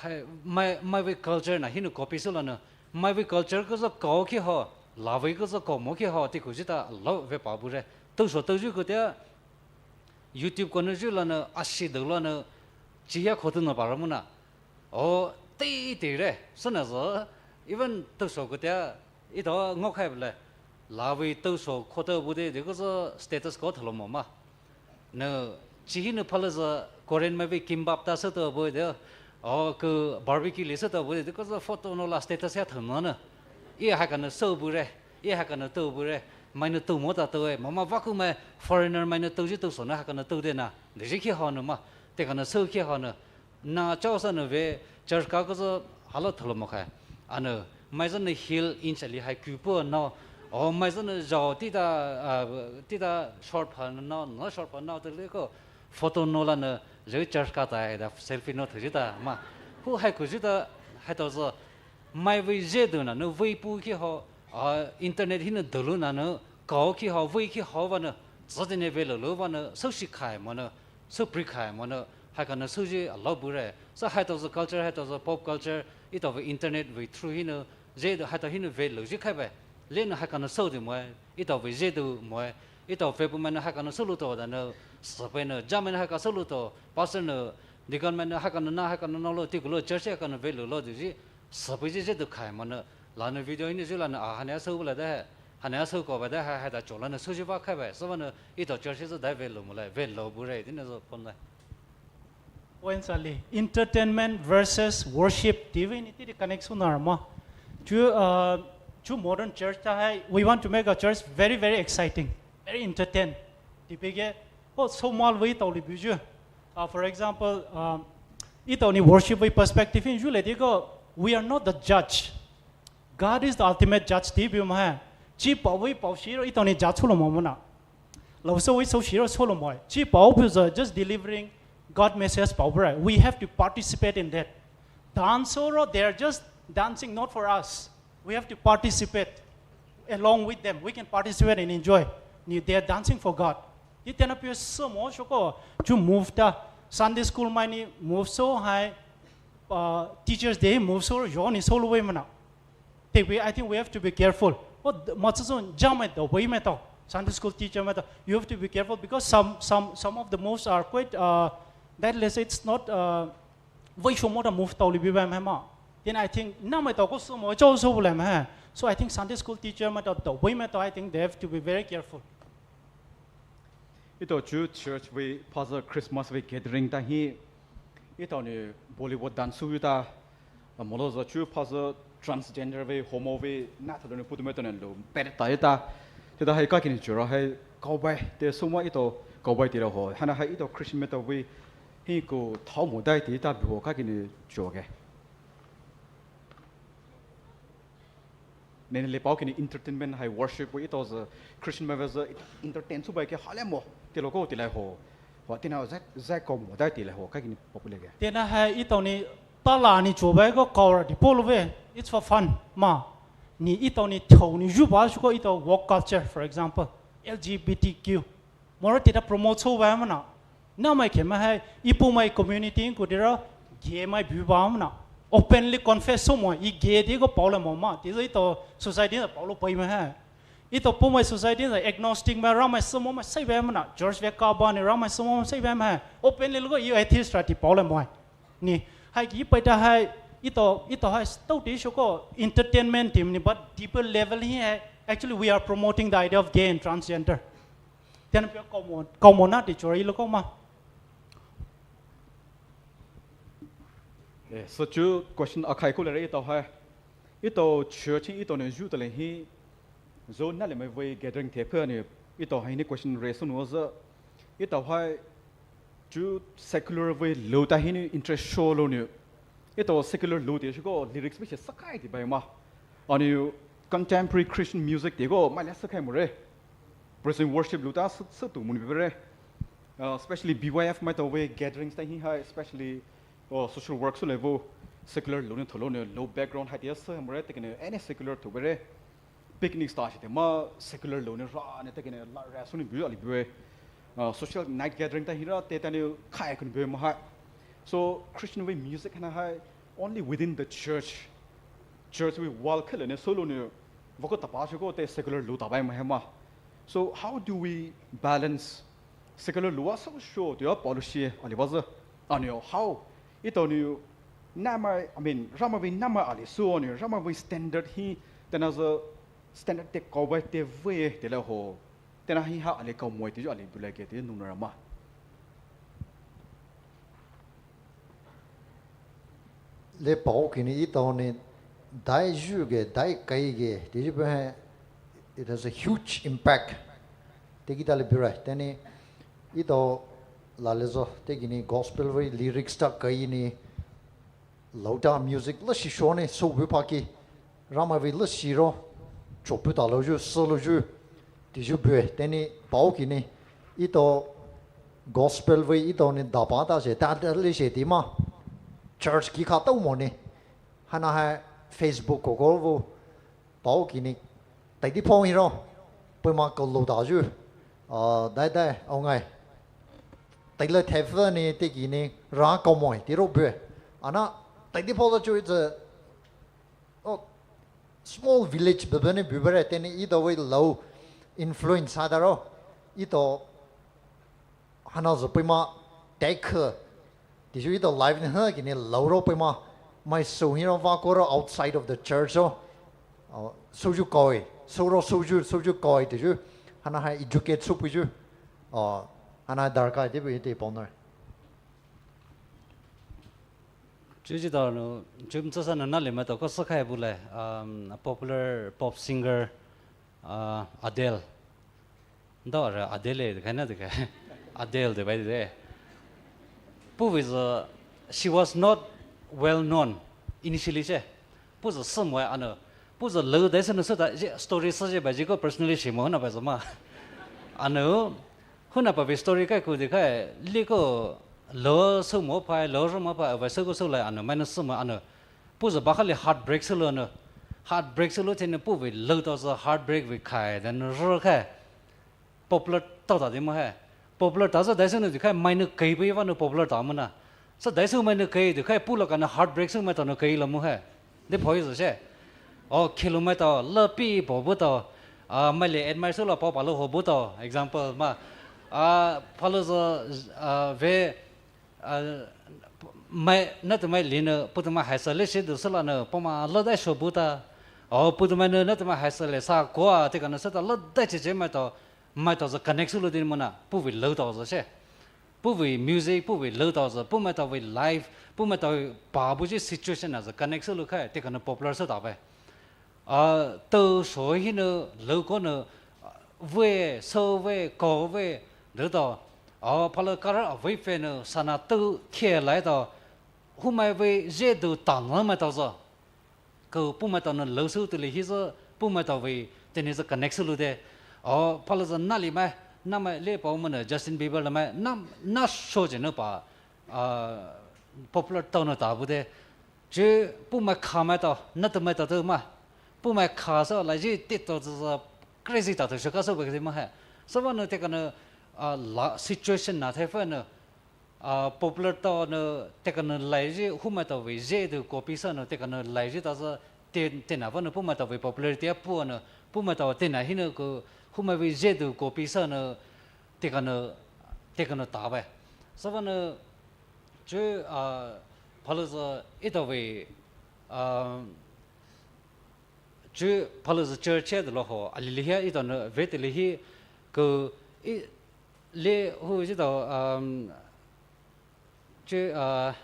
hai, mai, mai vei culture na hinou copy sü la nou, mai vei culture ko zü kao ki ho, la vei ko zü kao mo ki ho, ti ko zhi ta lou vei pa bu re. Tao sho tao zhi ko tea, YouTube ko nou zhi la nou, asi dou la nou, chi ya ko tu nou pa ra mo na. O, tei tei re, sü na zü, even tao sho ko tea, etao ngao khai bu le, la vei tao sho ko tao bu de, de ko zü status ko thalo mo ma. Nou, chi hinou pha lou zü Korean mai vei kimbap ta sü tao bu de, o, ko barbecue le sü tao bu de, de ko zü photo nou la status ya thalo nou. E hai ka nou sü bu re, e hai ka nou tao bu re, mai nou tao mo ta tao e, mama vaku mai foreigner mai nou tao zhi tao sho nou hai ka nou tao de na, de zhi ki ho nou ma, te ka nou sü ki ho nou. Na chao sa nou vei, church ka ko zü hala thalo mo khai. Ana, mai zü nou hill inch ali hai kupu nou. O, mai zü nou zhao tita, ah, tita short pha nou, nou short pha nou te le ko photo nou la nou, zhi church ka ta hai da selfie nou thao zhi ta ma. Hu hai ko zhi ta, haitao zü, mai vei zhi dou na nou vei pu ki ho, ah, internet hinou doulou na nou, kao ki ho, vei ki ho va nou, zü de nou vei lou lou va nou, sü shi khai mo nou, sü pri khai mo nou, hai ka nou sü zhi a lou bu re. Sü haitao zü culture, haitao zü pop culture, etao vei internet vei through hinou, zhi dou haitao hinou vei lou zhi khai bai. Le nou hai ka nou sü de mo e, etao vei zhi dou mo e, etao vei pumai nou hai ka nou sü lou tao da nou, sü pai nou, jamai nou hai ka sü lou tao, pastor nou, deacon mai nou hai ka nou na, hai ka nou na lou, ti ko lou, church hai ka nou vei lou lou de zhi, sü pai zhi zhi dou khai mo nou, la nou video hinou zhi la nou, ah, haina sü bu la de hai, haina sü ko ba de hai, haida cho la nou sü zhi va khai bai, sü va nou, etao church zü dai vei lou mo le, vei lou bu re, ti nou zü pon le. Wen sali, entertainment versus worship, ti vei ni ti di connect sü na ra ma. Chu, uh, chu modern church ta hai, we want to make a church very, very exciting, very entertain. Ti pe ge, oh, so mal vei tao li bu zhu. Uh, for example, um, etao ni worship vei perspective in zhu le di ko, we are not the judge. God is the ultimate judge ti bu ma hai. Chi pao vei pao shi ro etao ni judge sü lou mo mo na. Lou sü vei sü shi ro sü lou mo. Chi pao bu zü just delivering God message pao bu re. We have to participate in that. Dance ro, they are just dancing not for us. We have to participate along with them. We can participate and enjoy. Ni, they are dancing for God. Ti tena pi sü mo sho ko chu move ta. Sunday school mai ni move sü hai, uh, Teachers Day move sü zho ni sü lou vei mo na. Te we, I think we have to be careful. Oh, ma zü zü jamai tao, vei mai tao, Sunday school teacher mai tao, you have to be careful because some, some, some of the moves are quite, uh, that let's say it's not, uh, vei sho mo ta move tao li bu bai mai ma. Then I think namai tao ko sü mo chao sü bu le mai. So I think Sunday school teacher mai tao, tao vei mai tao, I think they have to be very careful. Etao chu church vei pha zü Christmas vei gathering ta hi, etao ni Bollywood dance sü ta, a, mo lou zü chu pha zü transgender vei, homo vei, na tha lou ni putu mai tao nou lou, pet ta eta. Te ta hai ka kini chu ra hai, kao bai, te sü ma etao, kao bai ti la ho, haina hai etao Christian mai tao vei, hi ko thao mo dai ti ta bu ho ka kini chu ge. Nene le pao kini entertainment hai worship vei etao zü Christian mai vei zü entertain sü bai ke hale mo. Te lou ko te lai ho. Wa tena zai, zai ko mo dai te lai ho. Ka kini popular ge. Tena hai etao ni tala ni cho bai ko kao ra di polo vei. It's for fun. Ma. Ni etao ni thao ni zhu ba shu ko etao woke culture, for example, L G B T Q. Moro tita promote sü bai mo na. Namai khe mai hai, ipu mai community ko tira, gay mai bu ba mo na. Openly confess sü mo, I gay ti ko pao le mo ma. Ti zü etao society na pao lou pai mai hai. Etao pu mai society na agnostic mai ramai sü mo mai sai bai mo na. Church vei ka ba ni ramai sü mo mai sai bai mai hai. Openly lou ko I atheist ra ti pao le mo hai. Ni, hai ki pai ta hai, etao, etao hai tao ti shu ko entertainment team ni, but deeper level hi hai, Actually, we are promoting the idea of gay and transgender. Then pe common, common na di chori lo koma. Eh, so chu question akhai ko le re ito hai. Ito church ito ne ju tale hi. Zo na le mai voi gathering the phe ne. Ito hai ni question raise no za. Ito hai chu secular voi lo ta hi ni interest show lo ni. Ito secular lo te shi ko lyrics bi shi sakai di bai ma. Ani contemporary Christian music te ko mai le sakai mo re. Praise and worship lo ta sa tu mo ni be re. Uh, especially B Y F mai to voi gatherings ta hi hai, especially oh, social work su level secular lo ni tholo ni lo background hai te sa mo re te ke ne any secular to be re. Picnic star shi te ma secular lo ni ra ni te ke ne la ra su ni bu ali bu. Uh, social night gathering ta hi ra te ta ni khai kun bu ma hai. So Christian voi music na hai only within the church. Church voi wall khale ne solo ne voko tapa shi ko te secular lo ta bai ma hai ma. So how do we balance secular lo a so sho te a policy ali ba za. Ani how ito ni na mai, I mean, Ramai voi na mai ali so ni Ramai voi standard hi te na za standard te ko bai te voi te la ho. Te na hi ha ali ko mo te ju ali bu le ke te nu na ra ma. Le pao kini ito ni dai ju ge, dai kai ge, te ju pe it has a huge impact. Te kita le bu re, te ni ito la le zo, te kini gospel voi lyrics ta kai ni lo ta music la shi sho ni so bu pa ki. Ramai voi la shi ro, cho pu ta lo ju, so lo ju, te ju bu, te ni pao kini ito gospel voi ito ni da pa ta se, ta ta le se ti ma. Church ki kha tau mo ni. Hana hai Facebook ko ko vo. Pao kini. Tai di phong hi ro. Pui ma ko lo ta ju. Ah, dai dai, au ngai. Tai le thai fe ni te kini ra ko mo ti ro bu. Ana, tai di phong la ju it's a oh, small village bebe ni bu be re te ni ito voi lo influence ha ta ro. Ito hana zo pui ma te ke. Te ju ito live ni ha kini lo ro pui ma. Mai so hi ro va ko ro outside of the church ro. Oh, so ju koi. So ro so ju, so ju koi te ju. Hana hai educate so pui ju. Oh, hana darkai te bu te pao na. Chuchi tao no, chum tsa sa no na le ma tao ko sa khai bu le, um, a popular pop singer, uh, Adele. Ndo ra Adele de kai na de kai. Adele de bai de. Pu vei zo, she was not well known initially che. Pu zo sa mo ano. Pu zo lo dai sa no sa ta, je story sa je bai je ko personally shi mo na bai zo ma. Ano, Huna pa vei story kai ku de kai, liko lo so mo pai, lo ro mo pai, vai so ko so lai ano, mai no so mo ano. Pu zo ba kha le heartbreak so lo ano. Heartbreak so lo te no pu vei lo tao zo heartbreak vei kai, then ro kai. Popular tao ta de mo hai. Popular ta zo dai so no de kai, mai no kai pu va no popular ta mo na. Sa dai so mai no kai de kai, pu lo ka no heartbreak so mai tao no kai lo mo hai. De poi zo she. O, kilo mai tao, le pi po bu tao. A, mai le admire so la po pa lo ho bu tao. Example ma. A, pa lo zo, a, ve, a, mai, na tu mai li no, pu tu mai hai sa le shi du so la no, po ma le dai so bu ta. O, pu tu mai no, na tu mai hai sa le sa ko a, te ka no sa ta le dai che che mai tao, mai tao zo connect so lo de mo na, pu vei lo tao zo she. Pu vei music, pu vei lo tao zo, pu mai tao vei life, pu mai tao pa bu ji situation na zo connect so lo kai, te ka no popular so ta bai. A, to so hi no, lo ko no, ve, so ve, ko ve, de tao. A, pa lo ka ra a ve fe no, sa na to ke lai tao. Hu mai vei je du ta no mai tao zo. Ko pu mai tao no lo so tu le hi zo, pu mai tao vei, te ni zo connect so lo de. O, pa lo zo na li mai, na mai le pa mo no Justin Bieber le mai, na, na so je no pa, a, popular tao no ta bu de. Je pu mai kha mai tao, na tu mai tao tu ma. Pu mai kha so la ji ti tao zo crazy tao tu so ka so ba ke ma hai. So va no te ka no, a, la situation na thai fa no. A, popular tao no, te ka no lai ji, hu mai tao vei je du copy sa no, te ka no lai ji ta zo, te, te na va no, pu mai tao vei popularity a pu no, pu mai tao te na hi no ko, hu mai vei je du copy sa no, te ka no, te ka no ta bai. So va no, ju, a, pa lo zo, ito vei, a, Chu phalu zü church he de lo ho, alili hi, etao nü ve teli hi, ko, i, le, hu, ji tao, um, chu, uh,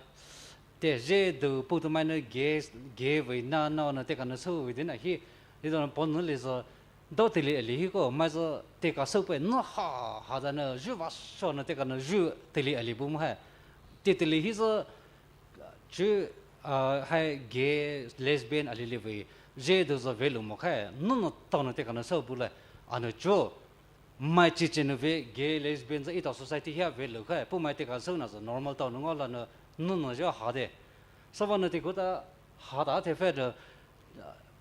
te je du pu tu mai nü ge, ge vei na, na, nü te ka nü sou vei de na hi, etao nü pon nü le zü, do teli ali hi ko, mai zü te ka sou pe nü ha, ha da nü, ju va so nü te ka nü ju teli ali bu mo hai. Te teli hi zü, chu, uh, hai gay, lesbian alili vei, je du zü ve lu mo khai, nü nü tao nü te ka nü sou bu le, a nü chu, mai chi chi nü ve, gay, lesbian zü etao society hia ve lu khai, pu mai te ka sou na zü normal tao nü ngo la nü, nü nü jo ha de. Sa va nü te ko ta, ha da te fe de,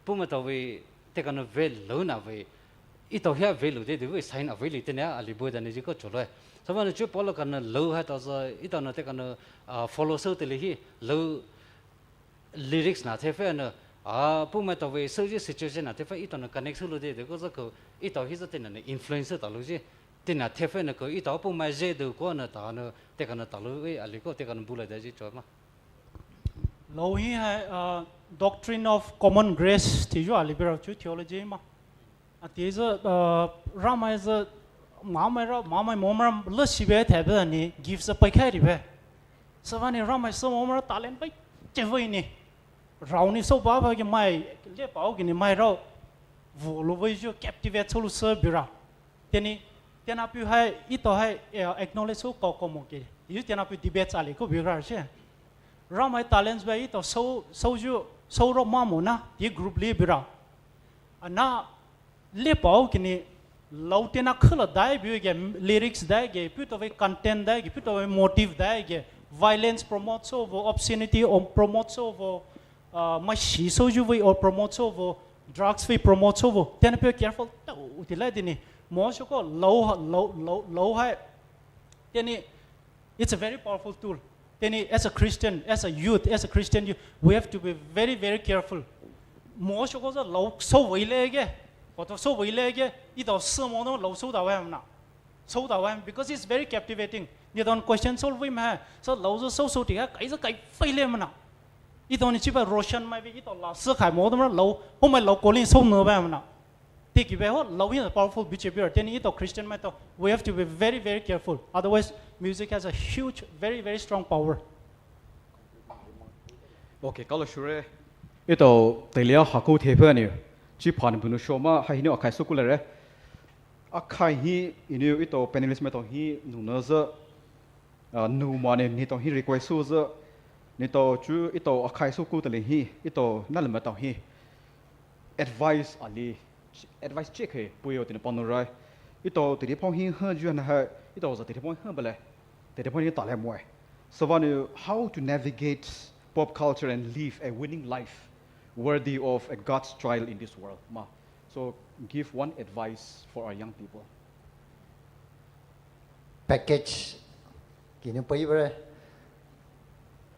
pu mai tao vei, te ka nü ve lu na vei, etao hia ve lu de, de vei sign a ve li te ne, ali bu da nü ji ko cho lo. Sa va nü chu polo ka nü lu hai tao zü, etao nü te ka nü, uh, follow sou teli hi, lu, lyrics na the fe nü, a, pu mai tao vei sou ji situation na the fe etao nü connect sou lu de, de ko zü ko, etao hi zü te nü nü influence ta lu ji, te nü the fe nü ko, etao pu mai je du ko nü ta nü, te ka nü ta lu vei, ali ko te ka nü bu la de ji cho ma. Lo hi hai, uh, Doctrine of Common Grace, ti ju ali bira chu theology ma. A ti zü, uh, Ramai zü, mamai ra, mamai momra, le si be the be ni, gift zü pai khai ri be. Sa va ni Ramai sou momra talent pai, che vei ni. Rao ni sou ba ba ki mai, le pao ki ni mai rao. Vu lu vei ju captivate sou lu sü bira. Teni, tena pu hai, etao hai, eh, acknowledge sou ko ko mo ki. Yu tena pu debate ali ko bira she. Ramai talents ba etao sou, sou ju, sou ro ma mo na, ti group li bira. Ana, le pao ki ni, lau tena khula dai bi ge, lyrics dai ge, pu tao vei content dai ge, pu tao vei motive dai ge, violence promote sou vo, obscenity om promote sou vo, uh, mai si sou ju vei o promote sou vo, drugs vei promote sou vo, tena pu careful tao, ti lai de ni, mo sho ko lau, lau, lau, lau hai, teni, it's a very powerful tool. Teni, as a Christian, as a youth, as a Christian youth, we have to be very, very careful. Mo sho ko zü lau sou vei le ge, ko to sou vei le ge, etao sü mo no lau sou da wei na. Sou da wei, because it's very captivating. Ni don question solve vei ma, so lau zü sou sou ti ha, kai zü kai fei le ma na. Etao ni chi ba Russian mai vei, etao la sü khai mo do ma lau, ho mai lau calling sou no ba ma na. Tiki be ho, lau hi powerful biche bira, teni etao Christian mai tao, we have to be very, very careful. Otherwise, music has a huge, very, very strong power. Okay, kalo shure. Etao, telia haku the pe ni. Chi phan bunu sho ma, ha hi ni akhai sou ku le re. Akhai hi, inu etao panelist mai tao hi, nu na zü, uh, nu ma ni, ni tao hi request sou zü, ni tao chu, etao akhai sou ku teli hi, etao na le mai tao hi. Advice ali, advice check he, puyo teni pano rai. Etao tedi phong hi ha ju na ha, etao zü tedi phong ha bale. Tedi phong hi ta le mo. So va ni how to navigate pop culture and live a winning life worthy of a God's trial in this world. Ma. So give one advice for our young people. Package kini pai bere.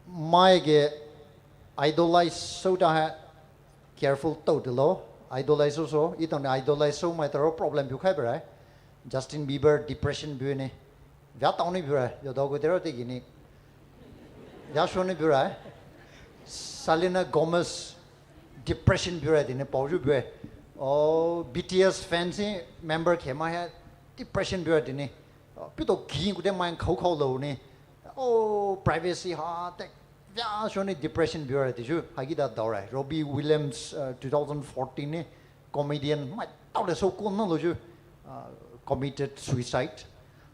Mai ge idolize sou ta ha careful tao de lo. Idolize sou sou, etao ni idolize sou mai taro problem bu khai bere. Justin Bieber depression bu ni. Via tao ni bere, yo dao ko tero te kini. Via sho ni bere. Selena Gomez depression bure tini pao ju bue. Oh, B T S fans ni member khe ma he depression bure tini. Oh, pito ki ku de mai khau khau lo ni. Oh, privacy ha te via sho ni depression bure ti ju ha ki da dao rai. Robbie Williams, uh, two thousand fourteen ni comedian mai tao le sou ko na lo ju, uh, committed suicide.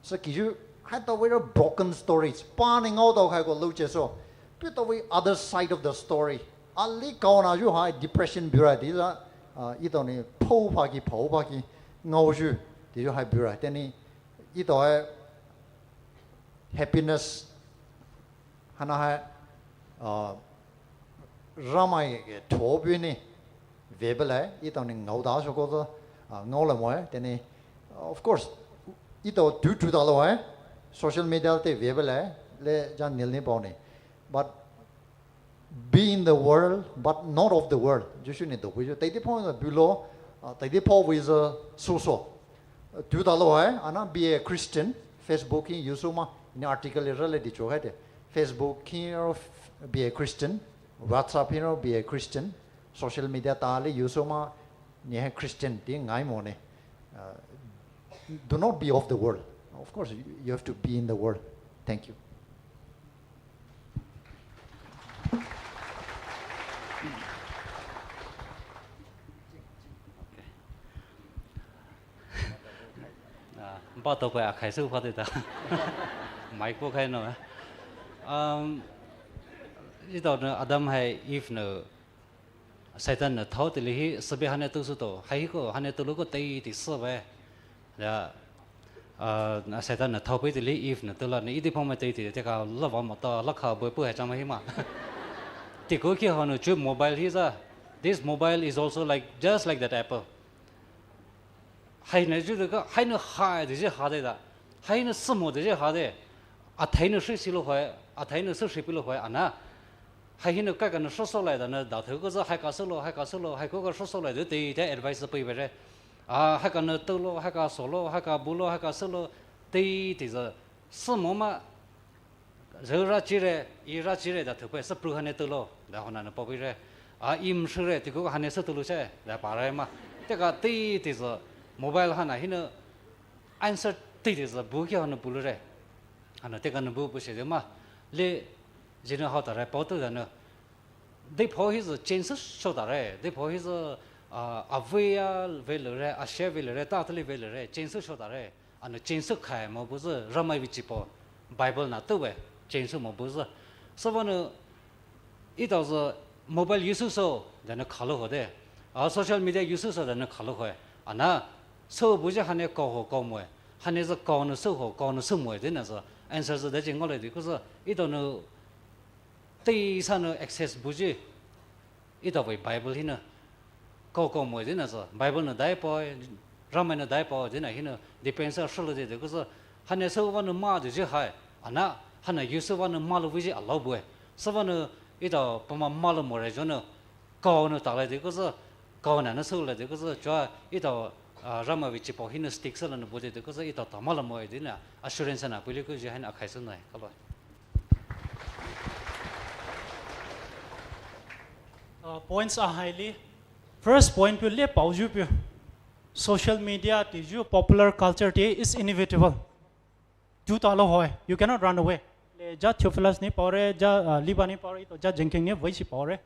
So ki ju hai tao very broken stories. Pa ni ngau tao khai ko lo che so. Pito very other side of the story. Ali kau na ju hai depression bure ti la, uh, etao ni pao pa ki pao pa ki ngau ju ti ju hai bure. Teni etao hai happiness hana hai, uh, Ramai ke thobi ni vebele etao ni ngau da sho ko to, uh, ngau le mo e. Teni, of course, etao tu tu da lo e. Social media te vebele le jan nil ni pao ni. But be in the world, but not of the world. Jisu ni do bu ju. Tai di pao na bu lo, uh, tai di pao wi zo so so. Tu da lo e, ana be a Christian, Facebook hi use ma, ni article ra le di cho hai de. Facebook hi ro be a Christian, WhatsApp hi ro be a Christian, social media ta le use ma, 你还 Christian 的，爱慕呢，呃，do not be of the world. Of course, you, you have to be in the world. Thank you. Ah, ba to pa akhai su pa de ta. Mai ko khai no. Um, ito no Adam hai Eve no Satan no thao tili hi sabi hane tu su to. Hai ko hane tu lu ko tei ti sa ve. Ya, ah, Satan no thao pe tili Eve no tu la ni iti pom tei ti te ka la va mo ta la kha bo pu hai chang ma hi ma. Ti ko ki ha no chu mobile hi za. This mobile is also like, just like that apple. Hai na ju de ka, hai na hai de je ha de da. Hai na sa mo de je ha de. A thai na shi si lo hoi, a thai na sa shi pi lo hoi, ana. Hai hi na ka ka na sa so lai da na da thai ko za hai ka sa lo, hai ka sa lo, hai ko ka sa so lai de te te advice pe be re. A, hai ka na to lo, hai ka so lo, hai ka bu lo, hai ka sa lo, te te za. Sa mo ma Zhe ra chi re, i ra chi re da thupei sa pru hane tu lo, da hona na papi re. A im shi re, ti ku hane sa tu lo che, da pa re ma. Te ka ti ti zo, mobile hana hina answer ti ti zo, bu ki hana bu lo re. Hana te ka na bu bu she de ma. Le, jina hao ta re, pao tu da na. Dei pho hi zo change sho ta re, dei pho hi zo, a, a ve a ve lo re, a she ve lo re, ta ta li ve lo re, change sho ta re. Ana change khai mo bu zü, Ramai vei chi po, Bible na tu ve, change mo bu zü. Sa va nu, ito zü mobile use so, da na kha lo ho de. A social media use so, da na kha lo ho. Ana, so bu zü hane ko ho ko mo e. Hane zü ko nu so ho, ko nu so mo e, de na zü. Answer zü de jing ngo le de, ku zü, ito nu, tei sa nu access bu zü. Ito vei Bible hina. Ko ko mo dina zo. Bible na dai po, Ramai na dai po, dina hina depend sa shulu de de ko zo. Hane sa va nu ma de je hai. Ana, hana yu sa va nu ma lo vi je allow bu e. Sa va nu ito pama ma lo mo re jo nu. Ko nu ta le de ko zo. Ko na na sa le de ko zo. Chua ito, ah, Ramai vei chi po hina stick sa la nu bu de de ko zo. Ito ta ma lo mo e dina. Assurance na pili ko je hai na khai sa nai. Ka lo. Uh, points are highly. First point pu le pao ju pu. Social media ti ju popular culture ti is inevitable. Ju ta lo hoi. You cannot run away. Le ja Theophilus ni pao re, ja, uh, Liba ni pao re, ito ja Jengking ni voi si pao re.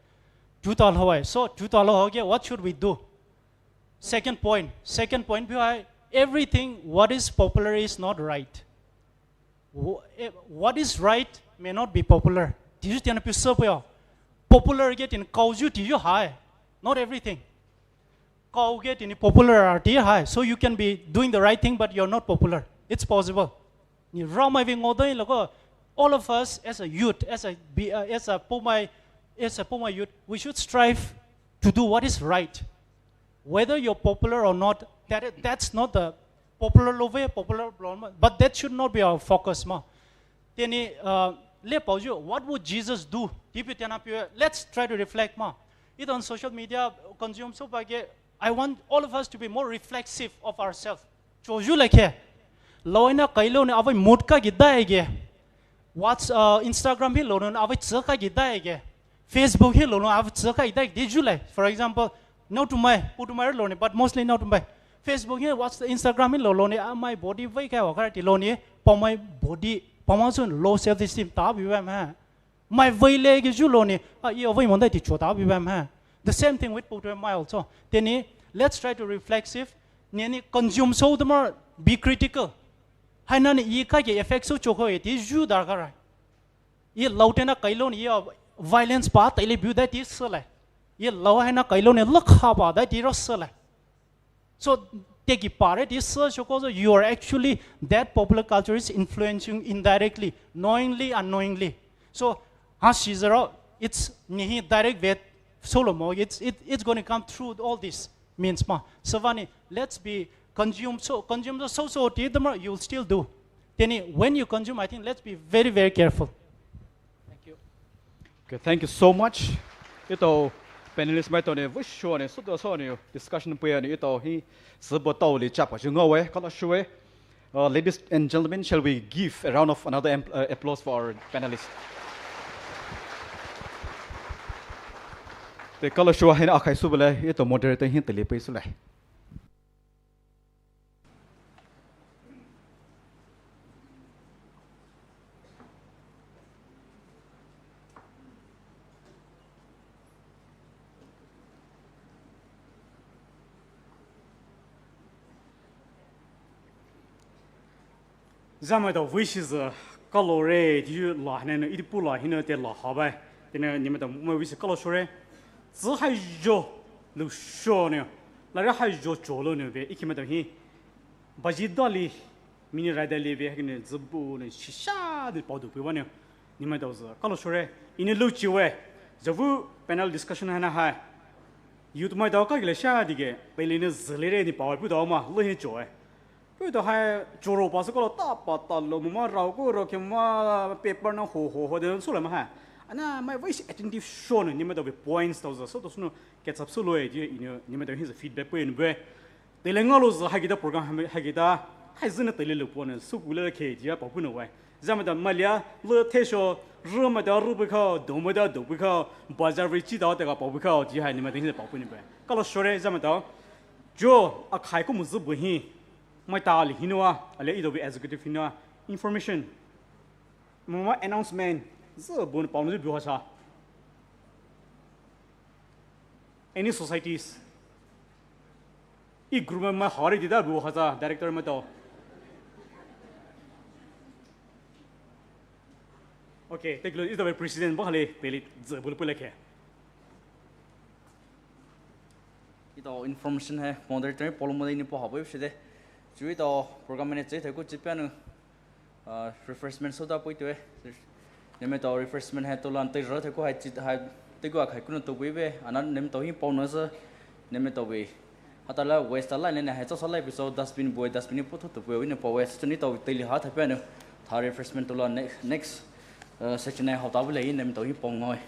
Ju ta lo hoi. So, ju ta lo hoi ke, what should we do? Second point. Second point pu hai, everything what is popular is not right. Wh-, eh, what is right may not be popular. Ti ju tiana pu sa pu ya. Popular ke tin kau ju ti ju hai. Not everything. Kau ke tin popular ti hai. So you can be doing the right thing, but you're not popular. It's possible. Ni Ramai vei ngo dai lo ko. All of us as a youth, as a, be, uh, as a Poumai, as a Poumai youth, we should strive to do what is right. Whether you're popular or not, that is, that's not the popular lo ve, popular lo ma, but that should not be our focus ma. Teni, uh, le pao ju, what would Jesus do? Ti pu tiana pu, let's try to reflect ma. Ito on social media consume so pa ke, I want all of us to be more reflexive of ourselves. Cho ju le ke. Lo ina kai lo ne avai mood ka ki dai ke. What's, uh, Instagram hi lo ne avai tsa ka ki dai ke. Facebook hi lo lo, I've zaka idai di ju lai. For example, no to my, pu to my lo ni, but mostly no to my. Facebook hi, what's the Instagram hi lo lo ni, ah, my body vai kai wa kar ti lo ni, pa my body, pa ma sun low self esteem ta bi bam ha. My vai le ki ju lo ni, ah, i vai mon dai ti cho ta bi bam ha. The same thing with pu to my also. Teni, let's try to reflexive, ni ni consume so the more be critical. Hai na ni i ka ke effect so cho ko e ti ju dar kar. I lau tena kai lo ni, i violence pa tai le biu dai ti sele. I lau hai na kai lo ni, lakha pa dai ti ro sele. So, te ki pa re ti se shoko so, you are actually, that popular culture is influencing indirectly, knowingly, unknowingly. So, ha shi zero, it's ni hi direct ve solo mo, it's, it, it's gonna come through all this means ma. So, vani, let's be consume so, consume so, so, so, ti the more you'll still do. Teni, when you consume, I think let's be very, very careful. Thank you. Okay, thank you so much. Ito panelist mai to ni, vei sho ni, so to so ni, discussion pu ya ni, ito hi, sibo tao li chapa ju ngau e, kala shu e. Uh, ladies and gentlemen, shall we give a round of another em-, uh, applause for our panelists? Te kalo shua hina akhai subale, ito moderator hin tele pei sule. Zamaitao veishi zü kalo re, tiu la hina no iti pula hina te la habai. Tena nimaitao mai veishi kalo shore. Zü hai jo lu sho ne. La re hai jo cho lo ne ve, iki maitao hi. Baji dali, mini rai dali ve, hakine zü bu ne shisha de pao du pui wa ne. Nimaitao zü kalo shore. Ini lu chi we. Zavu panel discussion hana hai. Youth maitao ka gile sha dige. Pele ne zü le re ni pao pui dao ma, lu hi cho we. Pui dao hai choro pa sü kalo ta pa ta lo mo ma rao ko ro ke ma paper na ho ho ho de sula ma hai. Ana mai veishi attentive sho ne nimaitao ve points tao zü so to suno catch up solo e je ino nimaitao hin zü feedback pui ne be. Tele ngalo zü hai kita program hai, hai kita hai zü ne tele lo po ne sukule ke je pa pui ne wai. Zamaitao malia le te sho ru maitao ru pui kao, do maitao do pui kao, bazar vei chi dao te ka pa pui kao je hai nimaitao hin zü pa pui ne be. Kalo shore zamaitao. Jo akhai ko mu zü bu hi. Mai ta ali hinua, ale ito bi executive hinua, information. Mama announcement, zü bu ne pao ne zü bu ha sa. Any societies? I group mai hari di da bu ha sa, director maitao. Okay, take a look. Ito bi president ba hale pele zü bu le pele ke. Ito information hai, moderator, polo mo de ni po ha bo shi de. Ju ito program ne zai thai ko ji pia nu, ah, refreshment soda pui tu e. Nimaitao refreshment hai to lan te ra thai ko hai ji hai te ko akhai ko no to pui be. Ana nimaitao hi pao no zü. Nimaitao be. Hata la waste la ne hai cho sa la episode dustbin boy dustbin po to to pui ne pao waste. Ni to te li ha thai pia nu. Tha refreshment to la ne-, next, uh, section hai ha ta bu le nimaitao hi pao ngoi.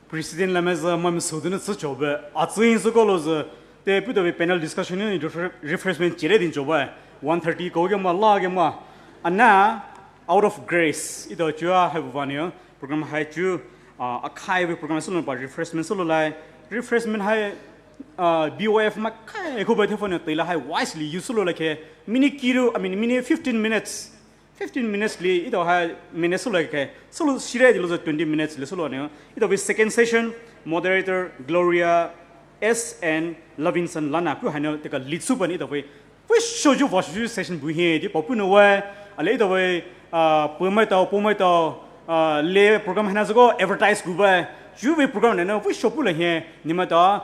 President la meza mami sodene tsu chobe. Atsu in su kolo ze. Te pito be panel discussion ni refre-, refreshment chire din chobe. One thirty ko ge ma la ge ma. Ana out of grace. Ito chua hai bu vani yo. Program hai chu, ah, akhai be program solo ba refreshment solo lai. Refreshment hai, ah, B O F ma kai ko ba te phone te la hai wisely use solo lai ke. Mini kiru, I mean, mini fifteen minutes. Fifteen minutes li, ito hai minutes solo ke. Solo shire di lo twenty minutes li solo ne. Ito bi second session, moderator Gloria S and Lavinson lana pu hai no te ka lead su ba ni ito bi. Wi shoju wa shoju session bu hi di pa pu no wa. Ale ito bi, ah, pu maitao, pu maitao, ah, le program hai na zako advertise gu ba. Ju bi program ne no, wi sho pu le hi, nimaitao,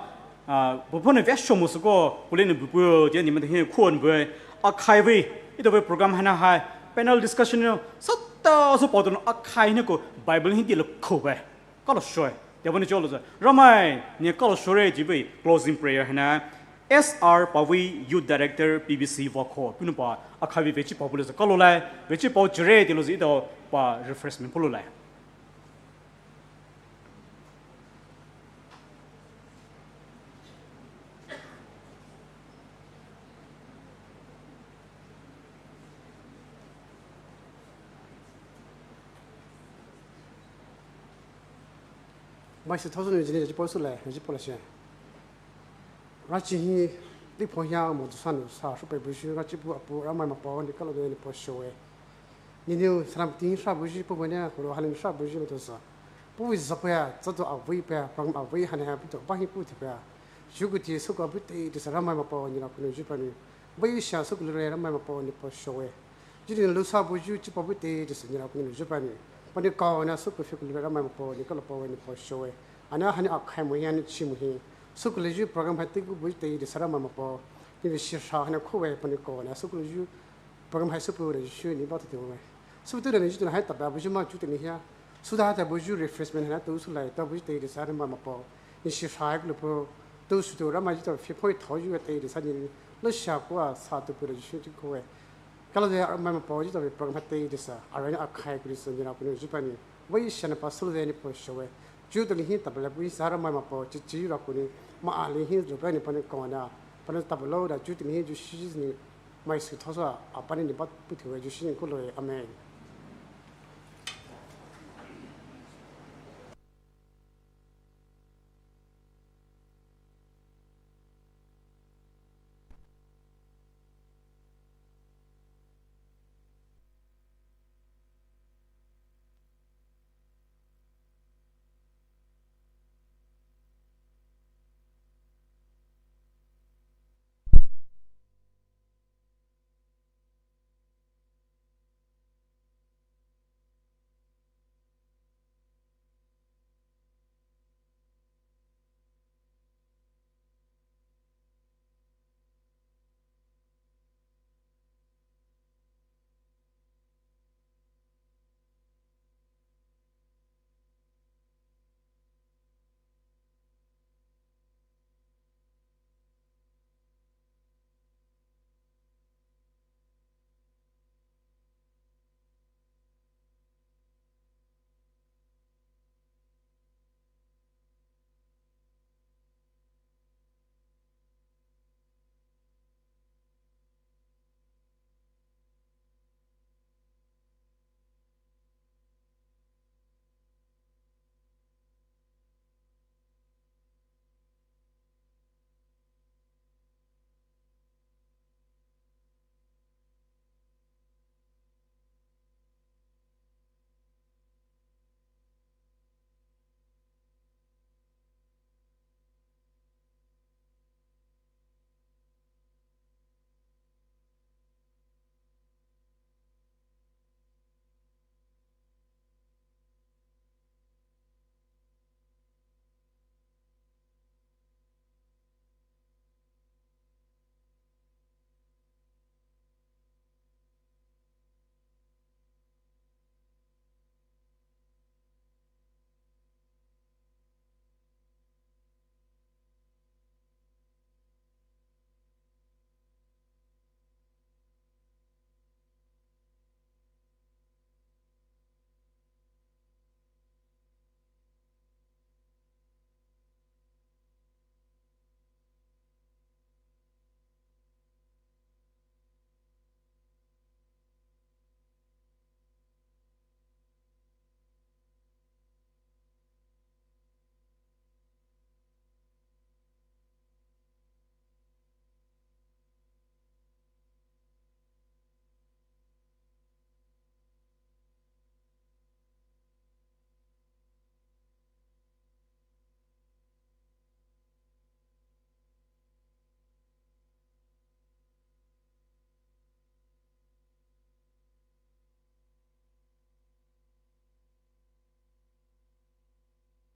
Ah, bu phone ve sho mo su ko, pule ne bu pu, dia nimaitao hi khon bu, akhai ve, ito ve program hai na hai, panel discussion no, sata so pa to no akhai ne ko, Bible Hindi lo ko ve, kalo shoi, dia bu ne cholo za, Ramai, ni kalo shore ji ve, closing prayer hai na, S R Pavi, Youth Director, P B C Wako, pino pa, akhai ve ve chi pa pule za, kalo lai, ve chi pa chire, di lo zi ito pa refreshment polo lai. Mai se thousand ni jini ji po su le, ji po le se. Rachi hi, di po hia mo tu sa nu sa, shu pe bu shu, rachi pu apu, Ramai ma po, ni kalo de ni po sho e. Ni niu saram ting sha buji pu mania, kuro halin sha buji lo to sa. Pu wi za pia, za to a wi pia, pang a wi han ha pu to, ba hi pu ti pia. Shu ku ti su ko bu te, ti sa Ramai ma po ni la ku no ju pa ni. Wi sha su ku le Ramai ma po ni po sho e. Ju ni lu sa buji, chi po bu te, ti sa ni la ku no ju pa ni. Pa ni ka na su ku fi ku le Ramai ma po ni ka lo po ni po sho e. Ana hani a khai mo hi, ani chi mo hi. Su ku le ju program hai te ku bu te, ti sa Ramai ma po. Ni wi shi sha hani ko we, pa ni ka na su ku le ju Program hai supu re ju ni ba tu te mo mai. Supu tu re ni ju tu na hai ta ba bu ju ma ju te ni hia. Su da ta bu ju refreshment hai na tu su lai ta bu ju te de sa re ma ma po. Ni shi hai ku lo po. Tu su tu ra ma ju ta fi poi thao ju te de sa ni. Lo sha ko a sa tu pu re ju ti ko e. Ka lo de ma ma po ju ta program hai te de sa. A re ni a khai ku ni sa ni ra ku ni ju pa ni. Wei sha na pa su de ni po sho e. Ju tu ni hi ta ba la bu sa ra ma ma po. Chi chi ra ku ni. Ma a li hi ju pa ni pa ni ko na. Pa ni ta ba lo da ju tu ni hi ju shi ni. Mai su thoso a, a pani ni bat pu thiwe ju shi ni kulo e. Amen.